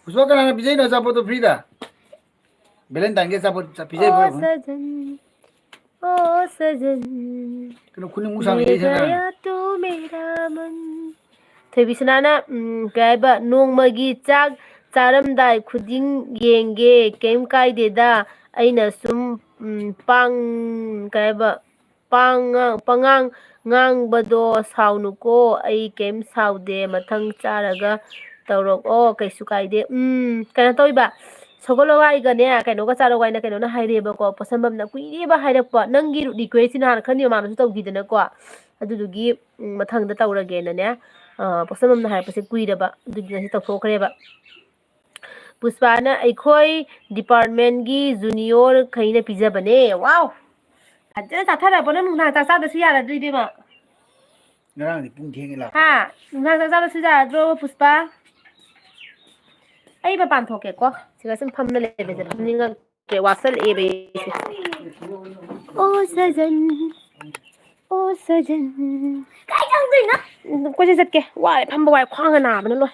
ꯄꯨꯁꯄꯥ ꯀꯅꯥꯅ ꯄꯤꯖꯩꯅꯣ ꯑꯆꯥꯄꯣꯠꯇꯣ ꯐ꯭ꯔꯤꯗ? ꯚꯦꯂꯦꯟꯇꯥꯏꯟꯒꯤ ꯑꯆꯥꯄꯣꯠ ꯆ-, ꯄꯤꯖꯩ ꯑꯣ ꯄꯨꯔꯛꯎ꯫ ꯁꯖꯟ, ꯑꯣ ꯁꯖꯟ, ꯀꯩꯅꯣ ꯈꯨꯅꯤꯡ ꯃꯨꯁꯥꯡ ꯃꯦꯔꯥ ꯂꯩꯁꯦ ꯅꯪ? ꯌꯥ ꯇꯨ ꯃꯦꯔꯥ ꯃꯟ꯫ ꯊꯣꯏꯕꯤꯁꯅꯥꯅ, ꯎꯝ, ꯀꯩ ꯍꯥꯏꯕ, "ꯅꯣꯡꯃꯒꯤ ꯆꯥꯛ ꯆꯥꯔꯝꯗꯥꯏ ꯈꯨꯗꯤꯡ ꯌꯦꯡꯒꯦ, ꯀꯩꯝ ꯀꯥꯏꯗꯦꯗ꯫ ꯑꯩꯅ ꯁꯨꯝ, ꯎꯝ, ꯄꯥꯡ-, ꯀꯩ ꯍꯥꯏꯕ, ꯄꯥꯡ-, ꯄꯉꯥꯡ ꯉꯥꯡꯕꯗꯣ ꯁꯥꯎꯅꯨꯀꯣ, ꯑꯩ ꯀꯩꯝ ꯁꯥꯎꯗꯦ꯫ ꯃꯊꯪ ꯆꯥꯔꯒ ꯇꯧꯔꯛꯑꯣ, ꯀꯩꯁꯨ ꯀꯥꯏꯗꯦ"꯫ ꯎꯝ, ꯀꯩꯅꯣ ꯇꯧꯏꯕ, ꯁꯒꯣꯜ ꯍꯋꯥꯏꯒꯅꯦ, ꯀꯩꯅꯣꯒ ꯆꯥꯔꯛꯑꯣ ꯍꯥꯏꯅ ꯀꯩꯅꯣꯅ ꯍꯥꯏꯔꯦꯕꯀꯣ, ꯄꯣꯠꯁꯝꯕꯝꯅ ꯀꯨꯏꯔꯦꯕ ꯍꯥꯏꯔꯛꯄ, ꯅꯪꯒꯤ request ꯁꯤ ꯅꯍꯥꯟ ꯈꯔ ꯃꯃꯥꯡꯗꯁꯨ ꯇꯧꯈꯤꯗꯅꯀꯣ, ꯑꯗꯨꯗꯨꯒꯤ, ꯎꯝ, ꯃꯊꯪꯗ ꯇꯧꯔꯒꯦꯅꯅꯦ, ꯑ, ꯄꯣꯠꯁꯝꯕꯝꯅ ꯍꯥꯏꯔꯛꯄꯁꯦ ꯀꯨꯏꯔꯕ, ꯑꯗꯨꯒꯤ ꯉꯁꯤ ꯇꯧꯊꯣꯛꯈ꯭ꯔꯦꯕ꯫ ꯄꯨꯁꯄꯥꯅ, "ꯑꯩꯈꯣꯏ department ꯒꯤ junior ꯈꯩꯅ ꯄꯤꯖꯕꯅꯦ"꯫ ꯋꯥꯎ! ꯐꯖꯅ ꯆꯥꯊꯔꯕꯣ? ꯅꯪ ꯅꯨꯡꯗꯥꯡ ꯆꯥꯛ ꯆꯥꯗꯁꯨ ꯌꯥꯔꯗ꯭ꯔꯣ, ꯏꯕꯦꯝꯃ? ꯉꯔꯥꯡꯗꯤ ꯄꯨꯡ ꯊꯦꯡꯉꯦ ꯂꯥꯛꯄ꯫ ꯍꯥ? ꯅꯨꯡꯗꯥꯡ ꯆꯥꯛ ꯆꯥꯗꯁꯨ ꯌꯥꯔꯗ꯭ꯔꯣ, ꯄꯨꯁꯄꯥ? ꯑꯩ ꯃꯄꯥꯟ ꯊꯣꯛꯀꯦꯀꯣ꯫ ꯁꯤꯗ ꯁꯨꯝ ꯐꯝꯅ ꯂꯩꯕꯁꯦ ꯐꯝꯅꯤꯡꯉꯛꯇ꯭ꯔꯦ, ꯋꯥꯁꯜꯂꯛꯑꯦꯕ ꯑꯩꯁꯦ꯫ ꯑꯣ ꯁꯖꯟ, ꯑꯣ ꯁꯖꯟ꯫ ꯀꯥꯏ ꯆꯪꯗꯣꯏꯅꯣ? ꯀꯣꯏꯆꯠ ꯆꯠꯀꯦ꯫ ꯋꯥꯔꯦ, ꯐꯝꯕ ꯋꯥꯔꯦ, ꯈ꯭ꯋꯥꯡꯒ ꯅꯥꯕꯅ ꯂꯣꯏ꯫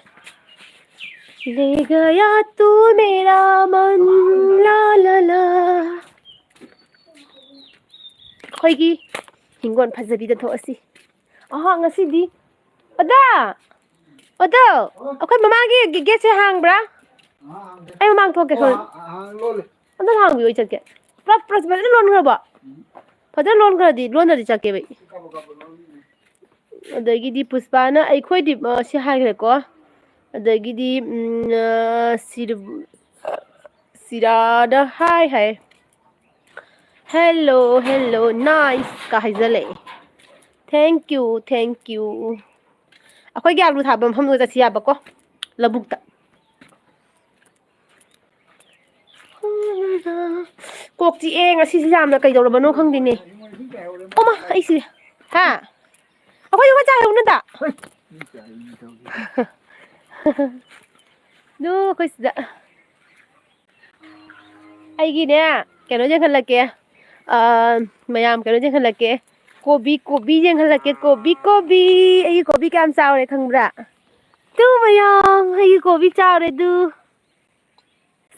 ꯂꯦ ꯒꯌꯥ ꯇꯨ ꯃꯦꯔꯥ ꯃꯟ, ꯂꯥ ꯂꯥ ꯂꯥ꯫ ꯑꯩꯈꯣꯏꯒꯤ ꯍꯤꯡꯒꯣꯜ ꯐꯖꯕꯤꯗ ꯊꯣꯛꯑꯁꯤ꯫ ꯑꯍꯥ, ꯉꯁꯤꯗꯤ, ꯑꯣꯖꯥ! ꯑꯣꯖꯥ! ꯑꯩꯈꯣꯏ ꯃꯃꯥꯡꯒꯤ ꯒꯦ-, ꯒꯦꯠꯁꯦ ꯍꯥꯡꯕ꯭ꯔꯥ? ꯑꯩ ꯃꯃꯥꯡ ꯊꯣꯛꯀꯦ, ꯁꯣꯔꯤ꯫ ꯑꯝꯇ ꯍꯥꯡꯕꯤꯌꯨ, ꯑꯩ ꯆꯠꯀꯦ꯫ ꯄꯨꯔꯥ, ꯄꯨꯔꯥ ꯐꯖꯅ ꯂꯣꯟꯈ꯭ꯔꯕꯣ? ꯐꯖꯅ ꯂꯣꯟꯈ꯭ꯔꯗꯤ, ꯂꯣꯟꯗ꯭ꯔꯗꯤ ꯆꯠꯀꯦꯕ ꯑꯩ꯫ ꯑꯗꯒꯤꯗꯤ ꯄꯨꯁꯄꯥꯅ ꯑꯩꯈꯣꯏꯗꯤ, ꯑ, ꯁꯤ ꯍꯥꯏꯈ꯭ꯔꯦꯀꯣ꯫ ꯑꯗꯒꯤꯗꯤ, ꯎꯝ, ꯑ, ꯁꯤꯔ-, ꯁꯤꯔꯥꯗ ꯍꯥꯏ ꯍꯥꯏ꯫ "Hello, hello, nice" ꯀ ꯍꯥꯏꯖꯜꯂꯛꯑꯦ꯫ Thank you, thank you꯫ ꯑꯩꯈꯣꯏꯒꯤ ꯑꯥꯂꯨ ꯊꯥꯕ ꯃꯐꯝꯗꯨꯗ ꯆꯠꯁꯤ ꯌꯥꯕꯀꯣ, ꯂꯧꯕꯨꯛꯇ꯫ ꯀꯣꯛ ꯆꯤꯛꯑꯦ ꯉꯁꯤꯁꯦ ꯌꯥꯝꯅ, ꯀꯩꯗꯧꯔꯕꯅꯣ ꯈꯪꯗꯦꯅꯦ꯫ ꯑꯣꯃꯥ, ꯑꯩꯁꯦ, ꯍꯥ? ꯑꯩꯈꯣꯏ ꯌꯨꯝ ꯆꯥꯏ ꯍꯧꯅꯗ꯫ ꯅꯨ, ꯑꯩꯈꯣꯏ ꯁꯤꯗ꯫ ꯑꯩꯒꯤꯅꯦ, ꯀꯩꯅꯣ ꯌꯦꯡꯍꯜꯂꯛꯀꯦ꯫ ꯑ, ꯃꯌꯥꯝ ꯀꯩꯅꯣ ꯌꯦꯡꯍꯜꯂꯛꯀꯦ꯫ ꯀꯣꯕꯤ, ꯀꯣꯕꯤ ꯌꯦꯡꯍꯜꯂꯛꯀꯦ꯫ ꯀꯣꯕꯤ, ꯀꯣꯕꯤ꯫ ꯑꯩꯒꯤ ꯀꯣꯕꯤ ꯀꯌꯥꯝ ꯆꯥꯎꯔꯦ ꯈꯪꯕ꯭ꯔꯥ? ꯇꯨ ꯃꯌꯥꯝ, ꯑꯩꯒꯤ ꯀꯣꯕꯤ ꯆꯥꯎꯔꯦ ꯑꯗꯨ꯫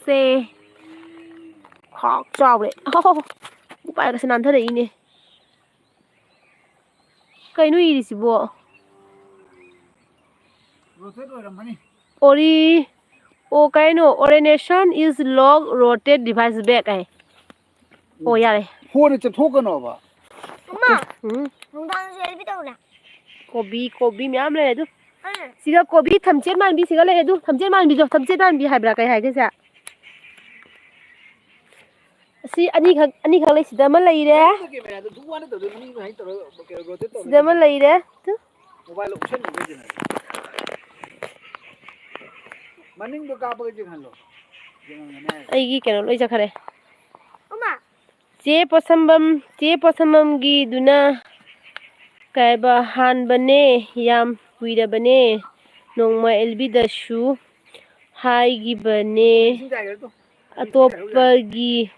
ꯁꯦ꯫ ꯈꯥꯛ ꯆꯥꯎꯔꯦ꯫ ꯑꯍꯣ, ꯎꯄꯥꯏꯒꯁꯦ ꯅꯥꯟꯊꯔꯛꯏꯅꯦ꯫ ꯀꯩꯅꯣ ꯏꯔꯤꯁꯤꯕꯣ? Rotate ꯑꯣꯏꯔꯝꯃꯅꯤ꯫ ꯑꯣꯔꯤ-, ꯑꯣ, ꯀꯩꯅꯣ? Orientation is log rotate device back ꯍꯥꯏ꯫ ꯑꯣ, ꯌꯥꯔꯦ꯫ ꯍꯣꯔꯦ ꯆꯠꯊꯣꯛꯀꯅꯣꯕ꯫ ꯑꯃ, ꯎꯝ꯫ ꯅꯨꯡꯗꯥꯡꯁꯨ ꯑꯦꯜꯕꯤ ꯇꯧꯔꯦ꯫ ꯀꯣꯕꯤ, ꯀꯣꯕꯤ ꯃꯌꯥꯝ ꯂꯩ ꯑꯗꯨ꯫ ꯑꯥ꯫ ꯁꯤꯒ ꯀꯣꯕꯤ ꯊꯝꯆꯦꯠ ꯃꯥꯟꯕꯤ ꯁꯤꯒ ꯂꯩ ꯑꯗꯨ꯫ ꯊꯝꯆꯦꯠ ꯃꯥꯟꯕꯤꯗꯣ, ꯊꯝꯆꯦꯠ ꯃꯥꯟꯕꯤ ꯍꯥꯏꯕ꯭ꯔꯥ ꯀꯩ ꯍꯥꯏꯒꯦ ꯁꯦ? ꯑꯁꯤ ꯑꯅꯤꯈꯛ, ꯑꯅꯤꯈꯛ ꯂꯩ꯫ ꯁꯤꯗ ꯑꯃ ꯂꯩꯔꯦ꯫ ꯃꯅꯤꯡꯗ camera ꯗꯨ ꯗꯨ ꯋꯥꯅ ꯇꯧꯗꯣꯏ, ꯃꯅꯤꯡꯗ ꯁꯨꯃꯥꯏꯅ ꯇꯧꯔꯒ rotate ꯇꯧꯔꯒ ꯁꯤꯗ ꯑꯃ ꯂꯩꯔꯦ꯫ ꯇꯨ꯫ Mobile ꯂꯣ ꯎꯞꯁꯟꯕꯤꯗꯣꯏꯁꯤꯅ꯫ ꯃꯅꯤꯡꯗꯣ ꯀꯥꯞꯄꯒ ꯆꯤꯡꯍꯜꯂꯣ꯫ ꯌꯦꯡꯉꯝꯒꯅꯤ ꯍꯥꯏ꯫ ꯑꯩꯒꯤ ꯀꯩꯅꯣ ꯂꯣꯏ ꯆꯠꯈ꯭ꯔꯦ꯫ ꯆꯦ ꯄꯣꯠꯁꯝꯕꯝ, ꯆꯦ ꯄꯣꯠꯁꯝꯕꯝꯒꯤꯗꯨꯅ ꯀꯩ ꯍꯥꯏꯕ, ꯍꯥꯟꯕꯅꯦ, ꯌꯥꯝ ꯀꯨꯏꯔꯕꯅꯦ, ꯅꯣꯡꯃ ꯑꯦꯜꯕꯤꯗꯁꯨ ꯍꯥꯏꯈꯤꯕꯅꯦ꯫ ꯏꯁꯤꯡ ꯆꯥꯏꯈ꯭ꯔꯦ ꯇꯨ꯫ ꯑꯇꯣꯞꯄꯒꯤ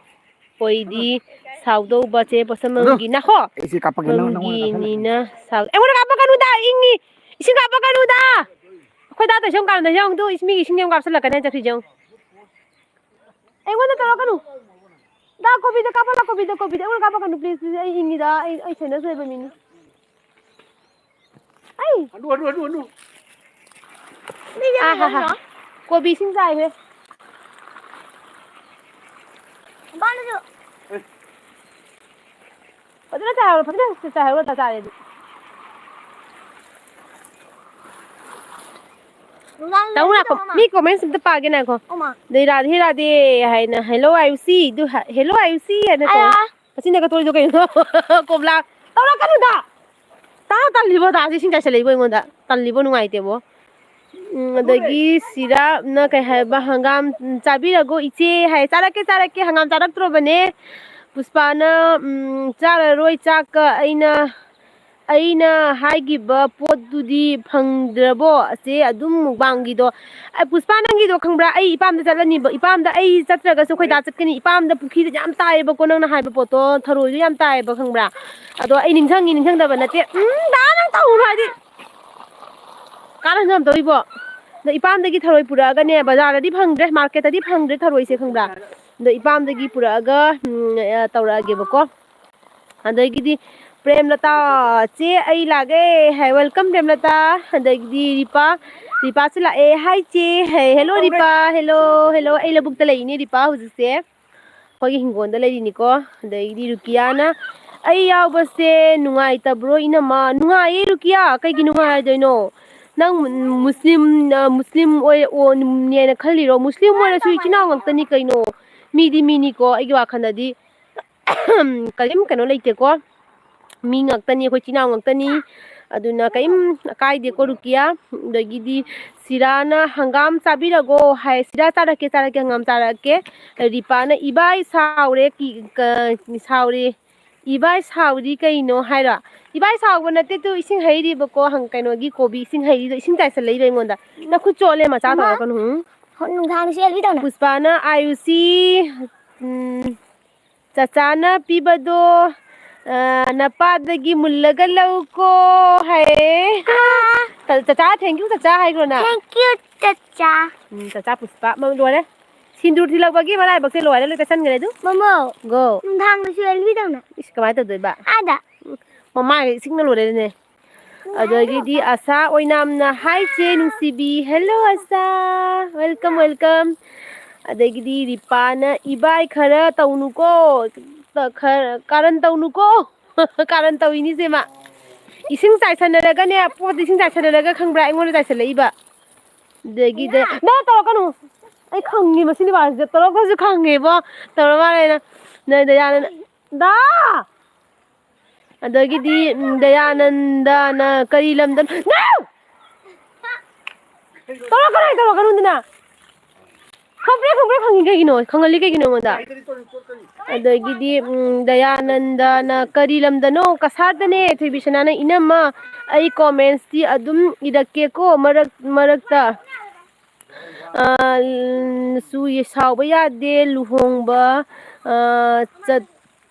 ꯑꯣꯏꯗꯤ ꯁꯥꯎꯗꯧꯕ ꯆꯦ ꯄꯣꯠꯁꯝꯕꯝꯒꯤ, ꯅꯥꯈꯣ꯫ ꯑꯩꯁꯦ ꯀꯥꯞꯄꯛꯀꯦ, ꯅꯪ-, ꯅꯪꯉꯣꯟꯗ ꯀꯥꯞꯁꯜꯂꯛꯀꯦ꯫ ꯕꯝꯒꯤꯅꯤꯅ ꯁꯥꯎ-, ꯑꯩꯉꯣꯟꯗ ꯀꯥꯞꯄꯛꯀꯅꯨꯗ, ꯏꯪꯉꯤ꯫ ꯏꯁꯤꯡ ꯀꯥꯞꯄꯛꯀꯅꯨꯗ꯫ ꯑꯩꯈꯣꯏ ꯗꯥ ꯇꯧꯁꯦ ꯀꯥꯟꯗ ꯌꯦꯡꯉꯨ ꯇꯨ, ꯏꯁ, ꯃꯤꯒꯤ ꯏꯁꯤꯡ ꯌꯥꯝ ꯀꯥꯞꯁꯜꯂꯛꯀꯅꯤ ꯆꯠꯈ꯭ꯔꯤꯁꯦ ꯌꯦꯡꯉꯨ꯫ ꯑꯩꯉꯣꯟꯗ ꯇꯧꯔꯛꯀꯅꯨ꯫ ꯗꯥ, ꯀꯣꯕꯤꯗ ꯀꯥꯞꯄꯛꯀꯅꯨ, ꯀꯣꯕꯤꯗ, ꯀꯣꯕꯤꯗ꯫ ꯑꯩꯉꯣꯟꯗ ꯀꯥꯞꯄꯛꯀꯅꯨ, please, please꯫ ꯑꯩ ꯏꯪꯉꯤꯗ, ꯑꯩ, ꯑꯩ sinus ꯑꯣꯏꯕ ꯃꯤꯅꯤ꯫ ꯑꯩ꯫ ꯍꯅꯨ, ꯍꯅꯨ, ꯍꯅꯨ, ꯍꯅꯨ꯫ ꯃꯤꯗꯤ ꯑꯥ, ꯍꯥ, ꯍꯥ꯫ ꯍꯅꯨꯔꯣꯏ꯫ ꯀꯣꯕꯤ ꯏꯁꯤꯡ ꯆꯥꯏꯈ꯭ꯔꯦ꯫ ꯃꯄꯥꯟꯗꯁꯨ꯫ ꯑꯦ꯫ ꯐꯖꯅ ꯆꯥꯏꯍꯧꯔꯣ, ꯐꯖꯅ ꯆꯥꯏꯍꯧꯔꯣ, ꯆꯥ-, ꯆꯥꯔꯦ ꯑꯗꯨ꯫ ꯅꯨꯡꯗꯥꯡ ꯇꯧ ꯂꯩꯔꯗꯤ ꯉꯥꯏꯈꯣ, ꯇꯧꯔꯣ ꯃꯥ꯫ ꯃꯤ comments ꯑꯝꯇ ꯄꯥꯒꯦ ꯉꯥꯏꯈꯣ꯫ ꯑꯣ ꯃꯥ꯫ ꯑꯗꯩ ꯔꯥꯙꯦ ꯔꯥꯙꯦ ꯍꯥꯏꯅ, "Hello ꯑꯌꯨꯁꯤ" ꯗꯨ ꯍꯥꯏ-, "Hello ꯑꯌꯨꯁꯤ" ꯍꯥꯏꯅ ꯇꯧ꯫ ꯑꯌꯥ꯫ ꯃꯆꯤꯟꯗꯒ ꯇꯣꯏꯗꯣ ꯀꯩꯅꯣ? ꯀꯣꯝꯂꯥ꯫ ꯇꯧꯔꯛꯀꯅꯨꯗ! ꯇꯥ ꯇꯜꯂꯤꯕꯣ, ꯗꯥꯁꯦ ꯏꯁꯤꯡ ꯆꯥꯏꯁꯜꯂꯛꯏꯕꯣ ꯑꯩꯉꯣꯟꯗ꯫ ꯇꯜꯂꯤꯕꯣ, ꯅꯨꯡꯉꯥꯏꯇꯦꯕꯣ꯫ ꯎꯝ, ꯑꯗꯒꯤ ꯁꯤꯔꯥꯞꯅ ꯀꯩ ꯍꯥꯏꯕ, "ꯍꯪꯒꯥꯝ, ꯎꯝ, ꯆꯥꯕꯤꯔꯒꯣ ꯏꯆꯦ" ꯍꯥꯏ꯫ "ꯆꯥꯔꯛꯀꯦ, ꯆꯥꯔꯛꯀꯦ, ꯍꯪꯒꯥꯝ ꯆꯥꯔꯛꯇ꯭ꯔꯣꯕꯅꯦ?" ꯄꯨꯁꯄꯥꯅ, ꯎꯝ, "ꯆꯥꯔꯔꯣꯏ ꯆꯥꯛꯀ, ꯑꯩꯅ, ꯑꯩꯅ ꯍꯥꯏꯈꯤꯕ ꯄꯣꯠꯇꯨꯗꯤ ꯐꯪꯗ꯭ꯔꯕꯣ?" ꯑꯁꯦ ꯑꯗꯨꯝ ꯃꯨꯛꯕꯥꯡꯒꯤꯗꯣ, ꯑꯩ, ꯄꯨꯁꯄꯥ, ꯅꯪꯒꯤꯗꯣ ꯈꯪꯕ꯭ꯔꯥ? ꯑꯩ ꯏꯄꯥꯝꯗ ꯆꯠꯂꯅꯤꯕ, ꯏꯄꯥꯝꯗ ꯑꯩ ꯆꯠꯇ꯭ꯔꯒꯁꯨ ꯑꯩꯈꯣꯏ ꯗꯥ ꯆꯠꯀꯅꯤ꯫ ꯏꯄꯥꯝꯗ ꯄꯨꯈ꯭ꯔꯤꯗ ꯌꯥꯝ ꯇꯥꯏꯌꯦꯕꯀꯣ, ꯅꯪꯅ ꯍꯥꯏꯕ ꯄꯣꯠꯇꯣ, ꯊꯔꯣꯏꯗꯣ ꯌꯥꯝ ꯇꯥꯏꯌꯦꯕ, ꯈꯪꯕ꯭ꯔꯥ? ꯑꯗꯣ ꯑꯩ ꯅꯤꯡꯁꯤꯡꯉꯤ, ꯅꯤꯡꯁꯤꯡꯗꯕ ꯅꯠꯇꯦ꯫ ꯎꯝ, ꯗꯥ, ꯅꯪ ꯇꯧꯔꯨꯅꯨ ꯍꯥꯏꯗꯤ꯫ ꯀꯥꯔꯟꯁꯨ ꯌꯥꯝ ꯇꯧꯏꯕꯣ꯫ ꯑꯗꯣ ꯏꯄꯥꯝꯗꯒꯤ ꯊꯔꯣꯏ ꯄꯨꯔꯛꯑꯒꯅꯦ, ꯕꯖꯥꯔꯗꯗꯤ ꯐꯪꯗ꯭ꯔꯦ, ꯃꯥꯔꯀꯦꯠꯇꯗꯤ ꯐꯪꯗ꯭ꯔꯦ ꯊꯔꯣꯏꯁꯦ, ꯈꯪꯕ꯭ꯔꯥ? ꯑꯗꯣ ꯏꯄꯥꯝꯗꯒꯤ ꯄꯨꯔꯛꯑꯒ, ꯎꯝ, ꯑ, ꯇꯧꯔꯛꯑꯒꯦꯕꯀꯣ꯫ ꯑꯗꯒꯤꯗꯤ ꯄ꯭ꯔꯦꯝꯂꯇꯥ, "ꯆꯦ, ꯑꯩ ꯂꯥꯛꯑꯦ" ꯍꯥꯏ, "Welcome, ꯄ꯭ꯔꯦꯝꯂꯇꯥ"꯫ ꯑꯗꯒꯤꯗꯤ ꯔꯤꯄꯥ, ꯔꯤꯄꯥꯁꯨ ꯂꯥꯛꯑꯦ, "Hi, ꯆꯦ" ꯍꯥꯏ, "Hello, ꯔꯤꯄꯥ, hello, hello"꯫ ꯑꯩ ꯂꯧꯕꯨꯛꯇ ꯂꯩꯔꯤꯅꯦ ꯔꯤꯄꯥ ꯍꯧꯖꯤꯛꯁꯦ꯫ ꯑꯩꯈꯣꯏꯒꯤ ꯍꯤꯡꯒꯣꯜꯗ ꯂꯩꯔꯤꯅꯤꯀꯣ꯫ ꯑꯗꯩꯗꯤ ꯔꯨꯀꯤꯌꯥꯅ, "ꯑꯩ ꯌꯥꯎꯕꯁꯦ ꯅꯨꯡꯉꯥꯏꯇꯕ꯭ꯔꯣ, ꯏꯅꯝꯃ?" ꯅꯨꯡꯉꯥꯏꯌꯦ ꯔꯨꯀꯤꯌꯥ, ꯀꯩꯒꯤ ꯅꯨꯡꯉꯥꯏꯔꯣꯏꯗꯣꯏꯅꯣ? ꯅꯪ ꯃꯨꯁꯂꯤꯝ, ꯑ, ꯃꯨꯁꯂꯤꯝ ꯑꯣꯏ-, ꯑꯣ-, ꯅꯦꯅ ꯈꯜꯂꯤꯔꯣ? ꯃꯨꯁꯂꯤꯝ ꯑꯣꯏꯔꯁꯨ ꯏꯆꯤꯟ ꯏꯅꯥꯎ ꯉꯥꯛꯇꯅꯤ ꯀꯩꯅꯣ꯫ ꯃꯤꯗꯤ ꯃꯤꯅꯤꯀꯣ, ꯑꯩꯒꯤ ꯋꯥꯈꯜꯗꯗꯤ ꯀꯔꯤꯝ ꯀꯩꯅꯣ ꯂꯩꯇꯦꯀꯣ꯫ ꯃꯤ ꯉꯥꯛꯇꯅꯤ, ꯑꯩꯈꯣꯏ ꯏꯆꯤꯟ ꯏꯅꯥꯎ ꯉꯥꯛꯇꯅꯤ꯫ ꯑꯗꯨꯅ ꯀꯔꯤꯝ ꯀꯥꯏꯗꯦꯀꯣ ꯔꯨꯀꯤꯌꯥ꯫ ꯑꯗꯒꯤꯗꯤ ꯁꯤꯔꯥꯅ, "ꯍꯪꯒꯥꯝ ꯆꯥꯕꯤꯔꯒꯣ" ꯍꯥꯏ꯫ "ꯁꯤꯔꯥ, ꯆꯥꯔꯛꯀꯦ, ꯆꯥꯔꯛꯀꯦ, ꯍꯪꯒꯥꯝ ꯆꯥꯔꯛꯀꯦ"꯫ ꯔꯤꯄꯥꯅ, "ꯏꯕꯥꯏ ꯁꯥꯎꯔꯦ, ꯀꯤ-, ꯀ-, ꯁꯥꯎꯔꯦ"꯫ "ꯏꯕꯥꯏ ꯁꯥꯎꯔꯤ ꯀꯩꯅꯣ?" ꯍꯥꯏꯔꯣ? "ꯏꯕꯥꯏ ꯁꯥꯎꯕ ꯅꯠꯇꯦ ꯇꯨ, ꯏꯁꯤꯡ ꯍꯩꯔꯤꯕꯀꯣ, ꯍꯪ-, ꯀꯩꯅꯣꯒꯤ ꯀꯣꯕꯤ ꯏꯁꯤꯡ ꯍꯩꯔꯤꯗꯣ, ꯏꯁꯤꯡ ꯆꯥꯏꯁꯜꯂꯛꯏꯕ ꯑꯩꯉꯣꯟꯗ꯫ ꯅꯈꯨꯠ ꯆꯣꯠꯂꯦ ꯃꯆꯥ ꯃꯃꯥ, ꯇꯧꯔꯛꯀꯅꯨ, ꯍꯨꯝ?" ꯍꯣ, ꯅꯨꯡꯗꯥꯡꯗꯁꯨ ꯑꯦꯜꯕꯤ ꯇꯧꯅ꯫ ꯄꯨꯁꯄꯥꯅ, "ꯑꯥꯏꯌꯨꯁꯤ, ꯎꯝ, ꯆꯆꯥꯅ ꯄꯤꯕꯗꯣ, ꯑ, ꯅꯄꯥꯗꯒꯤ ꯃꯨꯜꯂꯒ ꯂꯧꯀꯣ" ꯍꯥꯏꯌꯦ꯫ ꯑꯥ꯫ ꯆ-, ꯆꯆꯥ, thank you ꯆꯆꯥ ꯍꯥꯏꯈ꯭ꯔꯣ ꯅꯪ? Thank you ꯆꯆꯥ꯫ ꯎꯝ, ꯆꯆꯥ ꯄꯨꯁꯄꯥ, ꯃ-, ꯂꯣꯏꯔꯦ꯫ ꯁꯤꯟꯗꯨꯔ ꯊꯤꯜꯂꯛꯄꯒꯤ ꯃꯔꯥꯏꯕꯛꯁꯦ ꯂꯣꯏꯔꯦ, ꯂꯣꯏ ꯇꯩꯁꯟꯈ꯭ꯔꯦ ꯑꯗꯨ꯫ ꯃꯃꯥ, Go꯫ ꯅꯨꯡꯗꯥꯡꯗꯁꯨ ꯑꯦꯜꯕꯤ ꯇꯧꯅ꯫ ꯏꯁ, ꯀꯃꯥꯏꯅ ꯇꯧꯗꯣꯏꯕ? ꯑꯥꯗ꯫ ꯎꯝ, ꯃꯃꯥꯏꯒ ꯏꯁꯤꯡꯅ ꯂꯣꯏꯔꯦꯅꯦ꯫ ꯑꯗꯒꯤꯗꯤ ꯑꯁꯥ ꯑꯣꯏꯅꯥꯝꯅ, "Hi ꯆꯦ ꯅꯨꯡꯁꯤꯕꯤ"꯫ Hello ꯑꯁꯥ꯫ Welcome, welcome꯫ ꯑꯗꯒꯤꯗꯤ ꯔꯤꯄꯥꯅ, "ꯏꯕꯥꯏ ꯈꯔ ꯇꯧꯅꯨꯀꯣ꯫ ꯈꯔ ꯀꯥꯔꯟ ꯇꯧꯅꯨꯀꯣ"꯫ ꯀꯥꯔꯟ ꯇꯧꯏꯅꯤꯁꯦ ꯃꯥ꯫ ꯏꯁꯤꯡ ꯆꯥꯏꯁꯟꯅꯔꯒꯅꯦ, ꯄꯣꯠꯇ ꯏꯁꯤꯡ ꯆꯥꯏꯁꯟꯅꯔꯒ ꯈꯪꯕ꯭ꯔꯥ? ꯑꯩꯉꯣꯟꯗ ꯆꯥꯏꯁꯜꯂꯛꯏꯕ꯫ ꯑꯗꯒꯤꯗꯤ, ꯅꯪ ꯇꯧꯔꯛꯀꯅꯨ꯫ ꯑꯩ ꯈꯪꯉꯦ ꯃꯁꯤ ꯅꯨꯄꯥꯁꯤꯗ꯫ ꯇꯧꯔꯛꯇ꯭ꯔꯁꯨ ꯈꯪꯉꯦꯕꯣ꯫ ꯇꯧꯔ ꯃꯥꯜꯂꯦ ꯅꯪ꯫ ꯅꯪ ꯗꯌꯥꯅꯟ-, ꯗꯥ! ꯑꯗꯒꯤꯗꯤ, ꯎꯝ, ꯗꯌꯥꯅꯟꯗꯅ ꯀꯔꯤ ꯂꯝꯗ-, No! ꯇꯧꯔꯛꯀꯅꯨ, ꯇꯧꯔꯛꯀꯅꯨꯗꯅ꯫ ꯈꯪꯄ꯭ꯔꯦꯛ ꯈꯪꯄ꯭ꯔꯦꯛ ꯈꯪꯉꯤ ꯀꯩꯒꯤꯅꯣ? ꯈꯪꯍꯜꯂꯤ ꯀꯩꯒꯤꯅꯣ ꯑꯩꯉꯣꯟꯗ? ꯑꯗꯒꯤꯗꯤ, ꯎꯝ, ꯗꯌꯥꯅꯟꯗꯅ, "ꯀꯔꯤ ꯂꯝꯗꯅꯣ?" "ꯀꯁꯥꯔꯗꯅꯦ", ꯊꯣꯏꯕꯤꯁꯅꯥꯅ꯫ "ꯏꯅꯝꯃ, ꯑꯩ commentsꯇꯤ ꯑꯗꯨꯝ ꯏꯔꯛꯀꯦꯀꯣ ꯃꯔꯛ ꯃꯔꯛꯇ꯫ ꯑ, ꯁꯨ ꯁꯥꯎꯕ ꯌꯥꯗꯦ, ꯂꯨꯍꯣꯡꯕ, ꯑ, ꯆꯠ-,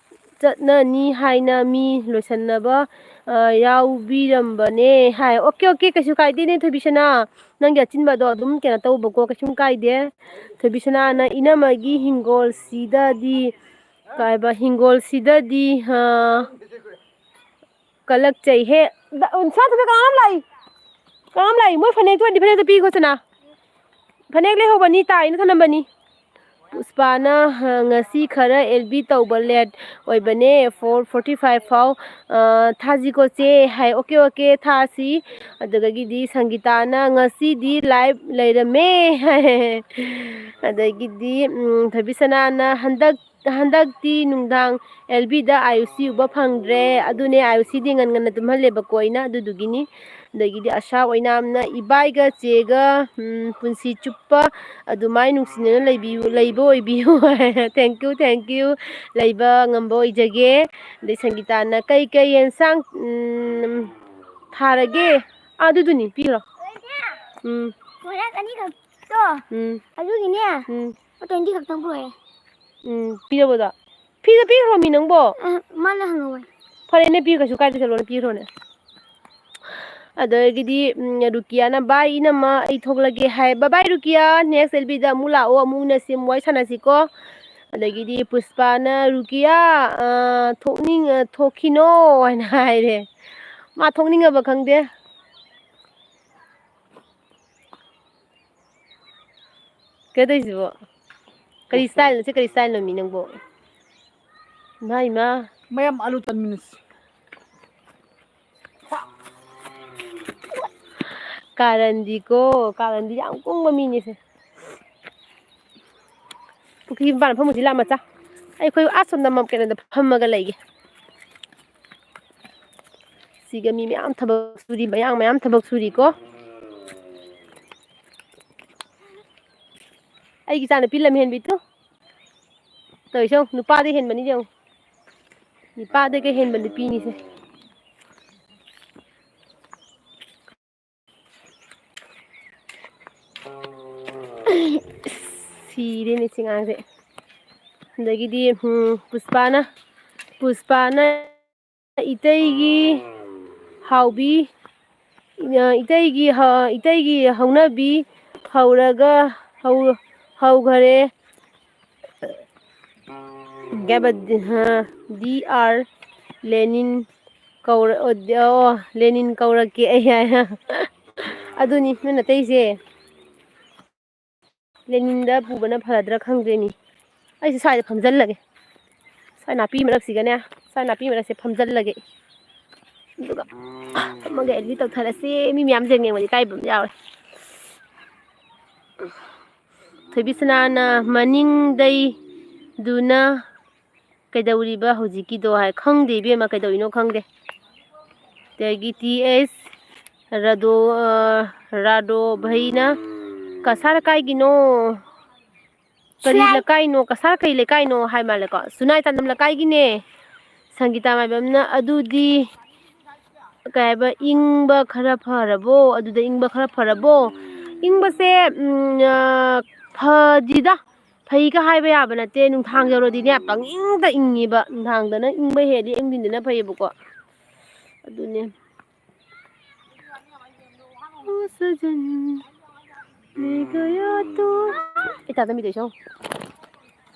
ꯆꯠꯅꯅꯤ ꯍꯥꯏꯅ ꯃꯤ ꯂꯣꯏꯁꯟꯅꯕ, ꯑ, ꯌꯥꯎꯕꯤꯔꯝꯕꯅꯦ" ꯍꯥꯏ꯫ "ꯑꯣꯀꯦ, ꯑꯣꯀꯦ, ꯀꯩꯁꯨ ꯀꯥꯏꯗꯦꯅꯦ ꯊꯣꯏꯕꯤꯁꯅꯥ꯫ ꯅꯪꯒꯤ ꯑꯆꯤꯟꯕꯗꯣ ꯑꯗꯨꯝ ꯀꯩꯅꯣ ꯇꯧꯕꯀꯣ, ꯀꯩꯁꯨꯝ ꯀꯥꯏꯗꯦ꯫" ꯊꯣꯏꯕꯤꯁꯅꯥꯅ, "ꯏꯅꯝꯃꯒꯤ ꯍꯤꯡꯒꯣꯜꯁꯤꯗꯗꯤ", ꯀꯥꯏꯕ, "ꯍꯤꯡꯒꯣꯜꯁꯤꯗꯗꯤ, ꯑ, ꯀꯂꯛꯆꯩꯍꯦ꯫" ꯗ-, ꯁꯅꯥꯇꯣꯝꯕꯤ, ꯀꯅꯥꯅꯣꯝ ꯂꯥꯛꯏ꯫ ꯀꯅꯥꯅꯣꯝ ꯂꯥꯛꯏ꯫ ꯃꯣꯏ ꯐꯅꯦꯛꯇꯣ ꯑꯣꯏꯔꯗꯤ ꯐꯅꯦꯛꯇꯣ ꯄꯤꯈꯣ, ꯁꯅꯥ꯫ ꯐꯅꯦꯛ ꯂꯩꯍꯧꯕꯅꯤ, ꯇꯥꯏꯅ ꯊꯅꯝꯕꯅꯤ꯫ ꯄꯨꯁꯄꯥꯅ, "ꯉꯁꯤ ꯈꯔ ꯑꯦꯜ ꯕꯤ ꯇꯧꯕ late ꯑꯣꯏꯕꯅꯦ, four forty five ꯐꯥꯎ, ꯑ, ꯊꯥꯁꯤꯀꯣ ꯆꯦ" ꯍꯥꯏ꯫ "Okay, okay, ꯊꯥꯁꯤ꯫" ꯑꯗꯨꯗꯒꯤꯗꯤ ꯁꯪꯒꯤꯇꯥꯅ, "ꯉꯁꯤꯗꯤ live ꯂꯩꯔꯝꯃꯦ" ꯍꯥꯏ꯫ ꯑꯗꯒꯤꯗꯤ, ꯎꯝ, ꯊꯣꯏꯕꯤꯁꯅꯥꯅ, "ꯍꯟꯗꯛ, ꯍꯟꯗꯛꯇꯤ ꯅꯨꯡꯗꯥꯡ ꯑꯦꯜ ꯕꯤꯗ ꯑꯥꯌꯨꯁꯤ ꯎꯕ ꯐꯪꯗ꯭ꯔꯦ꯫" ꯑꯗꯨꯅꯦ, ꯑꯥꯌꯨꯁꯤꯗꯤ ꯉꯟ ꯉꯟꯅ ꯇꯨꯝꯍꯜꯂꯦꯕꯀꯣ ꯑꯩꯅ, ꯑꯗꯨꯗꯨꯒꯤꯅꯤ꯫ ꯑꯗꯒꯤꯗꯤ ꯑꯁꯥ ꯑꯣꯏꯅꯥꯝꯅ, "ꯏꯕꯥꯏꯒ ꯆꯦꯒ, ꯎꯝ, ꯄꯨꯟꯁꯤ ꯆꯨꯞꯄ ꯑꯗꯨꯃꯥꯏ ꯅꯨꯡꯁꯤꯅꯅ ꯂꯩꯕꯤꯌꯨ, ꯂꯩꯕ ꯑꯣꯏꯕꯤꯌꯨ" ꯍꯥꯏ꯫ Thank you, thank you꯫ ꯂꯩꯕ ꯉꯝꯕ ꯑꯣꯏꯖꯒꯦ꯫ ꯑꯗꯩ ꯁꯪꯒꯤꯇꯥꯅ, "ꯀꯩ ꯀꯩ ꯌꯦꯟꯁꯥꯡ, ꯎꯝ, ꯊꯥꯔꯒꯦ?" ꯑꯥ, ꯑꯗꯨꯗꯨꯅꯤ, ꯄꯤꯈ꯭ꯔꯣ꯫ ꯎꯝ꯫ ꯍꯣꯔꯦꯟ ꯑꯅꯤꯈꯛꯇꯣ, ꯎꯝ꯫ ꯑꯗꯨꯒꯤꯅꯦ, ꯎꯝ꯫ Twenty ꯈꯛꯇꯪ ꯄꯨꯔꯛꯑꯦ꯫ ꯎꯝ, ꯄꯤꯔꯕꯗꯣ? ꯐꯤꯗ ꯄꯤꯈ꯭ꯔꯣꯃꯤ ꯅꯪꯕꯣ꯫ ꯑ, ꯃꯥꯅ ꯍꯪꯍꯧꯋꯦ꯫ ꯐꯔꯦꯅꯦ, ꯄꯤꯌꯨ, ꯀꯩꯁꯨ ꯀꯥꯏꯗꯦ, ꯆꯠꯂꯣꯅꯦ, ꯄꯤꯈ꯭ꯔꯣꯅꯦ꯫ ꯑꯗꯒꯤꯗꯤ, ꯎꯝ, ꯔꯨꯀꯤꯌꯥꯅ, "ꯕꯥꯏ ꯏꯅꯝꯃ, ꯑꯩ ꯊꯣꯛꯂꯒꯦ" ꯍꯥꯏ꯫ "ꯕꯥꯏ ꯕꯥꯏ ꯔꯨꯀꯤꯌꯥ, next ꯑꯦꯜ ꯕꯤꯗ ꯑꯃꯨꯛ ꯂꯥꯛꯑꯣ, ꯑꯃꯨꯛ ꯎꯅꯁꯤ, ꯑꯃꯨꯛ ꯋꯥꯔꯤ ꯁꯥꯟꯅꯁꯤꯀꯣ꯫" ꯑꯗꯒꯤꯗꯤ ꯄꯨꯁꯄꯥꯅ, "ꯔꯨꯀꯤꯌꯥ, ꯑ, ꯊꯣꯛꯅꯤꯡ-, ꯑ, ꯊꯣꯛꯈꯤꯅꯣ" ꯍꯥꯏꯅ ꯍꯥꯏꯔꯦ꯫ ꯃꯥ ꯊꯣꯛꯅꯤꯡꯉꯕ ꯈꯪꯗꯦ꯫ ꯀꯩꯗꯧꯁꯤꯕꯣ? ꯀꯔꯤ styleꯅꯣ? ꯁꯤ ꯀꯔꯤ styleꯅꯣ ꯃꯤ ꯅꯪꯕꯣ? ꯏꯃꯥ, ꯏꯃꯥ꯫ ꯃꯌꯥꯝ ꯑꯂꯨ ꯇꯟꯃꯤꯟꯅꯁꯤ꯫ ꯀꯥꯔꯟꯗꯤꯀꯣ, ꯀꯥꯔꯟꯗꯤ ꯌꯥꯝ ꯀꯨꯡꯕ ꯃꯤꯅꯦꯁꯦ꯫ ꯄꯨꯈ꯭ꯔꯤ ꯃꯄꯥꯟ ꯐꯝꯃꯨꯁꯤ ꯂꯥꯛꯑꯣ ꯃꯆꯥ꯫ ꯑꯩꯈꯣꯏ ꯑꯥ ꯁꯣꯝꯗ ꯃ-, ꯀꯩꯅꯣꯗ ꯐꯝꯃꯒ ꯂꯩꯒꯦ꯫ ꯁꯤꯒ ꯃꯤ ꯃꯌꯥꯝ ꯊꯕꯛ ꯁꯨꯔꯤ, ꯃꯌꯥꯡ ꯃꯌꯥꯝ ꯊꯕꯛ ꯁꯨꯔꯤꯀꯣ꯫ ꯑꯩꯒꯤ ꯏꯆꯥ ꯅꯨꯄꯤ ꯂꯝ ꯍꯦꯟꯕꯤꯗꯨ꯫ ꯇꯧꯏꯁꯦ ꯌꯦꯡꯉꯨ, ꯅꯨꯄꯥꯗꯩ ꯍꯦꯟꯕꯅꯤ ꯌꯦꯡꯉꯨ꯫ ꯅꯨꯄꯥꯗꯒꯤ ꯍꯦꯟꯕ ꯅꯨꯄꯤꯅꯤꯁꯦ꯫ ꯁꯤꯔꯦꯅꯦ ꯁꯤ ꯑꯉꯥꯡꯁꯦ꯫ ꯑꯗꯒꯤꯗꯤ, ꯎꯝ, ꯄꯨꯁꯄꯥꯅ, ꯄꯨꯁꯄꯥꯅ ꯏꯇꯩꯒꯤ ꯍꯥꯎꯕꯤ, ꯏꯇꯩꯒꯤ ꯍ-, ꯏꯇꯩꯒꯤ ꯍꯧꯅꯕꯤ ꯍꯧꯔꯒ ꯍꯧ-, ꯍꯧꯈꯔꯦ꯫ ꯀꯩꯕ, ꯗꯤ-, ꯍ, ꯗꯤ ꯑꯥꯔ ꯂꯦꯅꯤꯟ ꯀꯧꯔ-, ꯑꯣ, ꯗꯤ-, ꯑꯣ, ꯂꯦꯅꯤꯟ ꯀꯧꯔꯛꯀꯦ ꯑꯩ ꯍꯥꯏ꯫ ꯑꯗꯨꯅꯤ ꯅꯣꯏ ꯅꯇꯩꯁꯦ꯫ ꯂꯦꯅꯤꯟꯗ ꯄꯨꯕꯅ ꯐꯔꯗ꯭ꯔꯥ ꯈꯪꯗ꯭ꯔꯦꯅꯦ꯫ ꯑꯩꯁꯦ ꯁ꯭ꯋꯥꯏꯗ ꯐꯝꯖꯜꯂꯒꯦ꯫ ꯁ꯭ꯋꯥꯏ ꯅꯥꯄꯤ ꯃꯔꯛꯁꯤꯒꯅꯦ, ꯁ꯭ꯋꯥꯏ ꯅꯥꯄꯤ ꯃꯔꯛꯁꯦ ꯐꯝꯖꯜꯂꯒꯦ꯫ ꯑꯗꯨꯒ ꯐꯝꯃꯒ ꯑꯦꯗꯤꯠ ꯇꯧꯊꯔꯁꯤ꯫ ꯃꯤ ꯃꯌꯥꯝ ꯌꯦꯡꯅꯤꯡꯕꯗꯤ ꯏꯀꯥꯏꯕ ꯑꯃ ꯌꯥꯎꯔꯦ꯫ ꯊꯣꯏꯕꯤꯁꯅꯥꯅ ꯃꯅꯤꯡꯗꯩꯗꯨꯅ ꯀꯩꯗꯧꯔꯤꯕ ꯍꯧꯖꯤꯛꯀꯤꯗꯣ ꯍꯥꯏ꯫ ꯈꯪꯗꯦ ꯏꯕꯦꯝꯃ, ꯀꯩꯗꯧꯔꯤꯅꯣ ꯈꯪꯗꯦ꯫ ꯑꯗꯒꯤ ꯇꯤ ꯑꯦꯁ ꯔꯥꯗꯣ, ꯑ, ꯔꯥꯗꯣ ꯚꯩꯅ ꯀꯁꯥꯔ ꯀꯥꯏꯒꯤꯅꯣ? ꯀꯔꯤ ꯁꯨꯔꯥꯏ꯫ ꯂꯩꯀꯥꯏꯅꯣ? ꯀꯁꯥꯔ ꯀꯩ ꯂꯩꯀꯥꯏꯅꯣ ꯍꯥꯏ ꯃꯥꯜꯂꯦꯀꯣ꯫ ꯁꯨꯅꯥꯏ ꯆꯥꯟꯗꯝ ꯂꯩꯀꯥꯏꯒꯤꯅꯦ꯫ ꯁꯪꯒꯤꯇꯥ ꯃꯥꯏꯕꯝꯅ ꯑꯗꯨꯗꯤ ꯀꯩ ꯍꯥꯏꯕ, ꯏꯪꯕ ꯈꯔ ꯐꯔꯕꯣ? ꯑꯗꯨꯗ ꯏꯪꯕ ꯈꯔ ꯐꯔꯕꯣ? ꯏꯪꯕꯁꯦ, ꯎꯝ, ꯑ, ꯐꯗꯤꯗ, ꯐꯩꯒ ꯍꯥꯏꯕ ꯌꯥꯕ ꯅꯠꯇꯦ꯫ ꯅꯨꯡꯗꯥꯡ ꯌꯧꯔꯗꯤꯅꯦ, ꯄꯪꯏꯪꯗ ꯏꯪꯉꯤꯕ꯫ ꯅꯨꯡꯗꯥꯡꯗꯅ ꯏꯪꯕ ꯍꯦꯜꯂꯤ, ꯑꯌꯨꯛ ꯅꯨꯡꯊꯤꯟꯗꯅ ꯐꯩꯌꯦꯕꯀꯣ꯫ ꯑꯗꯨꯅꯦ꯫ ꯑꯣ ꯁꯖꯟ, ꯂꯦ ꯒꯌꯥ ꯇꯣ꯫ ꯑꯩ ꯆꯥ ꯇꯝꯕꯤꯗꯣꯏꯁꯦ ꯌꯦꯡꯉꯣ꯫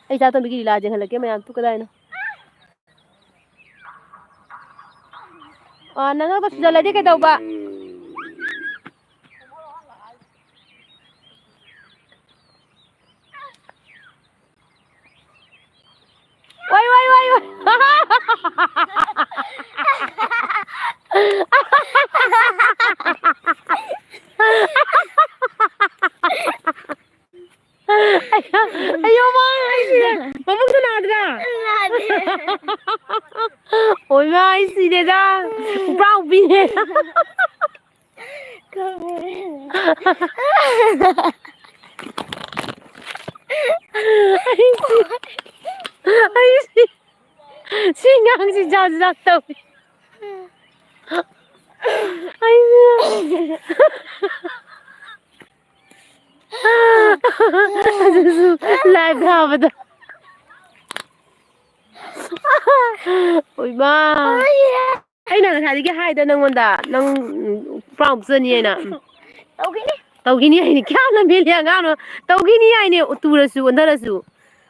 ꯑꯩ ꯆꯥ ꯇꯝꯕꯤꯒꯤ ꯂꯤꯂꯥ ꯌꯦꯡꯍꯜꯂꯛꯀꯦ ꯃꯌꯥꯝ, ꯇꯨ ꯀꯗꯥꯏꯅꯣ? ꯑ, ꯅꯪꯅꯒ ꯁꯨꯖꯜꯂꯗꯤ ꯀꯩꯗꯧꯕ? ꯋꯥꯏ, ꯋꯥꯏ, ꯋꯥꯏ, ꯋꯥꯏ꯫ ꯑꯌꯣ, ꯃꯥ ꯍꯥꯏꯁꯤꯅꯦ꯫ ꯃꯕꯨꯛꯁꯨ ꯅꯥꯗ꯭ꯔꯥ? ꯅꯥꯗꯦ꯫ ꯑꯣꯏꯃꯥ, ꯑꯩ ꯁꯤꯔꯦꯗ꯫ ꯄꯨꯔꯥ ꯎꯕꯤꯅꯦ꯫ ꯈꯪꯉꯦ꯫ ꯑꯩ ꯁꯤ, ꯑꯩ ꯁꯤ, ꯁꯤ ꯑꯉꯥꯡꯁꯤ ꯖꯥꯠ ꯖꯥꯠ ꯇꯧꯏ꯫ ꯑꯩ ꯑꯗꯨꯁꯨ live ꯊꯥꯕꯗ꯫ ꯑꯣꯏꯃꯥ꯫ ꯑꯩꯅ ꯉꯁꯥꯏꯗꯒꯤ ꯍꯥꯏꯗ ꯅꯪꯉꯣꯟꯗ, ꯅꯪ, ꯎꯝ, ꯄ꯭ꯔꯥꯎ ꯆꯠꯅꯤ ꯍꯥꯏꯅ꯫ ꯇꯧꯈꯤꯅꯤ꯫ ꯇꯧꯈꯤꯅꯤ ꯍꯥꯏꯅꯤ꯫ ꯀꯌꯥꯝ ꯂꯝꯍꯦꯜꯂꯤ ꯑꯉꯥꯡꯅꯣ꯫ ꯇꯧꯈꯤꯅꯤ ꯍꯥꯏꯅꯤ꯫ ꯇꯨꯔꯁꯨ, ꯑꯣꯟꯊꯔꯁꯨ꯫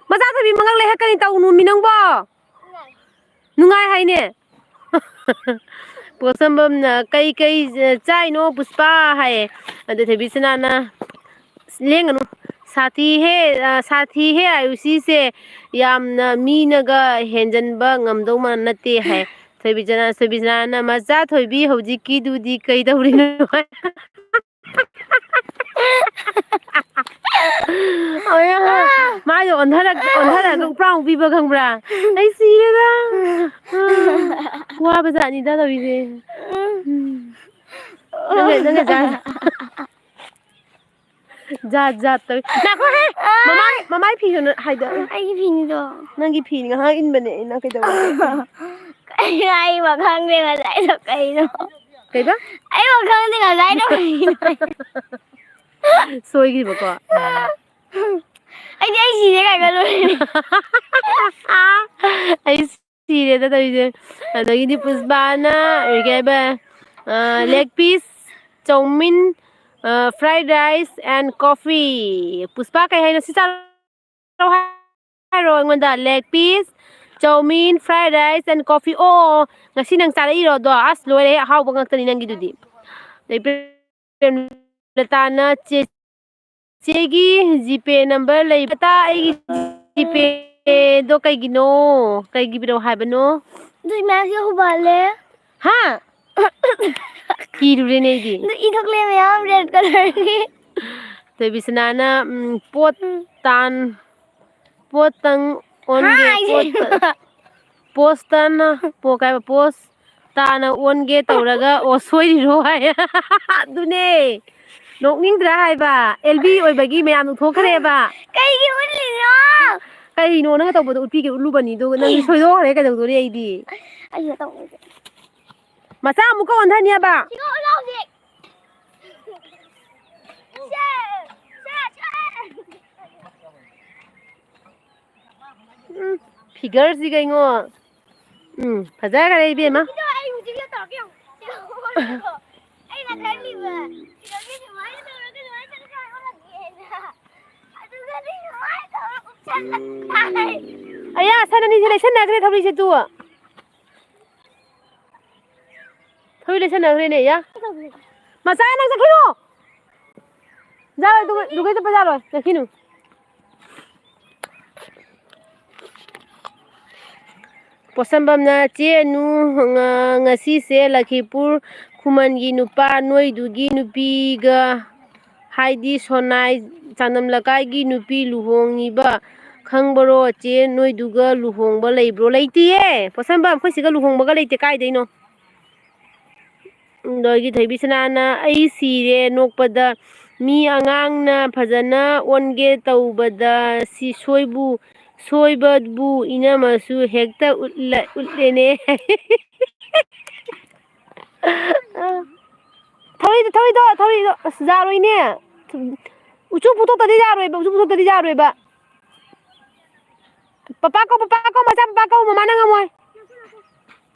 ꯃꯆꯥ ꯊꯣꯏꯕꯤ ꯃꯉꯛ ꯂꯩꯍꯠꯀꯅꯤ꯫ ꯇꯧꯅꯨꯃꯤ ꯅꯪꯕꯣ꯫ ꯅꯨꯡꯉꯥꯏ ꯍꯥꯏꯅꯦ꯫ ꯄꯣꯠꯁꯝꯕꯝꯅ, "ꯀꯩ ꯀꯩ ꯆꯥꯏꯅꯣ ꯄꯨꯁꯄꯥ?" ꯍꯥꯏꯌꯦ꯫ ꯑꯗꯨ ꯊꯣꯏꯕꯤ ꯁꯅꯥꯅ, "ꯑꯁ, ꯂꯦꯡꯒꯅꯨ꯫ ꯁꯥꯊꯤ ꯍꯦ, ꯑ, ꯁꯥꯊꯤ ꯍꯦ ꯑꯥꯌꯨꯁꯤꯁꯦ, ꯌꯥꯝꯅ ꯃꯤꯅꯒ ꯍꯦꯟꯖꯟꯕ ꯉꯝꯗꯧ ꯃꯥ-, ꯅꯠꯇꯦ" ꯍꯥꯏ꯫ ꯊꯣꯏꯕꯤ ꯆꯅꯥ-, ꯊꯣꯏꯕꯤ ꯆꯅꯥꯅ, "ꯃꯆꯥ ꯊꯣꯏꯕꯤ, ꯍꯧꯖꯤꯛꯀꯤꯗꯨꯗꯤ ꯀꯩꯗꯧꯔꯤꯅꯣ?" ꯍꯣꯏ, ꯍꯣꯏ꯫ ꯃꯥꯏꯗꯣ ꯑꯣꯟꯊꯔꯛ-, ꯑꯣꯟꯊꯔꯛꯑꯒ ꯎꯄ꯭ꯔꯥꯡ ꯄꯤꯕ ꯈꯪꯕ꯭ꯔꯥ? ꯑꯩ ꯁꯤꯔꯦꯗ꯫ ꯋꯥꯕ ꯖꯥꯠꯅꯤꯗ ꯇꯧꯔꯤꯁꯦ꯫ ꯎꯝ꯫ ꯅꯪꯒ, ꯅꯪꯒ ꯆꯥ-, ꯖꯥꯠ ꯖꯥꯠ ꯇꯧꯏ꯫ ꯉꯥꯏꯈꯣꯍꯦ! ꯃꯃꯥꯏ, ꯃꯃꯥꯏ ꯐꯤꯗꯨꯅ ꯍꯥꯏꯗꯣꯛꯑꯣ꯫ ꯑꯩꯒꯤ ꯐꯤꯅꯤꯗꯣ꯫ ꯅꯪꯒꯤ ꯐꯤꯅꯤ ꯉꯥꯏꯍꯥꯛ ꯏꯟꯕꯅꯦ ꯑꯩꯅ, ꯀꯩꯗꯧꯔꯒꯦ? ꯀꯩꯅꯣ ꯑꯩꯕꯣ ꯈꯪꯗꯦ ꯉꯁꯥꯏꯗꯣ ꯀꯩꯅꯣ? ꯀꯩꯕ? ꯑꯩꯕꯣ ꯈꯪꯗꯦ ꯉꯁꯥꯏꯗꯣ ꯀꯩꯅꯣ? ꯁꯣꯏꯈꯤꯕꯀꯣ? ꯑꯩꯗꯤ ꯑꯩ ꯁꯤꯔꯦ ꯀꯥꯏ ꯈꯜꯂꯨꯔꯦ꯫ ꯑꯩ ꯁꯤꯔꯦꯗ ꯇꯧꯔꯤꯁꯦ꯫ ꯑꯗꯒꯤꯗꯤ ꯄꯨꯁꯄꯥꯅ ꯀꯩ ꯍꯥꯏꯕ, ꯑ, leg piece, ꯆꯧꯃꯤꯟ, ꯑ, fried rice and coffee꯫ ꯄꯨꯁꯄꯥ ꯀꯩ ꯍꯥꯏꯅꯣ? ꯁꯤ ꯆꯥꯔꯣ ꯍꯥꯏꯔꯣ ꯑꯩꯉꯣꯟꯗ? Leg piece, chowmein, fried rice and coffee꯫ ꯑꯣ, ꯉꯁꯤ ꯅꯪ ꯆꯥꯔꯛꯏꯔꯣ ꯑꯗꯣ? ꯑꯁ, ꯂꯣꯏꯔꯦ, ꯑꯍꯥꯎꯕ ꯉꯥꯛꯇꯅꯤ ꯅꯪꯒꯤꯗꯨꯗꯤ꯫ ꯑꯗꯩ ꯄ꯭ꯔꯦꯝꯂꯇꯥꯅ ꯆꯦ ꯆꯦꯒꯤ GPay number ꯂꯩꯕꯇ? ꯑꯩꯒꯤ GPayꯗꯣ ꯀꯩꯒꯤꯅꯣ? ꯀꯩꯒꯤ ꯄꯤꯔꯛꯑꯣ ꯍꯥꯏꯕꯅꯣ? ꯑꯗꯨ ꯏꯃꯥꯁꯦ ꯍꯨꯕꯥꯜꯂꯦ꯫ ꯍꯥ? ꯀꯤꯔꯨꯔꯦꯅꯦ ꯑꯩꯗꯤ꯫ ꯑꯗꯨ ꯏ ꯊꯣꯛꯂꯛꯑꯦ ꯃꯌꯥꯝ red colourꯒꯤ꯫ ꯇꯣꯏꯕꯤꯁꯅꯥꯅ, ꯎꯝ, ꯄꯣꯠ ꯎꯝ꯫ ꯇꯥꯟ, ꯄꯣꯠꯇꯪ ꯑꯣꯟꯒꯦ, ꯍꯥ, ꯄꯣꯠꯇ-, ꯍꯥꯏꯁꯦ꯫ Post ꯇꯅ, ꯄꯣ-, ꯀꯥꯏꯕ, post ꯇꯥꯅ ꯑꯣꯟꯒꯦ ꯇꯧꯔꯒ, ꯑꯣ, ꯁꯣꯏꯔꯤꯔꯣ ꯍꯥꯏ꯫ ꯑꯗꯨꯅꯦ꯫ ꯅꯣꯛꯅꯤꯡꯗ꯭ꯔꯥ ꯍꯥꯏꯕ? ꯑꯦꯜ ꯕꯤ ꯑꯣꯏꯕꯒꯤ ꯃꯌꯥꯝ ꯎꯊꯣꯛꯈ꯭ꯔꯦꯕ꯫ ꯀꯩꯒꯤ ꯎꯠꯂꯤꯅꯣ? ꯀꯩꯅꯣ ꯅꯪꯅ ꯇꯧꯕꯗꯣ? ꯎꯠꯄꯤꯒꯦ, ꯎꯠꯂꯨꯕꯅꯤ꯫ ꯑꯗꯨꯒ ꯅꯪ ꯁꯣꯏꯗꯣꯛꯈ꯭ꯔꯦ, ꯀꯩꯗꯧꯗꯣꯔꯤ ꯑꯩꯗꯤ? ꯑꯩꯅ ꯇꯧꯕꯁꯦ꯫ ꯃꯆꯥ ꯑꯃꯨꯛꯀ ꯑꯣꯟꯊꯅꯤ ꯍꯥꯏꯕ꯫ ꯁꯤꯒ ꯑꯣꯟꯊꯣꯛꯁꯤ꯫ ꯁꯦ, ꯁꯦ, ꯁꯦ꯫ ꯎꯝ, figure ꯁꯤꯒ ꯏꯉꯣ꯫ ꯎꯝ, ꯐꯖꯈ꯭ꯔꯦ ꯏꯕꯦꯝꯃ꯫ ꯑꯗꯣ ꯑꯩ ꯍꯧꯖꯤꯛ ꯇꯧꯔꯛꯀꯦ ꯌꯦꯡꯉꯣ꯫ ꯌꯦꯡꯉꯣ꯫ ꯑꯩꯅ ꯈꯜꯂꯤꯕ, ꯁꯤꯗꯒꯤ ꯁꯨꯃꯥꯏꯅ ꯇꯧꯔꯒ ꯁꯨꯃꯥꯏꯅ ꯇꯧꯔꯒ ꯑꯣꯜꯂꯛꯀꯦꯅ꯫ ꯑꯗꯨꯒꯗꯤ ꯁꯨꯃꯥꯏꯅ ꯇꯧꯔꯒ ꯎꯞꯁꯜꯂ ꯇꯥꯏ꯫ ꯑꯌꯥ, ꯁꯟ ꯑꯅꯤꯁꯦ ꯂꯩꯁꯟꯅꯈ꯭ꯔꯦ ꯊꯧꯔꯤꯁꯦ ꯇꯨ꯫ ꯊꯧꯔꯤ ꯂꯩꯁꯟꯅꯈ꯭ꯔꯦꯅꯦ, ꯌꯥ꯫ ꯃꯆꯥ, ꯅꯪ ꯆꯠꯈꯤꯅꯨ꯫ ꯌꯥꯔꯣꯏ, ꯑꯗꯨ, ꯑꯗꯨꯒꯩ ꯆꯠꯄ ꯌꯥꯔꯣꯏ, ꯆꯠꯈꯤꯅꯨ꯫ ꯄꯣꯠꯁꯝꯕꯝꯅ, "ꯆꯦ ꯑꯅꯨ, ꯉ-, ꯉꯁꯤꯁꯦ ꯂꯈꯤꯄꯨꯔ ꯈꯨꯃꯟꯒꯤ ꯅꯨꯄꯥ ꯅꯣꯏꯗꯨꯒꯤ ꯅꯨꯄꯤꯒ, ꯍꯥꯏꯗꯤ ꯁꯣꯅꯥꯏ ꯆꯥꯡꯗꯝ ꯂꯩꯀꯥꯏꯒꯤ ꯅꯨꯄꯤ ꯂꯨꯍꯣꯡꯉꯤꯕ ꯈꯪꯕꯔꯣ? ꯆꯦ ꯅꯣꯏꯗꯨꯒ ꯂꯨꯍꯣꯡꯕ ꯂꯩꯕ꯭ꯔꯣ?" ꯂꯩꯇꯤꯌꯦ꯫ ꯄꯣꯠꯁꯝꯕꯝ, ꯑꯩꯈꯣꯏ ꯁꯤꯒ ꯂꯨꯍꯣꯡꯕꯒ ꯂꯩꯇꯦ꯫ ꯀꯥꯏꯗꯩꯅꯣ? ꯑꯗꯒꯤ ꯊꯣꯏꯕꯤꯁꯅꯥꯅ, "ꯑꯩ ꯁꯤꯔꯦ ꯅꯣꯛꯄꯗ, ꯃꯤ ꯑꯉꯥꯡꯅ ꯐꯖꯅ ꯑꯣꯟꯒꯦ ꯇꯧꯕꯗ ꯁꯤ ꯁꯣꯏꯕꯨ, ꯁꯣꯏꯕꯕꯨ ꯏꯅꯝꯃꯁꯨ ꯍꯦꯛꯇ ꯎꯠꯂ-, ꯎꯠꯂꯦꯅꯦ꯫" ꯊꯧꯔꯤꯗꯣ, ꯊꯧꯔꯤꯗꯣ, ꯊꯧꯔꯤꯗꯣ, ꯑꯁ, ꯌꯥꯔꯣꯏꯅꯦ꯫ ꯎꯆꯨ ꯄꯨꯊꯣꯛꯇꯗꯤ ꯌꯥꯔꯣꯏꯕ, ꯎꯆꯨ ꯄꯨꯊꯣꯛꯇꯗꯤ ꯌꯥꯔꯣꯏꯕ꯫ ꯄꯄꯥ ꯀꯧ, ꯄꯄꯥ ꯀꯧ, ꯃꯆꯥ ꯄꯄꯥ ꯀꯧ, ꯃꯃꯥꯅ ꯉꯝꯃꯣꯏ꯫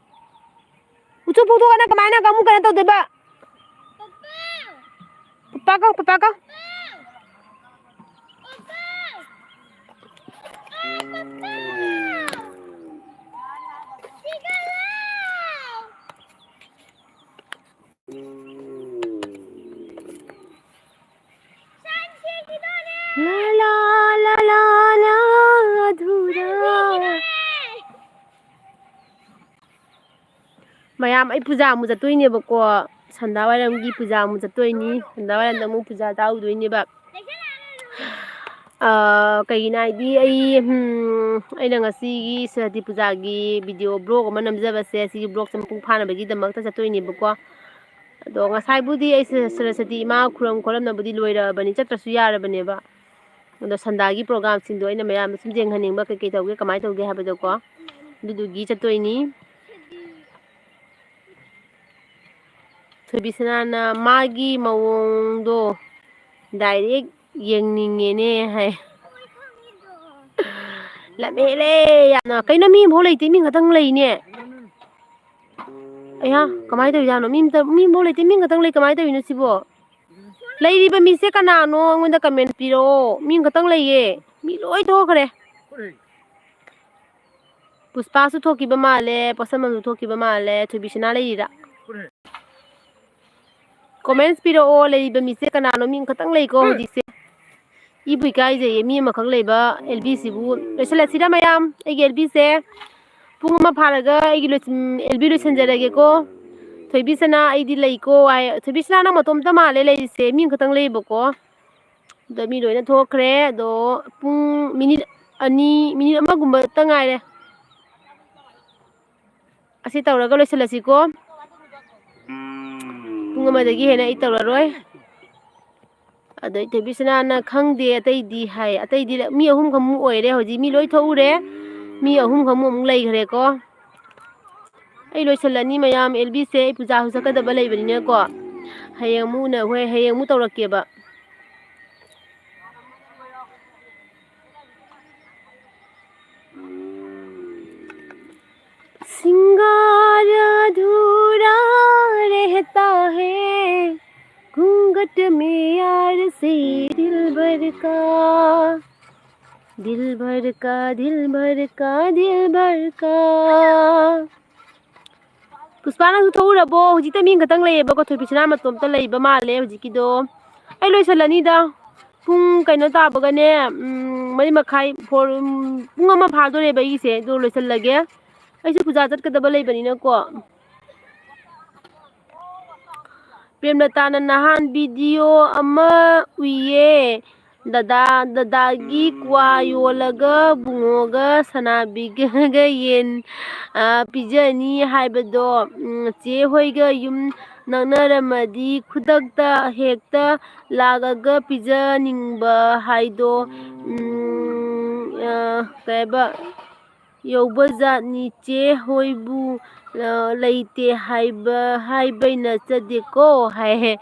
ꯎꯆꯨ ꯄꯨꯊꯣꯛꯑꯅ ꯀꯃꯥꯏꯅ ꯑꯃꯨꯛ ꯀꯩꯅꯣ ꯇꯧꯗꯣꯏꯕ? ꯄꯄꯥ ꯀꯧ, ꯄꯄꯥ ꯀꯧ꯫ ꯂꯥ, ꯂꯥ, ꯂꯥ, ꯂꯥ, ꯂꯥ, ꯑꯙꯨꯔꯥ꯫ ꯃꯌꯥꯝ, ꯑꯩ ꯄꯨꯖꯥ ꯑꯃꯨꯛ ꯆꯠꯇꯣꯏꯅꯦꯕꯀꯣ꯫ ꯁꯟꯗꯥ ꯋꯥꯏꯔꯝꯒꯤ ꯄꯨꯖꯥ ꯑꯃꯨꯛ ꯆꯠꯇꯣꯏꯅꯤ꯫ ꯁꯟꯗꯥ ꯋꯥꯏꯔꯝꯗ ꯑꯃꯨꯛ ꯄꯨꯖꯥ ꯆꯥꯔꯨꯗꯣꯏꯅꯦꯕ꯫ ꯑꯥ, ꯀꯩꯒꯤꯅꯣ ꯍꯥꯏꯗꯤ ꯑꯩ, ꯎꯝ, ꯑꯩꯅ ꯉꯁꯤꯒꯤ ꯁꯔꯁꯇꯤ ꯄꯨꯖꯥꯒꯤ video blog ꯑꯃ ꯅꯝꯖꯕꯁꯦ, ꯁꯤꯒꯤ blogꯁꯦ ꯃꯄꯨꯡ ꯐꯥꯅꯕꯒꯤꯗꯃꯛꯇ ꯆꯠꯇꯣꯏꯅꯦꯕꯀꯣ꯫ ꯑꯗꯣ ꯉꯁꯥꯏꯕꯨꯗꯤ ꯑꯩ ꯁ-, ꯁꯔꯁꯇꯤ ꯏꯃꯥ ꯈꯨꯔꯨꯝ ꯈꯣꯠꯂꯝꯅꯕꯨꯗꯤ ꯂꯣꯏꯔꯕꯅꯤ, ꯆꯠꯇ꯭ꯔꯁꯨ ꯌꯥꯔꯕꯅꯦꯕ꯫ ꯑꯗꯣ ꯁꯟꯗꯥꯒꯤ ꯄ꯭ꯔꯣꯒꯥꯝꯁꯤꯡꯗꯣ ꯑꯩꯅ ꯃꯌꯥꯝꯗ ꯁꯨꯝ ꯌꯦꯡꯍꯟꯅꯤꯡꯕ, ꯀꯩꯀꯩ ꯇꯧꯒꯦ, ꯀꯃꯥꯏꯅ ꯇꯧꯒꯦ ꯍꯥꯏꯕꯗꯣꯀꯣ꯫ ꯑꯗꯨꯗꯨꯒꯤ ꯆꯠꯇꯣꯏꯅꯤ꯫ ꯊꯣꯏꯕꯤꯁꯅꯥꯅ ꯃꯥꯒꯤ ꯃꯑꯣꯡꯗꯣ ꯗꯥꯏꯔꯦꯛ ꯌꯦꯡꯅꯤꯡꯉꯦꯅꯦ ꯍꯥꯏ꯫ ꯂꯝꯍꯦꯜꯂꯦ ꯌꯥꯝꯅ꯫ ꯀꯩꯅꯣ, ꯃꯤ ꯑꯃꯐꯥꯎ ꯂꯩꯇꯦ, ꯃꯤ ꯈꯛꯇꯪ ꯂꯩꯅꯦ꯫ ꯑꯌꯥ, ꯀꯃꯥꯏꯅ ꯇꯧꯔꯤꯖꯥꯠꯅꯣ? ꯃꯤ ꯑꯝꯇ, ꯃꯤ ꯑꯃꯐꯥꯎ ꯂꯩꯇꯦ, ꯃꯤ ꯈꯛꯇꯪ ꯂꯩ꯫ ꯀꯃꯥꯏꯅ ꯇꯧꯔꯤꯅꯣ ꯁꯤꯕꯣ? ꯂꯩꯔꯤꯕ ꯃꯤꯁꯦ ꯀꯅꯥꯅꯣ? ꯑꯩꯉꯣꯟꯗ ꯀꯃꯦꯟ ꯄꯤꯔꯛꯑꯣ꯫ ꯃꯤ ꯈꯛꯇꯪ ꯂꯩꯌꯦ꯫ ꯃꯤ ꯂꯣꯏ ꯊꯣꯛꯈ꯭ꯔꯦ꯫ ꯄꯨꯁꯄꯥꯁꯨ ꯊꯣꯛꯈꯤꯕ ꯃꯥꯜꯂꯦ, ꯄꯣꯠꯁꯝꯕꯝꯁꯨ ꯊꯣꯛꯈꯤꯕ ꯃꯥꯜꯂꯦ꯫ ꯊꯣꯏꯕꯤꯁꯅꯥ ꯂꯩꯔꯤꯔꯥ? ꯀꯣꯃꯦꯟꯁ ꯄꯤꯔꯛꯑꯣ, ꯂꯩꯔꯤꯕ ꯃꯤꯁꯦ ꯀꯅꯥꯅꯣ? ꯃꯤ ꯑꯃꯈꯛꯇꯪ ꯂꯩꯀꯣ ꯍꯧꯖꯤꯛꯁꯦ꯫ ꯏꯕꯨ ꯏꯀꯥꯏꯖꯩꯌꯦ, ꯃꯤ ꯑꯃꯈꯛ ꯂꯩꯕ ꯑꯦꯜ ꯕꯤꯁꯤꯕꯨ꯫ ꯂꯣꯏꯁꯤꯜꯂꯁꯤꯔ ꯃꯌꯥꯝ? ꯑꯩꯒꯤ ꯑꯦꯜ ꯕꯤꯁꯦ ꯄꯨꯡ ꯑꯃ ꯐꯥꯔꯒ ꯑꯩꯒꯤ ꯂꯣꯏꯁꯤꯟ-, ꯑꯦꯜ ꯕꯤ ꯂꯣꯏꯁꯤꯟꯖꯔꯒꯦꯀꯣ꯫ ꯊꯣꯏꯕꯤꯁꯅꯥ, ꯑꯩꯗꯤ ꯂꯩꯀꯣ ꯍꯥꯏ꯫ ꯊꯣꯏꯕꯤꯁꯅꯥ, ꯅꯪ ꯃꯇꯣꯝꯇ ꯃꯥꯜꯂꯦ ꯂꯩꯔꯤꯁꯦ, ꯃꯤ ꯑꯃꯈꯛꯇꯪ ꯂꯩꯕꯀꯣ꯫ ꯑꯗꯣ ꯃꯤ ꯂꯣꯏꯅ ꯊꯣꯛꯈ꯭ꯔꯦ꯫ ꯑꯗꯣ ꯄꯨꯡ ꯃꯤꯅꯤꯠ ꯑꯅꯤ, ꯃꯤꯅꯤꯠ ꯑꯃꯒꯨꯝꯕꯇ ꯉꯥꯏꯔꯦ꯫ ꯑꯁꯤ ꯇꯧꯔꯒ ꯂꯣꯏꯁꯤꯜꯂꯁꯤꯀꯣ꯫ ꯄꯨꯡ ꯑꯃꯗꯒꯤ ꯍꯦꯟꯅ ꯑꯩ ꯇꯧꯔꯔꯣꯏ꯫ ꯑꯗꯩ ꯊꯣꯏꯕꯤꯁꯅꯥꯅ ꯈꯪꯗꯦ ꯑꯇꯩꯗꯤ ꯍꯥꯏ꯫ ꯑꯇꯩꯗꯤ ꯃꯤ ꯑꯍꯨꯝ ꯈꯛꯃꯨꯛ ꯑꯣꯏꯔꯦ ꯍꯧꯖꯤꯛ꯫ ꯃꯤ ꯂꯣꯏ ꯊꯣꯛꯎꯔꯦ꯫ ꯃꯤ ꯑꯍꯨꯝ ꯈꯛꯃꯨꯛ ꯑꯃꯨꯛ ꯂꯩꯈ꯭ꯔꯦꯀꯣ꯫ ꯑꯩ ꯂꯣꯏꯁꯤꯜꯂꯅꯤ ꯃꯌꯥꯝ꯫ ꯑꯦꯜ ꯕꯤꯁꯦ ꯑꯩ ꯄꯨꯖꯥꯁꯨ ꯆꯠꯀꯗꯕ ꯂꯩꯕꯅꯤꯅꯀꯣ꯫ ꯍꯌꯦꯡ ꯑꯃꯨꯛ ꯎꯅ-, ꯍꯣꯏ, ꯍꯌꯦꯡ ꯑꯃꯨꯛ ꯇꯧꯔꯛꯀꯦꯕ꯫ सिंगार अधूरा रहता है घूंघट में यार से दिलबर का, दिलबर का, दिलबर का, दिलबर का। ꯄꯨꯁꯄꯥ, ꯅꯪꯁꯨ ꯊꯣꯛꯎꯔꯕꯣ? ꯍꯧꯖꯤꯛꯇ ꯃꯤ ꯈꯛꯇꯪ ꯂꯩꯌꯦꯕꯀꯣ, ꯊꯣꯏꯕꯤꯁꯅꯥ ꯃꯇꯣꯝꯇ ꯂꯩꯕ ꯃꯥꯜꯂꯦ ꯍꯧꯖꯤꯛꯀꯤꯗꯣ꯫ ꯑꯩ ꯂꯣꯏꯁꯤꯜꯂꯅꯤꯗ꯫ ꯄꯨꯡ ꯀꯩꯅꯣ ꯇꯥꯕꯒꯅꯦ, ꯎꯝ, ꯃꯔꯤ ꯃꯈꯥꯏ, ꯐꯣꯔ, ꯎꯝ, ꯄꯨꯡ ꯑꯃ ꯐꯥꯗꯣꯔꯦꯕ ꯑꯩꯒꯤꯁꯦ, ꯑꯗꯨ ꯂꯣꯏꯁꯤꯜꯂꯒꯦ꯫ ꯑꯩꯁꯨ ꯄꯨꯖꯥ ꯆꯠꯀꯗꯕ ꯂꯩꯕꯅꯤꯅꯀꯣ꯫ ꯄ꯭ꯔꯦꯝꯂꯇꯥꯅ ꯅꯍꯥꯟ ꯚꯤꯗꯤꯑꯣ ꯑꯃ ꯎꯏꯌꯦ꯫ ꯗꯗꯥ, ꯗꯗꯥꯒꯤ ꯀ꯭ꯋꯥ ꯌꯣꯜꯂꯒ ꯕꯨꯡꯉꯣꯒ ꯁꯅꯥꯕꯤꯒꯒ ꯌꯦꯟ, ꯑ, ꯄꯤꯖꯅꯤ ꯍꯥꯏꯕꯗꯣ, ꯎꯝ, ꯆꯦ ꯍꯣꯏꯒ ꯌꯨꯝ ꯅꯛꯅꯔꯝꯃꯗꯤ ꯈꯨꯗꯛꯇ ꯍꯦꯛꯇ ꯂꯥꯛꯑꯒ ꯄꯤꯖꯅꯤꯡꯕ ꯍꯥꯏꯗꯣ, ꯎꯝ, ꯑ, ꯀꯩ ꯍꯥꯏꯕ, ꯌꯧꯕ ꯖꯥꯠꯅꯤ꯫ ꯆꯦ ꯍꯣꯏꯕꯨ, ꯑ, ꯂꯩꯇꯦ ꯍꯥꯏꯕ, ꯍꯥꯏꯕꯩ ꯅꯠꯆꯗꯦꯀꯣ ꯍꯥꯏ꯫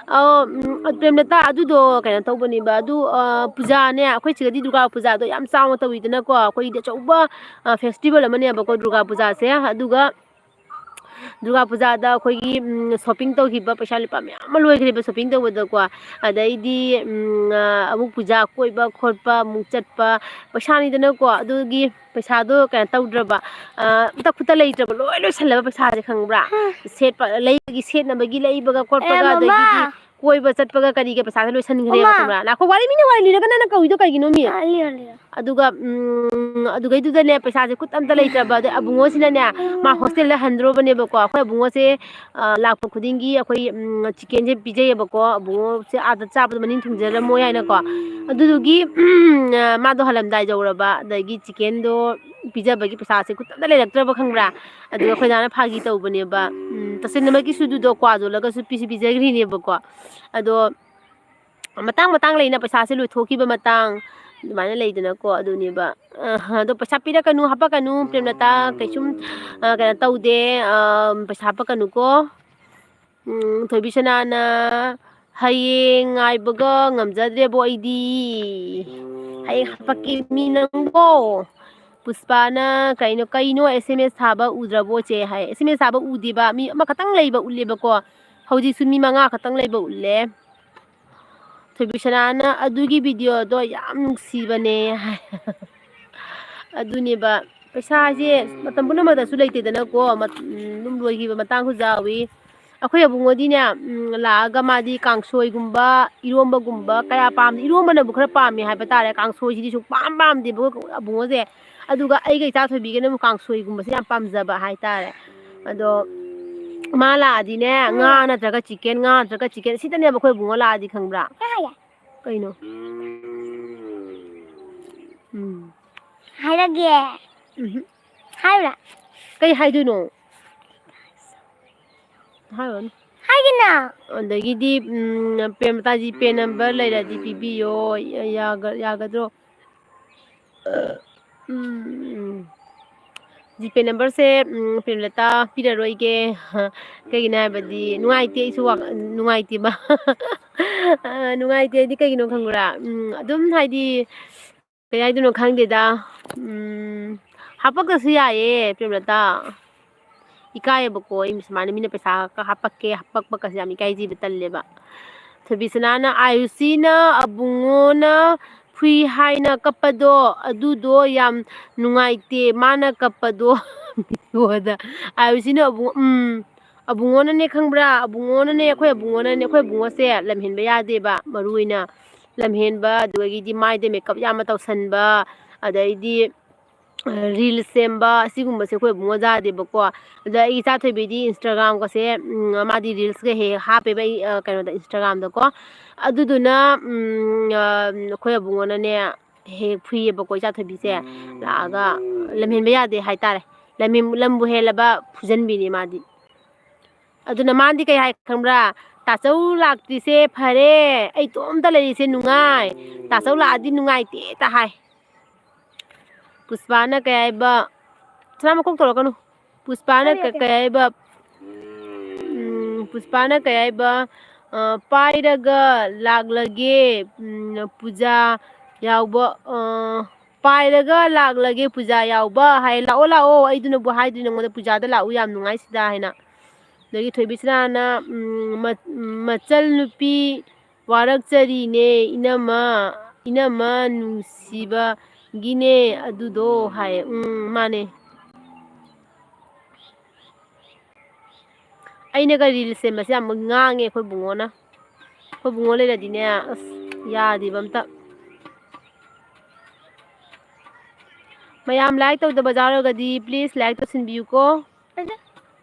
ꯑ, ꯎꯝ, ꯄ꯭ꯔꯦꯝꯂꯇꯥ, ꯑꯗꯨꯗꯣ ꯀꯩꯅꯣ ꯇꯧꯕꯅꯦꯕ, ꯑꯗꯨ, ꯑ, ꯄꯨꯖꯥꯅꯦ, ꯑꯩꯈꯣꯏ ꯁꯤꯗꯗꯤ ꯗꯨꯔꯒꯥ ꯄꯨꯖꯥꯗꯣ ꯌꯥꯝ ꯆꯥꯎꯅ ꯇꯧꯋꯤꯗꯅꯀꯣ, ꯑꯩꯈꯣꯏꯒꯤꯗꯤ ꯑꯆꯧꯕ, ꯑ, ꯐꯦꯁꯇꯤꯚꯦꯜ ꯑꯃꯅꯦꯕꯀꯣ ꯗꯨꯔꯒꯥ ꯄꯨꯖꯥꯁꯦ꯫ ꯑꯗꯨꯒ ꯗꯨꯔꯒꯥ ꯄꯨꯖꯥꯗ ꯑꯩꯈꯣꯏꯒꯤ, ꯎꯝ, ꯁꯣꯞꯄꯤꯡ ꯇꯧꯈꯤꯕ ꯄꯩꯁꯥ ꯂꯨꯄꯥ ꯃꯌꯥꯝ ꯑꯃ ꯂꯣꯏꯈ꯭ꯔꯦꯕ ꯁꯣꯞꯄꯤꯡ ꯇꯧꯕꯗꯀꯣ꯫ ꯑꯗꯩꯗꯤ, ꯎꯝ, ꯑ, ꯑꯃꯨꯛ ꯄꯨꯖꯥ ꯀꯣꯏꯕ ꯈꯣꯠꯄ ꯑꯃꯨꯛ ꯆꯠꯄ ꯄꯩꯁꯥꯅꯤꯗꯅꯀꯣ꯫ ꯑꯗꯨꯒꯤ ꯄꯩꯁꯥꯗꯣ ꯀꯩꯅꯣ ꯇꯧꯗ꯭ꯔꯕ, ꯑ, ꯑꯝꯇ ꯈꯨꯠꯇ ꯂꯩꯇ꯭ꯔꯕ, ꯂꯣꯏ ꯂꯣꯏꯁꯜꯂꯕ ꯄꯩꯁꯥꯁꯦ, ꯈꯪꯕ꯭ꯔꯥ? ꯁꯦꯠꯄ, ꯂꯩꯕꯒꯤ ꯁꯦꯠꯅꯕꯒꯤ ꯂꯩꯕꯒ ꯈꯣꯠꯄꯒ, ꯑꯦ, ꯃꯃꯥ! ꯑꯗꯒꯤꯗꯤ ꯀꯣꯏꯕ ꯆꯠꯄꯒ ꯀꯔꯤꯒ ꯄꯩꯁꯥꯁꯦ ꯂꯣꯏꯁꯟꯈ꯭ꯔꯦꯕ, ꯃꯃꯥ! ꯈꯪꯕ꯭ꯔꯥ? ꯉꯥꯏꯈꯣ, ꯋꯥꯔꯤ, ꯃꯤꯅ ꯋꯥꯔꯤ ꯂꯤꯔꯒ ꯅꯪꯅ ꯀꯧꯏꯗꯣ ꯀꯩꯒꯤꯅꯣ, ꯃꯤ? ꯑ, ꯂꯤꯔꯣ, ꯂꯤꯔꯣ꯫ ꯑꯗꯨꯒ, ꯎꯝ, ꯑꯗꯨꯒꯩꯗꯨꯗꯅꯦ ꯄꯩꯁꯥꯁꯦ ꯈꯨꯠ ꯑꯝꯇ ꯂꯩꯇ꯭ꯔꯕ꯫ ꯑꯗꯩ ꯑꯕꯨꯡꯉꯣꯁꯤꯅꯅꯦ, ꯃꯥ ꯍꯣꯁꯇꯦꯜꯗ ꯍꯟꯗ꯭ꯔꯣꯕꯅꯦꯕꯀꯣ꯫ ꯑꯩꯈꯣꯏ ꯑꯕꯨꯡꯉꯣꯁꯦ, ꯑ, ꯂꯥꯛꯄ ꯈꯨꯗꯤꯡꯒꯤ ꯑꯩꯈꯣꯏ, ꯎꯝ, ꯆꯤꯀꯦꯟꯁꯦ ꯄꯤꯖꯩꯌꯦꯕꯀꯣ꯫ ꯑꯕꯨꯡꯉꯣꯁꯦ ꯑꯥꯗ ꯆꯥꯕꯗꯣ ꯃꯅꯤꯡ ꯊꯨꯡꯖꯔꯝꯃꯣꯏ ꯍꯥꯏꯅꯀꯣ꯫ ꯑꯗꯨꯗꯨꯒꯤ, ꯎꯝ, ꯑ, ꯃꯥꯗꯣ ꯍꯜꯂꯝꯗꯥꯏ ꯌꯧꯔꯕ, ꯑꯗꯒꯤ ꯆꯤꯀꯦꯟꯗꯣ ꯄꯤꯖꯕꯒꯤ ꯄꯩꯁꯥꯁꯦ ꯈꯨꯠ ꯑꯝꯇ ꯂꯩꯔꯛꯇ꯭ꯔꯕ, ꯈꯪꯕ꯭ꯔꯥ? ꯑꯗꯨꯒ ꯑꯩꯈꯣꯏ ꯗꯥꯅ ꯐꯥꯒꯤ ꯇꯧꯕꯅꯦꯕ꯫ ꯎꯝ, ꯇꯁꯦꯡꯅꯃꯛꯀꯤꯁꯨ ꯑꯗꯨꯗꯣ ꯀ꯭ꯋꯥ ꯌꯣꯜꯂꯒꯁꯨ ꯄꯤꯁꯨ ꯄꯤꯖꯈ꯭ꯔꯤꯅꯦꯕꯀꯣ꯫ ꯑꯗꯣ ꯃꯇꯥꯡ ꯃꯇꯥꯡ ꯂꯩꯅ ꯄꯩꯁꯥꯁꯦ ꯂꯣꯏꯊꯣꯛꯈꯤꯕ ꯃꯇꯥꯡ ꯑꯗꯨꯃꯥꯏꯅ ꯂꯩꯗꯅꯀꯣ, ꯑꯗꯨꯅꯦꯕ꯫ ꯑ, ꯑꯗꯣ ꯄꯩꯁꯥ ꯄꯤꯔꯛꯀꯅꯨ, ꯍꯥꯄꯛꯀꯅꯨ, ꯄ꯭ꯔꯦꯝꯂꯇꯥ, ꯀꯩꯁꯨꯝ, ꯑ, ꯀꯩꯅꯣ ꯇꯧꯗꯦ, ꯑ, ꯄꯩꯁꯥ ꯍꯥꯄꯛꯀꯅꯨꯀꯣ꯫ ꯎꯝ, ꯊꯣꯏꯕꯤꯁꯅꯥꯅ, "ꯍꯌꯦꯡ ꯉꯥꯏꯕꯒ ꯉꯝꯖꯗ꯭ꯔꯦꯕꯣ ꯑꯩꯗꯤ꯫ ꯍꯌꯦꯡ ꯍꯥꯄꯛꯀꯦ ꯃꯤ ꯅꯪꯕꯣ?" ꯄꯨꯁꯄꯥꯅ, "ꯀꯩꯅꯣ, ꯀꯩꯅꯣ, S M S ꯊꯥꯕ ꯎꯗ꯭ꯔꯕꯣ, ꯆꯦ?" ꯍꯥꯏ꯫ S M S ꯊꯥꯕ ꯎꯗꯦꯕ, ꯃꯤ ꯑꯃꯈꯛꯇꯪ ꯂꯩꯕ ꯎꯠꯂꯦꯕꯀꯣ꯫ ꯍꯧꯖꯤꯛꯁꯨ ꯃꯤ ꯃꯉꯥ ꯈꯛꯇꯪ ꯂꯩꯕ ꯎꯠꯂꯦ꯫ ꯊꯣꯏꯕꯤꯁꯅꯥꯅ, "ꯑꯗꯨꯒꯤ ꯚꯤꯗꯤꯑꯣꯗꯣ ꯌꯥꯝ ꯅꯨꯡꯁꯤꯕꯅꯦ" ꯍꯥꯏ꯫ ꯑꯗꯨꯅꯦꯕ, ꯄꯩꯁꯥꯁꯦ ꯃꯇꯝ ꯄꯨꯝꯅꯃꯛꯇꯁꯨ ꯂꯩꯇꯦꯗꯅꯀꯣ, ꯃꯠ-, ꯎꯝ, ꯑꯗꯨꯝ ꯂꯣꯏꯈꯤꯕ ꯃꯇꯥꯡꯁꯨ ꯌꯥꯎꯏ꯫ ꯑꯩꯈꯣꯏ ꯑꯕꯨꯡꯉꯣꯗꯤꯅꯦ, ꯎꯝ, ꯂꯥꯛꯑꯒ ꯃꯥꯗꯤ ꯀꯥꯡꯁꯣꯏꯒꯨꯝꯕ, ꯏꯔꯣꯝꯕꯒꯨꯝꯕ ꯀꯌꯥ ꯄꯥꯝꯗꯦ꯫ ꯏꯔꯣꯝꯕꯅꯕꯨ ꯈꯔ ꯄꯥꯝꯃꯦ ꯍꯥꯏꯕ ꯇꯥꯔꯦ, ꯀꯥꯡꯁꯣꯏꯁꯤꯗꯤ ꯁꯨꯡꯄꯥꯝ ꯄꯥꯝꯗꯦꯕ ꯑꯕꯨꯡꯉꯣꯁꯦ꯫ ꯑꯗꯨꯒ ꯑꯩꯒ ꯏꯆꯥ ꯊꯣꯏꯕꯤꯒꯅ ꯑꯃꯨꯛ ꯀꯥꯡꯁꯣꯏꯒꯨꯝꯕꯁꯦ ꯌꯥꯝ ꯄꯥꯝꯖꯕ ꯍꯥꯏꯇꯥꯔꯦ꯫ ꯑꯗꯣ ꯃꯥ ꯂꯥꯛꯑꯗꯤꯅꯦ, ꯉꯥ ꯅꯠꯇ꯭ꯔꯒ ꯆꯤꯀꯦꯟ, ꯉꯥ ꯅꯠꯇ꯭ꯔꯒ ꯆꯤꯀꯦꯟ, ꯁꯤꯗꯅꯦꯕ ꯑꯩꯈꯣꯏ ꯏꯕꯨꯡꯉꯣ ꯂꯥꯛꯑꯗꯤ, ꯈꯪꯕ꯭ꯔꯥ? ꯀꯩ ꯍꯥꯏꯒꯦ? ꯀꯩꯅꯣ? ꯎꯝ꯫ ꯍꯥꯏꯔꯒꯦ꯫ ꯎꯝꯍꯨꯝ꯫ ꯍꯥꯏꯔꯨꯔꯥ? ꯀꯩ ꯍꯥꯏꯗꯣꯏꯅꯣ? ꯍꯥꯏꯔꯨꯔꯅꯨ꯫ ꯍꯥꯏꯒꯤꯅ꯫ ꯑꯗꯒꯤꯗꯤ, ꯎꯝ, ꯄ꯭ꯔꯦꯃꯂꯇꯥ ꯖꯤ ꯄꯦ ꯅꯝꯕꯔ ꯂꯩꯔꯗꯤ ꯄꯤꯕꯤꯌꯣ꯫ ꯌꯥꯒ-, ꯌꯥꯒꯗ꯭ꯔꯣ? ꯎꯝ, ꯎꯝ꯫ ꯖꯤ ꯄꯦ ꯅꯝꯕꯔꯁꯦ, ꯎꯝ, ꯄ꯭ꯔꯦꯃꯂꯇꯥ ꯄꯤꯔꯔꯣꯏꯒꯦ꯫ ꯀꯩꯒꯤꯅꯣ ꯍꯥꯏꯕꯗꯤ ꯅꯨꯡꯉꯥꯏꯇꯦ, ꯑꯩꯁꯨ ꯋꯥ-, ꯅꯨꯡꯉꯥꯏꯇꯦꯕ꯫ ꯑ, ꯅꯨꯡꯉꯥꯏꯇꯦ ꯍꯥꯏꯗꯤ ꯀꯩꯒꯤꯅꯣ ꯈꯪꯕ꯭ꯔꯥ? ꯎꯝ, ꯑꯗꯨꯝ ꯍꯥꯏꯗꯤ ꯀꯩ ꯍꯥꯏꯗꯣꯏꯅꯣ ꯈꯪꯗꯦꯗ꯫ ꯎꯝ, ꯍꯥꯄꯛꯇꯁꯨ ꯌꯥꯏꯌꯦ, ꯄ꯭ꯔꯦꯃꯂꯇꯥ꯫ ꯏꯀꯥꯏꯌꯦꯕꯀꯣ, ꯑꯩ ꯁꯨꯃꯥꯏꯅ ꯃꯤꯅ ꯄꯩꯁꯥꯒ ꯍꯥꯄꯛꯀꯦ, ꯍꯥꯄꯛꯄꯒꯁꯦ ꯌꯥꯝ ꯏꯀꯥꯏꯖꯩꯕ, ꯇꯜꯂꯦꯕ꯫ ꯊꯣꯏꯕꯤꯁꯅꯥꯅ, "ꯑꯥꯌꯨꯁꯤꯅ ꯑꯕꯨꯡꯉꯣꯅ ꯐꯨꯏ ꯍꯥꯏꯅ ꯀꯞꯄꯗꯣ, ꯑꯗꯨꯗꯣ ꯌꯥꯝ ꯅꯨꯡꯉꯥꯏꯇꯦ, ꯃꯥꯅ ꯀꯞꯄꯗꯣ ꯚꯤꯗꯤꯑꯣꯗ꯫" ꯑꯥꯌꯨꯁꯤꯅ ꯑꯕꯨꯡꯉꯣ, ꯎꯝ, ꯑꯕꯨꯡꯉꯣꯅꯅꯦ ꯈꯪꯕ꯭ꯔꯥ? ꯑꯕꯨꯡꯉꯣꯅꯅꯦ, ꯑꯩꯈꯣꯏ ꯑꯕꯨꯡꯉꯣꯅꯅꯦ, ꯑꯩꯈꯣꯏ ꯑꯕꯨꯡꯉꯣꯁꯦ ꯂꯝꯍꯦꯟꯕ ꯌꯥꯗꯦꯕ, ꯃꯔꯨ ꯑꯣꯏꯅ ꯂꯝꯍꯦꯟꯕ, ꯑꯗꯨꯗꯒꯤꯗꯤ ꯃꯥꯏꯗ ꯃꯦꯀꯞ ꯌꯥꯝꯅ ꯇꯧꯁꯟꯕ, ꯑꯗꯩꯗꯤ, ꯑ, ꯔꯤꯜꯁ ꯁꯦꯝꯕ, ꯑꯁꯤꯒꯨꯝꯕꯁꯦ ꯑꯩꯈꯣꯏ ꯑꯕꯨꯡꯉꯣ ꯌꯥꯗꯦꯕꯀꯣ꯫ ꯑꯗ ꯑꯩ ꯏꯆꯥꯊꯣꯏꯕꯤꯗꯤ ꯏꯟꯁꯇꯥꯒ꯭ꯔꯥꯝꯒꯁꯦ, ꯎꯝ, ꯃꯥꯗꯤ ꯔꯤꯜꯁꯀ ꯍꯦꯛ ꯍꯦꯛ ꯍꯥꯞꯄꯦꯕ ꯑꯩ, ꯑ, ꯀꯩꯅꯣꯗ, ꯏꯟꯁꯇꯥꯒ꯭ꯔꯥꯝꯗꯀꯣ꯫ ꯑꯗꯨꯗꯨꯅ, ꯎꯝ, ꯑ, ꯑꯩꯈꯣꯏ ꯑꯕꯨꯡꯉꯣꯅꯅꯦ ꯍꯦꯛ ꯐꯨꯏꯌꯦꯕꯀꯣ ꯏꯆꯥꯊꯣꯏꯕꯤꯁꯦ꯫ ꯂꯥꯛꯑꯒ ꯂꯝꯍꯦꯟꯕ ꯌꯥꯗꯦ ꯍꯥꯏꯇꯥꯔꯦ꯫ ꯂꯝꯍꯦꯟ-, ꯂꯝꯕꯨ ꯍꯦꯜꯂꯕ ꯐꯨꯖꯟꯕꯤꯅꯤ ꯃꯥꯗꯤ꯫ ꯑꯗꯨꯅ ꯃꯥꯗꯤ ꯀꯩ ꯍꯥꯏ ꯈꯪꯕ꯭ꯔꯥ? "ꯇꯥꯆꯧ ꯂꯥꯛꯇ꯭ꯔꯤꯁꯦ ꯐꯔꯦ, ꯑꯩ ꯏꯇꯣꯝꯇ ꯂꯩꯔꯤꯁꯦ ꯅꯨꯡꯉꯥꯏ, ꯇꯥꯆꯧ ꯂꯥꯛꯑꯗꯤ ꯅꯨꯡꯉꯥꯏꯇꯦ" ꯍꯦꯛꯇ ꯍꯥꯏ꯫ ꯄꯨꯁꯄꯥꯅ ꯀꯩ ꯍꯥꯏꯕ? ꯁꯅꯥ ꯃꯀꯣꯛ ꯇꯧꯔꯛꯀꯅꯨ꯫ ꯄꯨꯁꯄꯥꯅ ꯀꯔꯤ ꯀ-, ꯍꯥꯏꯒꯦ? ꯀꯩ ꯍꯥꯏꯕ? ꯎꯝ, ꯄꯨꯁꯄꯥꯅ ꯀꯩ ꯍꯥꯏꯕ? ꯑ, "ꯄꯥꯏꯔꯒ ꯂꯥꯛꯂꯒꯦ, ꯎꯝ, ꯄꯨꯖꯥ ꯌꯥꯎꯕ, ꯑ, ꯄꯥꯏꯔꯒ ꯂꯥꯛꯂꯒꯦ ꯄꯨꯖꯥ ꯌꯥꯎꯕ" ꯍꯥꯏ꯫ "ꯂꯥꯛꯑꯣ, ꯂꯥꯛꯑꯣ, ꯑꯩꯗꯨꯅꯕꯨ ꯍꯥꯏꯗꯨꯅ ꯅꯉꯣꯟꯗ ꯄꯨꯖꯥꯗ ꯂꯥꯛꯎ ꯌꯥꯝ ꯅꯨꯡꯉꯥꯏ ꯁꯤꯗ" ꯍꯥꯏꯅ꯫ ꯑꯗꯒꯤ ꯊꯣꯏꯕꯤꯁꯅꯥꯅ, ꯎꯝ, "ꯃ-, ꯃꯆꯜ ꯅꯨꯄꯤ ꯋꯥꯔꯛꯆꯔꯤꯅꯦ ꯏꯅꯝꯃ, ꯏꯅꯝꯃ ꯅꯨꯡꯁꯤꯕꯒꯤꯅꯦ ꯑꯗꯨꯗꯣ" ꯍꯥꯏ꯫ ꯎꯝ, ꯃꯥꯅꯦ꯫ ꯑꯩꯅꯒ ꯔꯤꯜꯁ ꯁꯦꯝꯕꯁꯦ ꯌꯥꯝ ꯉꯥꯡꯉꯦ ꯑꯩꯈꯣꯏ ꯕꯨꯡꯉꯣꯅ꯫ ꯑꯩꯈꯣꯏ ꯕꯨꯡꯉꯣ ꯂꯩꯔꯗꯤꯅꯦ, ꯑꯁ, ꯌꯥꯗꯦꯕ ꯑꯝꯇ꯫ ꯃꯌꯥꯝ ꯂꯥꯏꯛ ꯇꯧꯗꯕ ꯌꯥꯎꯔꯒꯗꯤ ꯄ꯭ꯂꯤꯖ ꯂꯥꯏꯛ ꯇꯧꯁꯤꯟꯕꯤꯌꯨꯀꯣ꯫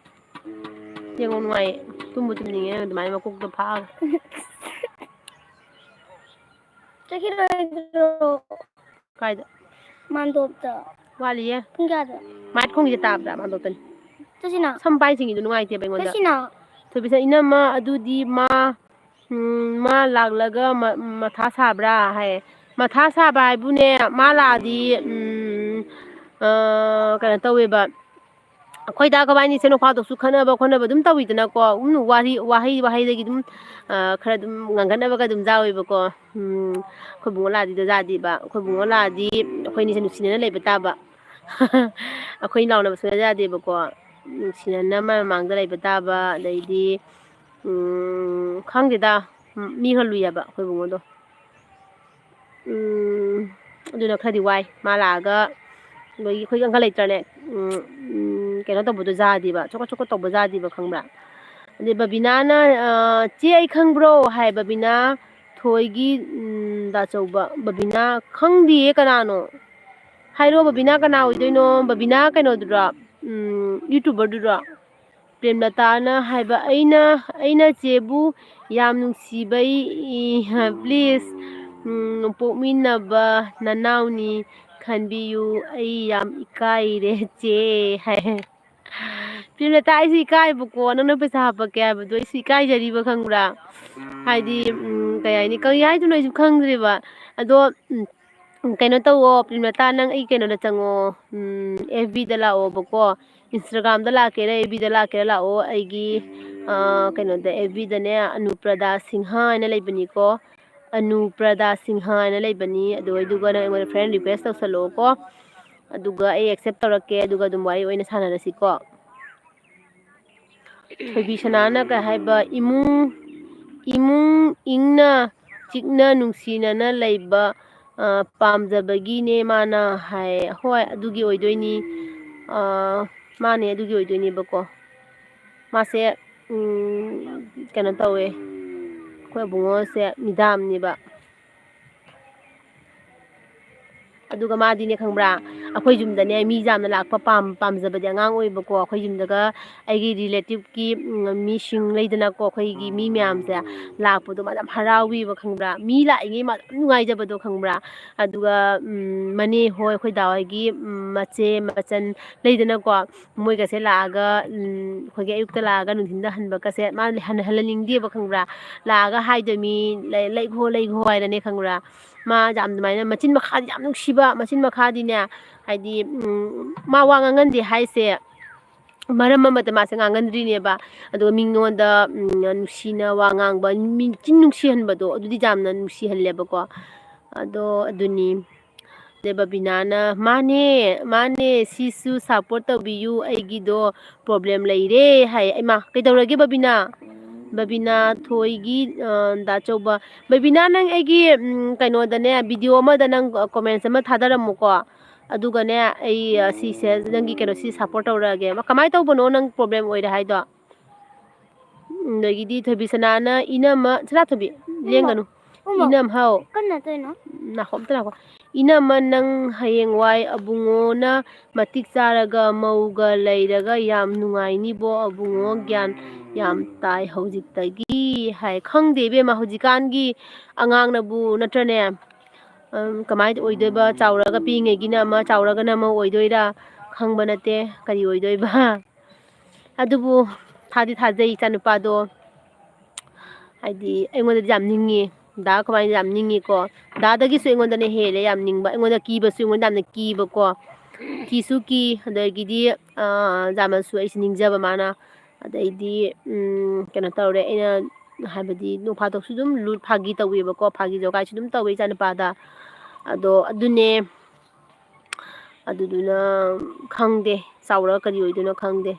ꯌꯦꯡꯉꯣ, ꯅꯨꯡꯉꯥꯏꯌꯦ꯫ ꯇꯨꯝꯕꯨ ꯇꯨꯝꯅꯤꯡꯉꯦ ꯅꯪ ꯑꯗꯨꯃꯥꯏꯅ ꯃꯀꯣꯛꯇꯣ ꯐꯥꯛꯑꯒ꯫ ꯆꯠꯈꯤꯔꯣꯏꯗ꯭ꯔꯣ? ꯀꯥꯏꯗ? ꯃꯥꯟꯗꯣꯞꯇ꯫ ꯋꯥꯠꯂꯤꯌꯦ꯫ ꯄꯨꯡ ꯀꯌꯥꯗ? ꯃꯥꯏꯛ ꯈꯣꯡꯉꯤꯁꯦ ꯇꯥꯕ꯭ꯔꯥ? ꯃꯥꯟꯗꯣꯞꯇꯅꯤ꯫ ꯆꯠꯁꯤꯅ꯫ ꯁꯝ ꯄꯥꯏ ꯆꯤꯡꯉꯤꯗꯣ ꯅꯨꯡꯉꯥꯏꯇꯦꯕ ꯑꯩꯉꯣꯟꯗ꯫ ꯆꯠꯁꯤꯅ꯫ ꯊꯣꯏꯕꯤꯁꯅꯥ, "ꯏꯅꯝꯃ, ꯑꯗꯨꯗꯤ ꯃꯥ, ꯎꯝ, ꯃꯥ ꯂꯥꯛꯂꯒ ꯃ-, ꯃꯊꯥ ꯁꯥꯕ꯭ꯔꯥ?" ꯍꯥꯏ꯫ ꯃꯊꯥ ꯁꯥꯕ ꯍꯥꯏꯕꯨꯅꯦ, ꯃꯥ ꯂꯥꯛꯑꯗꯤ, ꯎꯝ, ꯑ, ꯀꯩꯅꯣ ꯇꯧꯋꯦꯕ, ꯑꯩꯈꯣꯏꯗ ꯑꯩꯈꯣꯏꯕꯥꯅꯤꯁꯦ ꯅꯣꯡ ꯐꯥꯗꯣꯛꯁꯨ ꯈꯠꯅꯕ ꯈꯣꯠꯅꯕ ꯑꯗꯨꯝ ꯇꯧꯋꯤꯗꯅꯀꯣ꯫ ꯑꯗꯨꯝ ꯋꯥꯔꯤ, ꯋꯥꯍꯩ ꯋꯥꯍꯩꯗꯒꯤ ꯑꯗꯨꯝ, ꯑ, ꯈꯔ ꯑꯗꯨꯝ ꯉꯥꯡꯒꯠꯅꯕꯒ ꯑꯗꯨꯝ ꯌꯥꯎꯋꯦꯕꯀꯣ꯫ ꯎꯝ, ꯑꯩꯈꯣꯏ ꯕꯨꯡꯉꯣ ꯂꯥꯛꯑꯗꯤ ꯌꯥꯗꯦꯕ꯫ ꯑꯩꯈꯣꯏ ꯕꯨꯡꯉꯣ ꯂꯥꯛꯑꯗꯤ ꯑꯩꯈꯣꯏꯅꯤꯁꯦ ꯅꯨꯡꯁꯤꯅꯅ ꯂꯩꯕ ꯇꯥꯕ꯫ ꯑꯩꯈꯣꯏ ꯂꯥꯎꯅꯕ ꯁꯨꯡꯌꯥ ꯌꯥꯗꯦꯕꯀꯣ꯫ ꯅꯨꯡꯁꯤꯅꯅ ꯃꯥꯏ ꯃꯃꯥꯡꯗ ꯂꯩꯕ ꯇꯥꯕ, ꯑꯗꯩꯗꯤ, ꯎꯝ, ꯈꯪꯗꯦꯗ, ꯎꯝ, ꯃꯤ ꯈꯔ ꯂꯨꯏ ꯍꯥꯏꯕ ꯑꯩꯈꯣꯏ ꯕꯨꯡꯉꯣꯗꯣ꯫ ꯎꯝ, ꯑꯗꯨꯅ ꯈꯔꯗꯤ ꯋꯥꯏ꯫ ꯃꯥ ꯂꯥꯛꯑꯒ ꯑꯗꯒꯤ ꯑꯩꯈꯣꯏꯒꯤ ꯑꯪꯀ ꯂꯩꯇ꯭ꯔꯅꯦ, ꯎꯝ, ꯎꯝ, ꯀꯩꯅꯣ ꯇꯧꯕꯗꯣ ꯌꯥꯗꯦꯕ, ꯆꯣꯀꯠ ꯆꯣꯀꯠ ꯇꯧꯕ ꯌꯥꯗꯦꯕ, ꯈꯪꯕ꯭ꯔꯥ? ꯑꯗꯩ ꯕꯕꯤꯅꯥꯅ, ꯑ, "ꯆꯦ, ꯑꯩ ꯈꯪꯕ꯭ꯔꯣ?" ꯍꯥꯏ ꯕꯕꯤꯅꯥ ꯊꯣꯏꯒꯤ, ꯎꯝ, ꯗꯥꯆꯧꯕ꯫ ꯕꯕꯤꯅꯥ, "ꯈꯪꯗꯤꯌꯦ, ꯀꯅꯥꯅꯣ? ꯍꯥꯏꯔꯣ, ꯕꯕꯤꯅꯥ ꯀꯅꯥ ꯑꯣꯏꯗꯣꯏꯅꯣ?" ꯕꯕꯤꯅꯥ ꯀꯩꯅꯣꯗꯨꯔꯣ? ꯎꯝ, YouTuberꯗꯨꯔꯣ? ꯄ꯭ꯔꯦꯝꯂꯇꯥꯅ ꯍꯥꯏꯕ, "ꯑꯩꯅ, ꯑꯩꯅ ꯆꯦꯕꯨ ꯌꯥꯝ ꯅꯨꯡꯁꯤꯕꯩ, please, ꯎꯝ, ꯄꯣꯛꯃꯤꯟꯅꯕ ꯅꯅꯥꯎꯅꯤ ꯈꯟꯕꯤꯌꯨ, ꯑꯩ ꯌꯥꯝ ꯏꯀꯥꯏꯔꯦ ꯆꯦ" ꯍꯥꯏ꯫ ꯄ꯭ꯔꯦꯝꯂꯇꯥ, ꯑꯩꯁꯨ ꯏꯀꯥꯏꯕꯀꯣ, ꯅꯪꯅ ꯄꯩꯁꯥ ꯍꯥꯞꯄꯛꯀꯦ ꯍꯥꯏꯕꯗꯣ ꯑꯩꯁꯨ ꯏꯀꯥꯏꯖꯔꯤꯕ, ꯈꯪꯕ꯭ꯔꯥ? ꯍꯥꯏꯗꯤ, ꯎꯝ, ꯀꯩ ꯍꯥꯏꯅꯤ, ꯀꯔꯤ ꯍꯥꯏꯗꯣꯏꯅꯣ ꯑꯩꯁꯨ ꯈꯪꯗ꯭ꯔꯦꯕ꯫ ꯑꯗꯣ, ꯎꯝ, ꯀꯩꯅꯣ ꯇꯧꯋꯣ, ꯄ꯭ꯔꯦꯝꯂꯇꯥ, ꯅꯪ ꯑꯩ ꯀꯩꯅꯣꯗ ꯆꯪꯉꯣ, ꯎꯝ, FBꯗ ꯂꯥꯛꯑꯣꯕꯀꯣ꯫ Instagramꯗ ꯂꯥꯛꯀꯦꯔꯥ, FBꯗ ꯂꯥꯛꯀꯦꯔꯥ ꯂꯥꯛꯑꯣ꯫ ꯑꯩꯒꯤ, ꯑ, ꯀꯩꯅꯣꯗ, FBꯗꯅꯦ, ꯑꯅꯨꯄ꯭ꯔꯗꯥ ꯁꯤꯡꯍ ꯍꯥꯏꯅ ꯂꯩꯕꯅꯤꯀꯣ꯫ ꯑꯅꯨꯄ꯭ꯔꯗꯥ ꯁꯤꯡꯍ ꯍꯥꯏꯅ ꯂꯩꯕꯅꯤ꯫ ꯑꯗꯨ ꯑꯗꯨꯒ ꯅꯪ ꯑꯩꯉꯣꯟꯗ friend request ꯇꯧꯁꯜꯂꯛꯑꯣꯀꯣ꯫ ꯑꯗꯨꯒ ꯑꯩ accept ꯇꯧꯔꯛꯀꯦ, ꯑꯗꯨꯒ ꯑꯗꯨꯝ ꯋꯥꯔꯤ ꯑꯣꯏꯅ ꯁꯥꯟꯅꯔꯁꯤꯀꯣ꯫ ꯊꯣꯏꯕꯤꯁꯅꯥꯅ ꯀꯩ ꯍꯥꯏꯕ, "ꯏꯃꯨꯡ, ꯏꯃꯨꯡ ꯏꯪꯅ ꯆꯤꯛꯅ ꯅꯨꯡꯁꯤꯅꯅ ꯂꯩꯕ, ꯑ, ꯄꯥꯝꯖꯕꯒꯤꯅꯦ ꯃꯥꯅ" ꯍꯥꯏ꯫ ꯍꯣꯏ, ꯑꯗꯨꯒꯤ ꯑꯣꯏꯗꯣꯏꯅꯤ꯫ ꯑ, ꯃꯥꯅꯦ, ꯑꯗꯨꯒꯤ ꯑꯣꯏꯗꯣꯏꯅꯦꯕꯀꯣ꯫ ꯃꯥꯁꯦ, ꯎꯝ, ꯀꯩꯅꯣ ꯇꯧꯋꯦ, ꯑꯩꯈꯣꯏ ꯑꯕꯨꯡꯉꯣꯁꯦ ꯃꯤꯗꯥꯝꯅꯦꯕ꯫ ꯑꯗꯨꯒ ꯃꯥꯗꯤꯅꯦ, ꯈꯪꯕ꯭ꯔꯥ, ꯑꯩꯈꯣꯏ ꯌꯨꯝꯗꯅꯦ ꯃꯤ ꯌꯥꯝꯅ ꯂꯥꯛꯄ ꯄꯥꯝ-, ꯄꯥꯝꯖꯕꯗꯤ ꯑꯉꯥꯡ ꯑꯣꯏꯕꯀꯣ꯫ ꯑꯩꯈꯣꯏ ꯌꯨꯝꯗꯒ ꯑꯩꯒꯤ relative ꯀꯤ, ꯎꯝ, ꯃꯤꯁꯤꯡ ꯂꯩꯗꯅꯀꯣ, ꯑꯩꯈꯣꯏꯒꯤ ꯃꯤ ꯃꯌꯥꯝꯁꯦ ꯂꯥꯛꯄꯗꯣ ꯃꯥ ꯌꯥꯝ ꯍꯔꯥꯎꯋꯦꯕ, ꯈꯪꯕ꯭ꯔꯥ? ꯃꯤ ꯂꯥꯛꯏꯉꯩ ꯃꯥ ꯌꯥꯝ ꯅꯨꯡꯉꯥꯏꯖꯕꯗꯣ, ꯈꯪꯕ꯭ꯔꯥ? ꯑꯗꯨꯒ, ꯎꯝ, ꯃꯅꯦ ꯍꯣꯏ, ꯑꯩꯈꯣꯏ ꯗꯥ ꯍꯣꯏꯒꯤ, ꯎꯝ, ꯃꯆꯦ ꯃꯆꯟ ꯂꯩꯗꯅꯀꯣ, ꯃꯣꯏꯒꯁꯦ ꯂꯥꯛꯑꯒ, ꯎꯝ, ꯑꯩꯈꯣꯏꯒꯤ ꯑꯌꯨꯛꯇ ꯂꯥꯛꯑꯒ ꯅꯨꯡꯊꯤꯟꯗ ꯍꯟꯕꯒꯁꯦ ꯃꯥ ꯍꯟ-, ꯍꯜꯍꯟꯅꯤꯡꯗꯦꯕ, ꯈꯪꯕ꯭ꯔꯥ? ꯂꯥꯛꯑꯒ ꯍꯥꯏꯗꯣꯏꯅꯤ, "ꯂꯩ-, ꯂꯩꯈꯣ, ꯂꯩꯈꯣ" ꯍꯥꯏꯅꯅꯦ, ꯈꯪꯕ꯭ꯔꯥ? ꯃꯥ ꯌꯥꯝ ꯑꯗꯨꯃꯥꯏꯅ ꯃꯆꯤꯟ ꯃꯈꯥꯗꯤ ꯌꯥꯝ ꯅꯨꯡꯁꯤꯕ, ꯃꯆꯤꯟ ꯃꯈꯥꯗꯤꯅꯦ, ꯍꯥꯏꯗꯤ, ꯎꯝ, ꯃꯥ ꯋꯥ ꯉꯥꯡꯍꯟꯗꯦ ꯍꯥꯏꯁꯦ, ꯃꯔꯝ ꯑꯃꯇ ꯃꯥꯁꯦ ꯉꯥꯡꯒꯟꯗ꯭ꯔꯤꯅꯦꯕ꯫ ꯑꯗꯨꯒ ꯃꯤꯉꯣꯟꯗ, ꯎꯝ, ꯅꯨꯡꯁꯤꯅ ꯋꯥ ꯉꯥꯡꯕ, ꯃꯤ ꯆꯤꯟ ꯅꯨꯡꯁꯤꯍꯟꯕꯗꯣ, ꯑꯗꯨꯗꯤ ꯌꯥꯝꯅ ꯅꯨꯡꯁꯤꯍꯜꯂꯦꯕꯀꯣ꯫ ꯑꯗꯣ ꯑꯗꯨꯅꯤ꯫ ꯑꯗꯩ ꯕꯕꯤꯅꯥꯅ, "ꯃꯥꯅꯦ, ꯃꯥꯅꯦ, ꯁꯤꯁꯨ support ꯇꯧꯕꯤꯌꯨ, ꯑꯩꯒꯤꯗꯣ problem ꯂꯩꯔꯦ" ꯍꯥꯏ꯫ ꯏꯃꯥ, ꯀꯩꯗꯧꯔꯒꯦ ꯕꯕꯤꯅꯥ? ꯕꯕꯤꯅꯥ ꯊꯣꯏꯒꯤ, ꯑ, ꯗꯥ ꯆꯧꯕ꯫ ꯕꯕꯤꯅꯥ, ꯅꯪ ꯑꯩꯒꯤ, ꯎꯝ, ꯀꯩꯅꯣꯗꯅꯦ, video ꯑꯃꯗ ꯅꯪ comments ꯑꯃ ꯊꯥꯗꯔꯝꯃꯨꯀꯣ꯫ ꯑꯗꯨꯒꯅꯦ, ꯑꯩ, ꯑ, ꯁꯤꯁꯦ ꯅꯪꯒꯤ ꯀꯩꯅꯣꯁꯤ support ꯇꯧꯔꯛꯑꯒꯦ꯫ ꯀꯃꯥꯏꯅ ꯇꯧꯕꯅꯣ ꯅꯪ problem ꯑꯣꯏꯔꯦ ꯍꯥꯏꯗꯣ? ꯎꯝ, ꯑꯗꯒꯤꯗꯤ ꯊꯣꯏꯕꯤꯁꯅꯥꯅ ꯏꯅꯝꯃ, ꯁꯅꯥꯊꯣꯏꯕꯤ, ꯂꯦꯡꯒꯅꯨ꯫ ꯏꯃꯥ, ꯏꯅꯝ, ꯍꯥꯎ꯫ ꯀꯟꯅ ꯇꯧꯔꯤꯅꯣ? ꯅꯥꯈꯣ, ꯑꯝꯇ ꯅꯥꯈꯣ꯫ ꯏꯅꯝꯃ, ꯅꯪ ꯍꯌꯦꯡꯋꯥꯏ ꯑꯕꯨꯡꯉꯣꯅ ꯃꯇꯤꯛ ꯆꯥꯔꯒ ꯃꯧꯒ ꯂꯩꯔꯒ ꯌꯥꯝ ꯅꯨꯡꯉꯥꯏꯅꯤꯕꯣ, ꯑꯕꯨꯡꯉꯣ ꯒ꯭ꯌꯥꯟ ꯌꯥꯝ ꯇꯥꯏ ꯍꯧꯖꯤꯛꯇꯒꯤ ꯍꯥꯏ꯫ ꯈꯪꯗꯦ ꯏꯕꯦꯝꯃ, ꯍꯧꯖꯤꯛꯀꯥꯟꯒꯤ ꯑꯉꯥꯡꯅꯕꯨ ꯅꯠꯇ꯭ꯔꯅꯦ? ꯑꯝ, ꯀꯃꯥꯏꯅ ꯑꯣꯏꯗꯣꯏꯕ? ꯆꯥꯎꯔꯛꯑꯒ ꯄꯤꯛꯏꯉꯩꯒꯤꯅ ꯑꯃ, ꯆꯥꯎꯔꯒꯅ ꯑꯃ ꯑꯣꯏꯗꯣꯏꯔꯥ? ꯈꯪꯕ ꯅꯠꯇꯦ ꯀꯔꯤ ꯑꯣꯏꯗꯣꯏꯕ꯫ ꯑꯗꯨꯕꯨ ꯊꯥꯗꯤ ꯊꯥꯖꯩ ꯏꯆꯥꯅꯨꯄꯥꯗꯣ꯫ ꯍꯥꯏꯗꯤ ꯑꯩꯉꯣꯟꯗꯗꯤ ꯌꯥꯝ ꯅꯤꯡꯉꯤ꯫ ꯗꯥ ꯀꯃꯥꯏꯅ ꯌꯥꯝ ꯅꯤꯡꯉꯤꯀꯣ꯫ ꯗꯥꯗꯒꯤꯁꯨ ꯑꯩꯉꯣꯟꯗꯅ ꯍꯦꯜꯂꯦ ꯌꯥꯝ ꯅꯤꯡꯕ꯫ ꯑꯩꯉꯣꯟꯗ ꯀꯤꯕꯁꯨ ꯑꯩꯉꯣꯟꯗ ꯌꯥꯝꯅ ꯀꯤꯕꯀꯣ꯫ ꯀꯤꯁꯨ ꯀꯤ, ꯑꯗꯒꯤꯗꯤ, ꯑ, ꯌꯥꯝꯅꯁꯨ ꯑꯩꯁꯦ ꯅꯤꯡꯖꯕ ꯃꯥꯅ꯫ ꯑꯗꯩꯗꯤ, ꯎꯝ, ꯀꯩꯅꯣ ꯇꯧꯔꯦ, ꯑꯩꯅ ꯍꯥꯏꯕꯗꯤ ꯅꯣꯡ ꯐꯥꯗꯣꯛꯁꯨ ꯑꯗꯨꯝ ꯂꯨꯠ ꯐꯥꯒꯤ ꯇꯧꯋꯦꯕꯀꯣ, ꯐꯥꯒꯤ ꯖꯣꯒꯥꯏꯁꯨ ꯑꯗꯨꯝ ꯇꯧꯋꯦ ꯏꯆꯥꯅꯨꯄꯥꯗ꯫ ꯑꯗꯣ ꯑꯗꯨꯅꯦ, ꯑꯗꯨꯗꯨꯅ ꯈꯪꯗꯦ, ꯆꯥꯎꯔꯒ ꯀꯔꯤ ꯑꯣꯏꯗꯣꯏꯅꯣ ꯈꯪꯗꯦ꯫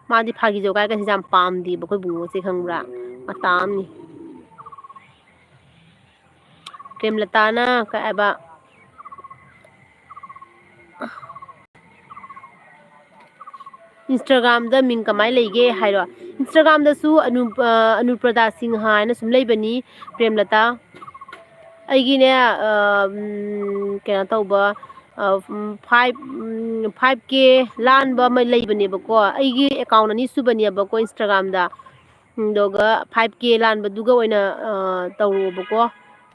ꯃꯥꯗꯤ ꯐꯥꯒꯤ ꯖꯣꯒꯥꯏꯒꯁꯦ ꯌꯥꯝ ꯄꯥꯝꯗꯦꯕ ꯑꯩꯈꯣꯏ ꯕꯨꯡꯉꯣꯁꯦ, ꯈꯪꯕ꯭ꯔꯥ? ꯃꯇꯥ ꯑꯃꯅꯤ꯫ ꯄ꯭ꯔꯦꯝꯂꯇꯥꯅ ꯀꯩ ꯍꯥꯏꯕ? Instagram-ꯗ ꯃꯤꯡ ꯀꯃꯥꯏꯅ ꯂꯩꯒꯦ ꯍꯥꯏꯔꯣ? Instagram-ꯗꯁꯨ ꯑꯅꯨ-, ꯑ, ꯑꯅꯨꯄ꯭ꯔꯗꯥ ꯁꯤꯡꯍ ꯍꯥꯏꯅ ꯁꯨꯝ ꯂꯩꯕꯅꯤ, ꯄ꯭ꯔꯦꯝꯂꯇꯥ꯫ ꯑꯩꯒꯤꯅꯦ, ꯑ, ꯎꯝ, ꯀꯩꯅꯣ ꯇꯧꯕ, ꯐꯥꯏꯚ ꯐꯥꯏꯚ ꯀꯦ ꯂꯥꯟꯕ ꯑꯃ ꯂꯩꯕꯅꯦꯕꯀꯣ꯫ ꯑꯩꯒꯤ ꯑꯦꯀꯥꯎꯟ ꯑꯅꯤ ꯁꯨꯕꯅꯦꯕꯀꯣ ꯏꯟꯁꯇꯥꯒ꯭ꯔꯥꯝꯗ꯫ ꯑꯗꯨꯒ ꯐꯥꯏꯚ ꯀꯦ ꯂꯥꯟꯕꯗꯨꯒ ꯑꯣꯏꯅ ꯇꯧꯔꯣꯕꯀꯣ꯫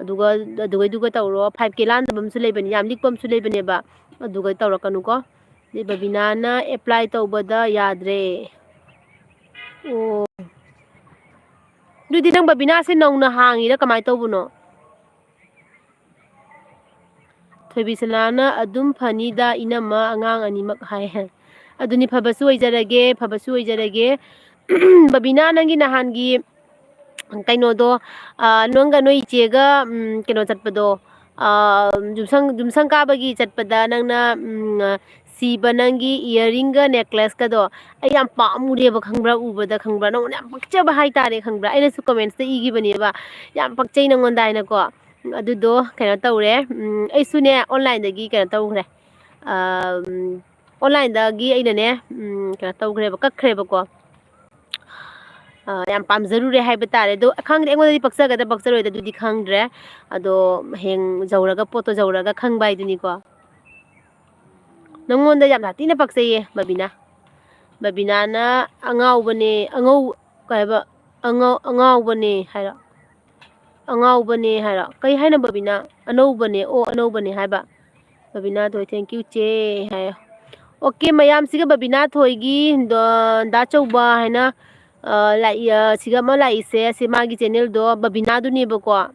ꯑꯗꯨꯒ ꯑꯗꯨꯒꯩꯗꯨꯒ ꯇꯧꯔꯣ꯫ ꯐꯥꯏꯚ ꯀꯦ ꯂꯥꯟꯗꯕ ꯑꯃꯁꯨ ꯂꯩꯕꯅꯤ, ꯌꯥꯝ ꯂꯤꯛꯄ ꯑꯃꯁꯨ ꯂꯩꯕꯅꯦꯕ꯫ ꯑꯗꯨꯒ ꯇꯧꯔꯛꯀꯅꯨꯀꯣ꯫ ꯑꯗꯩ ꯕꯕꯤꯅꯥꯅ ꯑꯦꯄ꯭ꯂꯥꯏ ꯇꯧꯕꯗ ꯌꯥꯗ꯭ꯔꯦ꯫ ꯑꯣ, ꯑꯗꯨꯗꯤ ꯅꯪ ꯕꯕꯤꯅꯥꯁꯦ ꯅꯧꯅ ꯍꯥꯡꯉꯤꯔꯥ ꯀꯃꯥꯏꯅ ꯇꯧꯕꯅꯣ? ꯊꯣꯏꯕꯤꯁꯅꯥꯅ ꯑꯗꯨꯝ ꯐꯅꯤꯗ ꯏꯅꯝꯃ, ꯑꯉꯥꯡ ꯑꯅꯤꯃꯛ ꯍꯥꯏ꯫ ꯑꯗꯨꯅꯤ, ꯐꯕꯁꯨ ꯑꯣꯏꯖꯔꯒꯦ, ꯐꯕꯁꯨ ꯑꯣꯏꯖꯔꯒꯦ꯫ ꯕꯕꯤꯅꯥ, ꯅꯪꯒꯤ ꯅꯍꯥꯟꯒꯤ ꯀꯩꯅꯣꯗꯣ, ꯅꯪꯒ ꯅꯣꯏ ꯏꯆꯦꯒ ꯀꯩꯅꯣ ꯆꯠꯄꯗꯣ, ꯌꯨꯝꯁꯪ ꯌꯨꯝꯁꯪ ꯀꯥꯕꯒꯤ ꯆꯠꯄꯗ ꯅꯪꯅ ꯁꯤꯕ ꯅꯪꯒꯤ ꯏꯌꯥꯔꯤꯡꯒ ꯅꯦꯀ꯭ꯂꯦꯁꯀꯗꯣ ꯑꯩ ꯌꯥꯝ ꯄꯥꯝꯃꯨꯔꯦꯕ, ꯈꯪꯕ꯭ꯔꯥ? ꯎꯕꯗ, ꯈꯪꯕ꯭ꯔꯥ, ꯅꯉꯣꯟꯗ ꯌꯥꯝ ꯄꯛꯆꯕ ꯍꯥꯏꯇꯥꯔꯦ, ꯈꯪꯕ꯭ꯔꯥ? ꯑꯩꯅꯁꯨ ꯀꯣꯃꯦꯟꯠꯁꯇ ꯏꯈꯤꯕꯅꯦꯕ, "ꯌꯥꯝ ꯄꯛꯆꯩ ꯅꯉꯣꯟꯗ" ꯍꯥꯏꯅꯀꯣ꯫ ꯑꯗꯨꯗꯣ ꯀꯩꯅꯣ ꯇꯧꯔꯦ, ꯑꯩꯁꯨꯅꯦ ꯑꯣꯟꯂꯥꯏꯟꯗꯒꯤ ꯀꯩꯅꯣ ꯇꯧꯈ꯭ꯔꯦ꯫ ꯑꯣꯟꯂꯥꯏꯟꯗꯒꯤ ꯑꯩꯅꯅꯦ, ꯀꯩꯅꯣ ꯇꯧꯈ꯭ꯔꯦꯕ, ꯀꯛꯈ꯭ꯔꯦꯕꯀꯣ꯫ ꯌꯥꯝ ꯄꯥꯝꯖꯔꯨꯔꯦ ꯍꯥꯏꯕ ꯇꯥꯔꯦ꯫ ꯑꯗꯣ ꯈꯪꯗꯦ, ꯑꯩꯉꯣꯟꯗꯗꯤ ꯄꯛꯆꯒꯗ꯭ꯔꯥ ꯄꯛꯆꯔꯣꯏꯗ꯭ꯔꯥ ꯑꯗꯨꯗꯤ ꯈꯪꯗ꯭ꯔꯦ꯫ ꯑꯗꯣ ꯍꯌꯦꯡ ꯌꯧꯔꯒ, ꯄꯣꯠꯇꯣ ꯌꯧꯔꯒ ꯈꯪꯕ ꯍꯥꯏꯗꯨꯅꯤꯀꯣ꯫ ꯅꯪꯉꯣꯟꯗ ꯌꯥꯝ ꯁꯥꯊꯤꯅ ꯄꯛꯆꯩꯌꯦ ꯕꯕꯤꯅꯥ꯫ ꯕꯕꯤꯅꯥꯅ ꯑꯉꯥꯎꯕꯅꯦ, ꯑꯉꯧ-, ꯀꯩ ꯍꯥꯏꯕ? ꯑꯉꯥꯎ-, ꯑꯉꯥꯎꯕꯅꯦ ꯍꯥꯏꯔꯣ? ꯑꯉꯥꯎꯕꯅꯦ ꯍꯥꯏꯔꯣ? ꯀꯩ ꯍꯥꯏꯅꯣ ꯕꯕꯤꯅꯥ? ꯑꯅꯧꯕꯅꯦ, ꯑꯣ, ꯑꯅꯧꯕꯅꯦ ꯍꯥꯏꯕ꯫ ꯕꯕꯤꯅꯥ ꯊꯣꯏ, "Thank you ꯆꯦ" ꯍꯥꯏꯌꯣ꯫ ꯑꯣꯀꯦ, ꯃꯌꯥꯝꯁꯤꯒ ꯕꯕꯤꯅꯥ ꯊꯣꯏꯒꯤ ꯗ-, ꯗꯥ ꯆꯧꯕ ꯍꯥꯏꯅ, ꯑ, ꯂꯥꯛꯏ, ꯑ, ꯁꯤꯒ ꯑꯃ ꯂꯥꯛꯏꯁꯦ, ꯁꯤ ꯃꯥꯒꯤ ꯆꯦꯅꯦꯜꯗꯣ ꯕꯕꯤꯅꯥꯗꯨꯅꯦꯕꯀꯣ꯫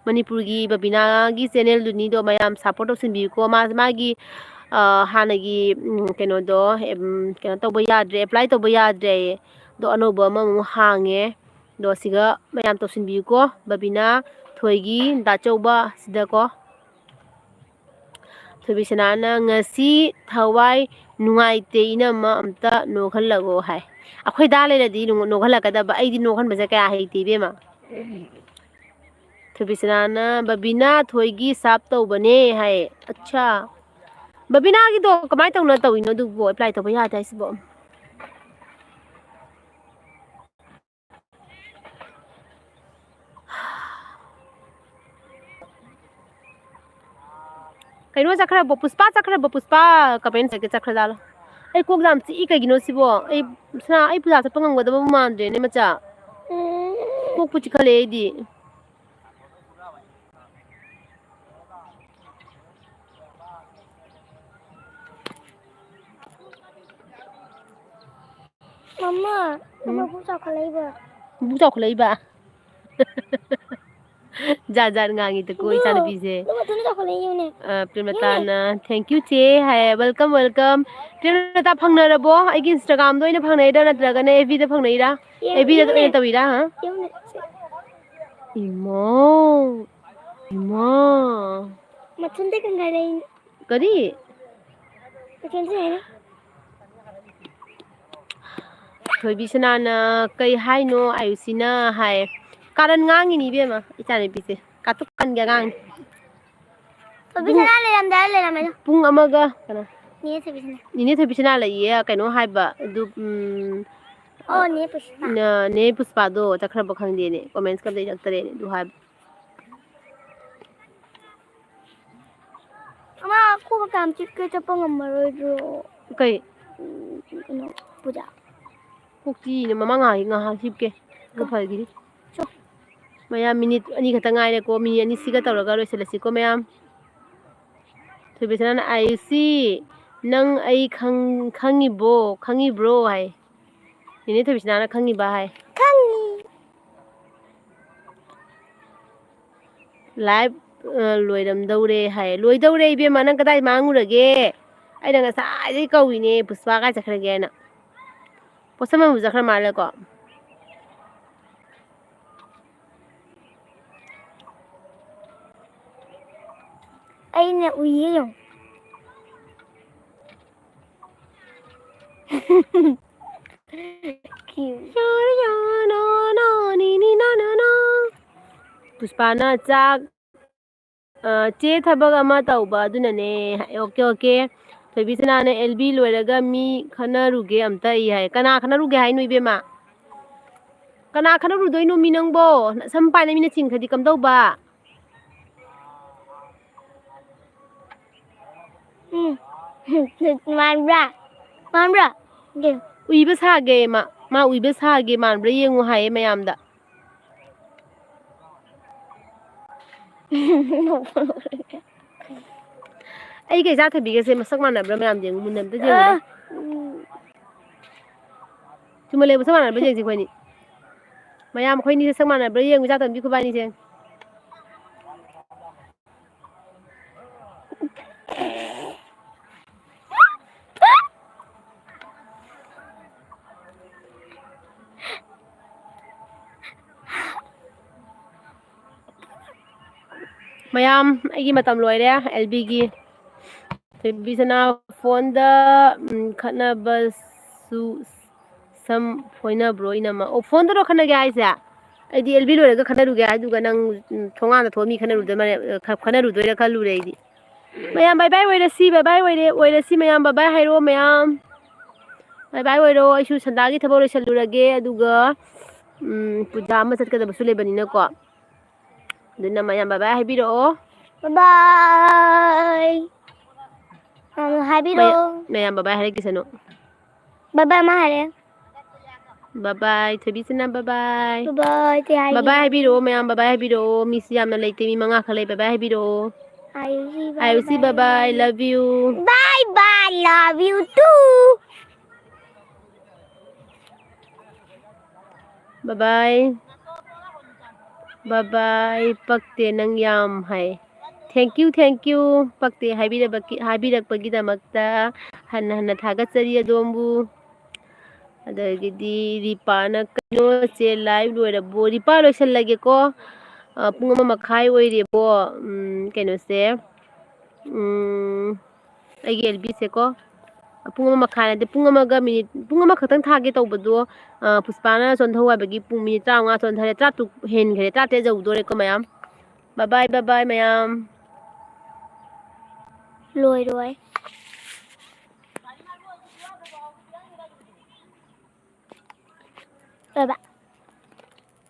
ꯃꯅꯤꯄꯨꯔꯒꯤ ꯕꯕꯤꯅꯥꯒꯤ ꯆꯦꯅꯦꯜꯗꯨꯅꯤꯗꯣ, ꯃꯌꯥꯝ ꯁꯞꯄꯣꯔꯠ ꯇꯧꯁꯤꯟꯕꯤꯌꯨꯀꯣ꯫ ꯃꯥ, ꯃꯥꯒꯤ, ꯑ, ꯍꯥꯟꯅꯒꯤ, ꯎꯝ, ꯀꯩꯅꯣꯗꯣ, ꯑꯦꯝ, ꯀꯩꯅꯣ ꯇꯧꯕ ꯌꯥꯗ꯭ꯔꯦ, ꯑꯦꯄ꯭ꯂꯥꯏ ꯇꯧꯕ ꯌꯥꯗ꯭ꯔꯦ꯫ ꯑꯗꯣ ꯑꯅꯧꯕ ꯑꯃꯃꯨꯛ ꯍꯥꯡꯉꯦ꯫ ꯑꯗꯣ ꯁꯤꯒ ꯃꯌꯥꯝ ꯇꯧꯁꯤꯟꯕꯤꯌꯨꯀꯣ꯫ ꯕꯕꯤꯅꯥ ꯊꯣꯏꯒꯤ ꯗꯥꯆꯧꯕ ꯁꯤꯗꯀꯣ꯫ ꯊꯣꯏꯕꯤꯁꯅꯥꯅ, "ꯉꯁꯤ ꯊꯋꯥꯏ ꯅꯨꯡꯉꯥꯏꯇꯦ ꯏꯅꯝꯃ, ꯑꯝꯇ ꯅꯣꯛꯍꯜꯂꯒꯣ" ꯍꯥꯏ꯫ ꯑꯩꯈꯣꯏ ꯗꯥ ꯂꯩꯔꯗꯤ ꯅꯣꯛ-, ꯅꯣꯛꯍꯜꯂꯛꯀꯗꯕ꯫ ꯑꯩꯗꯤ ꯅꯣꯛꯍꯟꯕꯁꯦ ꯀꯌꯥ ꯍꯩꯇꯦ ꯏꯕꯦꯝꯃ꯫ ꯊꯣꯏꯕꯤꯁꯅꯥꯅ, "ꯕꯕꯤꯅꯥ ꯊꯣꯏꯒꯤ ꯁꯥꯞ ꯇꯧꯕꯅꯦ" ꯍꯥꯏ꯫ ꯑꯠꯆꯥ꯫ ꯕꯕꯤꯅꯥꯒꯤꯗꯣ ꯀꯃꯥꯏꯅ ꯇꯧꯅ ꯇꯧꯔꯤꯅꯣ ꯑꯗꯨꯕꯣ? ꯑꯦꯄ꯭ꯂꯥꯏ ꯇꯧꯕ ꯌꯥꯗꯦ ꯍꯥꯏꯁꯤꯕꯣ? ꯀꯩꯅꯣ ꯆꯠꯈ꯭ꯔꯕꯣ? ꯄꯨꯁꯄꯥ ꯆꯠꯈ꯭ꯔꯕꯣ? ꯄꯨꯁꯄꯥ ꯀꯃꯥꯏꯅ ꯆꯠꯀꯦ? ꯆꯠꯈ꯭ꯔꯖꯥꯠꯂꯣ? ꯑꯩ ꯀꯣꯛ ꯌꯥꯝ ꯆꯤꯛꯏ꯫ ꯀꯩꯒꯤꯅꯣ ꯁꯤꯕꯣ? ꯑꯩ, ꯁꯅꯥ, ꯑꯩ ꯄꯨꯖꯥ ꯆꯠꯄ ꯉꯝꯒꯗꯕ ꯃꯥꯟꯗ꯭ꯔꯦꯅꯦ, ꯃꯆꯥ꯫ ꯀꯣꯛꯄꯨ ꯆꯤꯛꯈꯠꯂꯛꯑꯦ ꯑꯩꯗꯤ꯫ ꯃꯃꯥ, ꯎꯝ꯫ ꯃꯕꯨꯛ ꯆꯥꯎꯈꯠꯂꯛꯏꯕ꯫ ꯃꯕꯨꯛ ꯆꯥꯎꯈꯠꯂꯛꯏꯕ? ꯖꯥꯠ ꯖꯥꯠ ꯉꯥꯡꯉꯤꯗꯀꯣ, ꯑꯗꯨ, ꯏꯆꯥꯅꯨꯄꯤꯁꯦ꯫ ꯑꯗꯨ ꯃꯊꯟꯇ ꯆꯥꯎꯈꯠꯂꯛꯏꯅꯦ꯫ ꯑ, ꯄ꯭ꯔꯦꯃꯂꯇꯥꯅ, "Thank you, ꯆꯦ," ꯍꯥꯏꯌꯦ꯫ "Welcome, welcome." ꯄ꯭ꯔꯦꯃꯂꯇꯥ, ꯐꯪꯅꯔꯕꯣ? ꯑꯩꯒꯤ Instagram-ꯗ ꯑꯣꯏꯅ ꯐꯪꯅꯩꯔꯥ, ꯅꯠꯇ꯭ꯔꯒꯅ F B-ꯗ ꯐꯪꯅꯩꯔꯥ? ꯌꯦꯡꯉꯨꯅꯦ꯫ F B-ꯗ ꯑꯣꯏꯅ ꯇꯧꯔꯤꯔꯥ, ꯍꯥ? ꯌꯦꯡꯉꯨꯅꯦ꯫ ꯏꯃꯥ, ꯏꯃꯥ꯫ ꯃꯊꯟꯇ ꯀꯪꯈꯠꯂꯛꯏꯅꯦ꯫ ꯀꯔꯤ? ꯃꯊꯟꯇ ꯍꯥꯏꯅꯦ꯫ ꯊꯣꯏꯕꯤꯁꯅꯥꯅ, "ꯀꯩ ꯍꯥꯏꯅꯣ ꯑꯥꯌꯨꯁꯤꯅ?" ꯍꯥꯏ꯫ ꯀꯥꯔꯟ ꯉꯥꯡꯉꯤꯅꯤ ꯏꯕꯦꯝꯃ, ꯏꯆꯥꯅꯨꯄꯤꯁꯦ꯫ ꯀꯥꯇꯨꯛ ꯀꯥꯟꯒꯤ ꯑꯉꯥꯡꯅꯤ꯫ ꯊꯣꯏꯕꯤꯁꯅꯥ ꯂꯩꯔꯝꯗꯥꯏ ꯂꯩꯔꯝꯃꯦꯗ꯫ ꯄꯨꯡ ꯑꯃꯒ, ꯀꯩꯅꯣ? ꯅꯦ ꯊꯣꯏꯕꯤꯁꯅꯥ꯫ ꯅꯦꯅꯦ ꯊꯣꯏꯕꯤꯁꯅꯥ ꯂꯩꯌꯦ, ꯀꯩꯅꯣ ꯍꯥꯏꯕ, ꯑꯗꯨ, ꯎꯝ, ꯑꯣ, ꯅꯦ ꯄꯨꯁꯄꯥ꯫ ꯅ-, ꯅꯦ ꯄꯨꯁꯄꯥꯗꯣ ꯆꯠꯈ꯭ꯔꯕ ꯈꯪꯗꯦꯅꯦ, comments-ꯀ ꯑꯝꯇ ꯏꯔꯛꯇꯔꯦꯅꯦ, ꯑꯗꯨ ꯍꯥꯏꯕ꯫ ꯑꯃ ꯈꯣꯡ ꯀꯌꯥꯝ ꯆꯤꯛꯀꯦ ꯆꯠꯄ ꯉꯝꯃꯔꯣꯏꯗ꯭ꯔꯣ? ꯀꯩ? ꯎꯝ, ꯀꯩꯅꯣ, ꯄꯨꯖꯥ꯫ ꯀꯣꯛ ꯆꯤꯛꯏꯅꯦ, ꯃꯃꯥ ꯉꯥꯏꯍꯥꯛ, ꯉꯥꯏꯍꯥꯛ ꯍꯤꯞꯀꯦ꯫ ꯑꯗꯨ ꯀꯣ꯫ ꯐꯒꯤꯅꯤ꯫ ꯆꯣ꯫ ꯃꯌꯥꯝ, ꯃꯤꯅꯤꯠ ꯑꯅꯤ ꯈꯛꯇ ꯉꯥꯏꯔꯦꯀꯣ꯫ ꯃꯤꯅꯤꯠ ꯑꯅꯤꯁꯤꯒ ꯇꯧꯔꯒ ꯂꯣꯏꯁꯤꯜꯂꯁꯤꯀꯣ, ꯃꯌꯥꯝ꯫ ꯊꯣꯏꯕꯤꯁꯅꯥꯅ, "ꯑꯥꯌꯨꯁꯤ, ꯅꯪ ꯑꯩ ꯈꯪ-, ꯈꯪꯉꯤꯕꯣ, ꯈꯪꯉꯤꯕ꯭ꯔꯣ?" ꯍꯥꯏ꯫ ꯅꯦꯅꯦ ꯊꯣꯏꯕꯤꯁꯅꯥꯅ ꯈꯪꯉꯤꯕ ꯍꯥꯏ꯫ ꯈꯪꯉꯤ꯫ Live, ꯑ, ꯂꯣꯏꯔꯝꯗꯧꯔꯦ ꯍꯥꯏ꯫ ꯂꯣꯏꯗꯧꯔꯦ ꯏꯕꯦꯝꯃ, ꯅꯪ ꯀꯗꯥꯏ ꯃꯥꯡꯉꯨꯔꯒꯦ? ꯑꯩꯅ ꯉꯁꯥꯏꯗꯩ ꯀꯧꯏꯅꯦ, ꯄꯨꯁꯄꯥ ꯀꯥꯏ ꯆꯠꯈ꯭ꯔꯒꯦ ꯍꯥꯏꯅ꯫ ꯄꯣꯠꯁꯝ ꯑꯃꯨꯛ ꯆꯠꯈ꯭ꯔ ꯃꯥꯜꯂꯦꯀꯣ꯫ ꯑꯩꯅ ꯎꯏꯌꯦ ꯌꯦꯡꯉꯨ꯫ Cute꯫ ꯄꯨꯁꯄꯥꯅ ꯆꯥꯛ, ꯑ, "ꯆꯦ, ꯊꯕꯛ ꯑꯃ ꯇꯧꯕ ꯑꯗꯨꯅꯅꯦ"꯫ Okay, okay. ꯊꯣꯏꯕꯤꯁꯅꯥꯅ, "ꯑꯦꯜ ꯕꯤ ꯂꯣꯏꯔꯒ ꯃꯤ ꯈꯟꯅꯔꯨꯒꯦ ꯑꯝꯇ" ꯑꯩ ꯍꯥꯏ꯫ ꯀꯅꯥ ꯈꯟꯅꯔꯨꯒꯦ ꯍꯥꯏꯅꯣ ꯏꯕꯦꯝꯃ? ꯀꯅꯥ ꯈꯟꯅꯔꯨꯗꯣꯏꯅꯣ ꯃꯤ ꯅꯪꯕꯣ? ꯁꯝ ꯄꯥꯏꯅ ꯃꯤꯅ ꯆꯤꯡꯈ꯭ꯔꯗꯤ ꯀꯝꯗꯧꯕ? ꯎꯝ꯫ ꯃꯥꯟꯕ꯭ꯔꯥ? ꯃꯥꯟꯕ꯭ꯔꯥ? ꯌꯦꯡ꯫ ꯎꯏꯕ ꯁꯥꯒꯦ ꯃꯥ꯫ ꯃꯥ ꯎꯏꯕ ꯁꯥꯒꯦ ꯃꯥꯟꯕ꯭ꯔꯥ ꯌꯦꯡꯉꯨ ꯍꯥꯏꯌꯦ ꯃꯌꯥꯝꯗ꯫ ꯑꯩꯒ ꯏꯆꯥ ꯊꯣꯏꯕꯤꯒꯁꯦ ꯃꯁꯛ ꯃꯥꯟꯅꯕ꯭ꯔꯥ ꯃꯌꯥꯝ ꯌꯦꯡꯉꯨ, ꯃꯨꯟꯅ ꯑꯝꯇ ꯌꯦꯡꯉꯨꯅꯦ꯫ ꯑ, ꯎꯝ꯫ ꯆꯨꯝꯃꯜꯂꯦ, ꯃꯁꯛ ꯃꯥꯟꯅꯕ꯭ꯔꯥ ꯌꯦꯡꯁꯦ ꯑꯩꯈꯣꯏꯅꯤ꯫ ꯃꯌꯥꯝ ꯑꯩꯈꯣꯏꯅꯤꯁꯦ ꯁꯛ ꯃꯥꯟꯅꯕ꯭ꯔꯥ ꯌꯦꯡꯉꯨ, ꯏꯆꯥ ꯇꯣꯝꯕꯤ ꯈꯨꯕꯥꯅꯤꯁꯦ꯫ ꯃꯌꯥꯝ, ꯑꯩꯒꯤ ꯃꯇꯝ ꯂꯣꯏꯔꯦ, ꯑꯦꯜ ꯕꯤꯒꯤ꯫ ꯊꯣꯏꯕꯤꯁꯅꯥ ꯐꯣꯟꯗ, ꯎꯝ, ꯈꯠꯅꯕꯁꯨ ꯁꯝ ꯐꯣꯏꯅꯕ꯭ꯔꯣ, ꯏꯅꯝꯃ? ꯑꯣ, ꯐꯣꯟꯗꯔꯣ ꯈꯠꯅꯒꯦ ꯍꯥꯏꯁꯦ? ꯑꯩꯗꯤ ꯑꯦꯜ ꯕꯤ ꯂꯣꯏꯔꯒ ꯈꯠꯅꯔꯨꯒꯦ, ꯑꯗꯨꯒ ꯅꯪ, ꯎꯝ, ꯊꯣꯡꯒꯥꯟꯗ ꯊꯣꯛꯑ ꯃꯤ ꯈꯠꯅꯔꯨꯗꯣꯏ ꯃꯥꯜꯂꯦ, ꯈ-, ꯈꯠꯅꯔꯨꯗꯣꯏꯔꯥ ꯈꯜꯂꯨꯔꯦ ꯑꯩꯗꯤ꯫ ꯃꯌꯥꯝ, bye bye ꯑꯣꯏꯔꯁꯤ, bye bye ꯑꯣꯏꯔꯦ, ꯑꯣꯏꯔꯁꯤ ꯃꯌꯥꯝ, bye bye ꯍꯥꯏꯔꯣ ꯃꯌꯥꯝ꯫ Bye bye ꯑꯣꯏꯔꯣ, ꯑꯩꯁꯨ ꯁꯟꯗꯥꯒꯤ ꯊꯕꯛ ꯂꯣꯏꯁꯜꯂꯨꯔꯒꯦ, ꯑꯗꯨꯒ, ꯎꯝ, ꯄꯨꯖꯥ ꯑꯃ ꯆꯠꯀꯗꯕꯁꯨ ꯂꯩꯕꯅꯤꯅꯀꯣ꯫ ꯑꯗꯨꯅ ꯃꯌꯥꯝ bye bye ꯍꯥꯏꯕꯤꯔꯛꯑꯣ꯫ Bye bye꯫ ꯑ, ꯍꯥꯏꯕꯤꯔꯛꯑꯣ꯫ ꯃꯌꯥꯝ bye bye ꯍꯥꯏꯔꯛꯈꯤꯁꯅꯨ꯫ Bye bye ꯑꯃ ꯍꯥꯏꯔꯦ꯫ Bye bye, ꯊꯣꯏꯕꯤꯁꯅꯥ, bye bye꯫ Bye bye T ꯍꯥꯏꯒꯦ꯫ Bye bye ꯍꯥꯏꯕꯤꯔꯛꯑꯣ ꯃꯌꯥꯝ, bye bye ꯍꯥꯏꯕꯤꯔꯛꯑꯣ꯫ ꯃꯤꯁꯤ ꯌꯥꯝꯅ ꯂꯩꯇꯦ, ꯃꯤ ꯃꯉꯥ ꯈꯛ ꯂꯩ, bye bye ꯍꯥꯏꯕꯤꯔꯛꯑꯣ꯫ ꯑꯌꯨꯁꯤ, bye bye, bye bye, bye꯫ Love you꯫ Bye bye, love you too꯫ Bye bye꯫ Bye bye꯫ ꯄꯛꯇꯦ ꯅꯪ ꯌꯥꯝ ꯍꯥꯏ꯫ Thank you, thank you꯫ ꯄꯛꯇꯦ ꯍꯥꯏꯕꯤꯔꯕꯒꯤ-, ꯍꯥꯏꯕꯤꯔꯛꯄꯒꯤꯗꯃꯛꯇ ꯍꯟꯅ ꯍꯟꯅ ꯊꯥꯒꯠꯆꯔꯤ ꯑꯗꯣꯝꯕꯨ꯫ ꯑꯗꯒꯤꯗꯤ ꯔꯤꯄꯥꯅ, "ꯀꯩꯅꯣ ꯆꯦ, live ꯂꯣꯏꯔꯕꯣ?" ꯔꯤꯄꯥ, ꯂꯣꯏꯁꯜꯂꯒꯦꯀꯣ꯫ ꯑ, ꯄꯨꯡ ꯑꯃ ꯃꯈꯥꯏ ꯑꯣꯏꯔꯦꯕꯣ꯫ ꯎꯝ, ꯀꯩꯅꯣꯁꯦ꯫ ꯎꯝ, ꯑꯩꯒꯤ ꯑꯦꯜ ꯕꯤꯁꯦꯀꯣ꯫ ꯄꯨꯡ ꯑꯃ ꯃꯈꯥꯏ ꯅꯠꯇꯦ, ꯄꯨꯡ ꯑꯃꯒ ꯃꯤꯅꯤꯠ, ꯄꯨꯡ ꯑꯃꯈꯛꯇꯪ ꯊꯥꯒꯦ ꯇꯧꯕꯗꯣ, ꯑ, ꯄꯨꯁꯄꯥꯅ ꯆꯣꯟꯊꯧ ꯍꯥꯏꯕꯒꯤ ꯄꯨꯡ ꯃꯤꯅꯤꯠ ꯇꯔꯥꯃꯉꯥ ꯆꯣꯟꯊꯔꯦ, ꯇꯔꯥꯇꯔꯨꯛ ꯍꯦꯟꯈ꯭ꯔꯦ, ꯇꯔꯥꯇꯔꯦꯠ ꯌꯧꯗꯣꯔꯦꯀꯣ ꯃꯌꯥꯝ꯫ Bye bye, bye bye ꯃꯌꯥꯝ꯫ ꯂꯣꯏꯔꯣꯏ꯫ ꯂꯣꯏꯕ꯫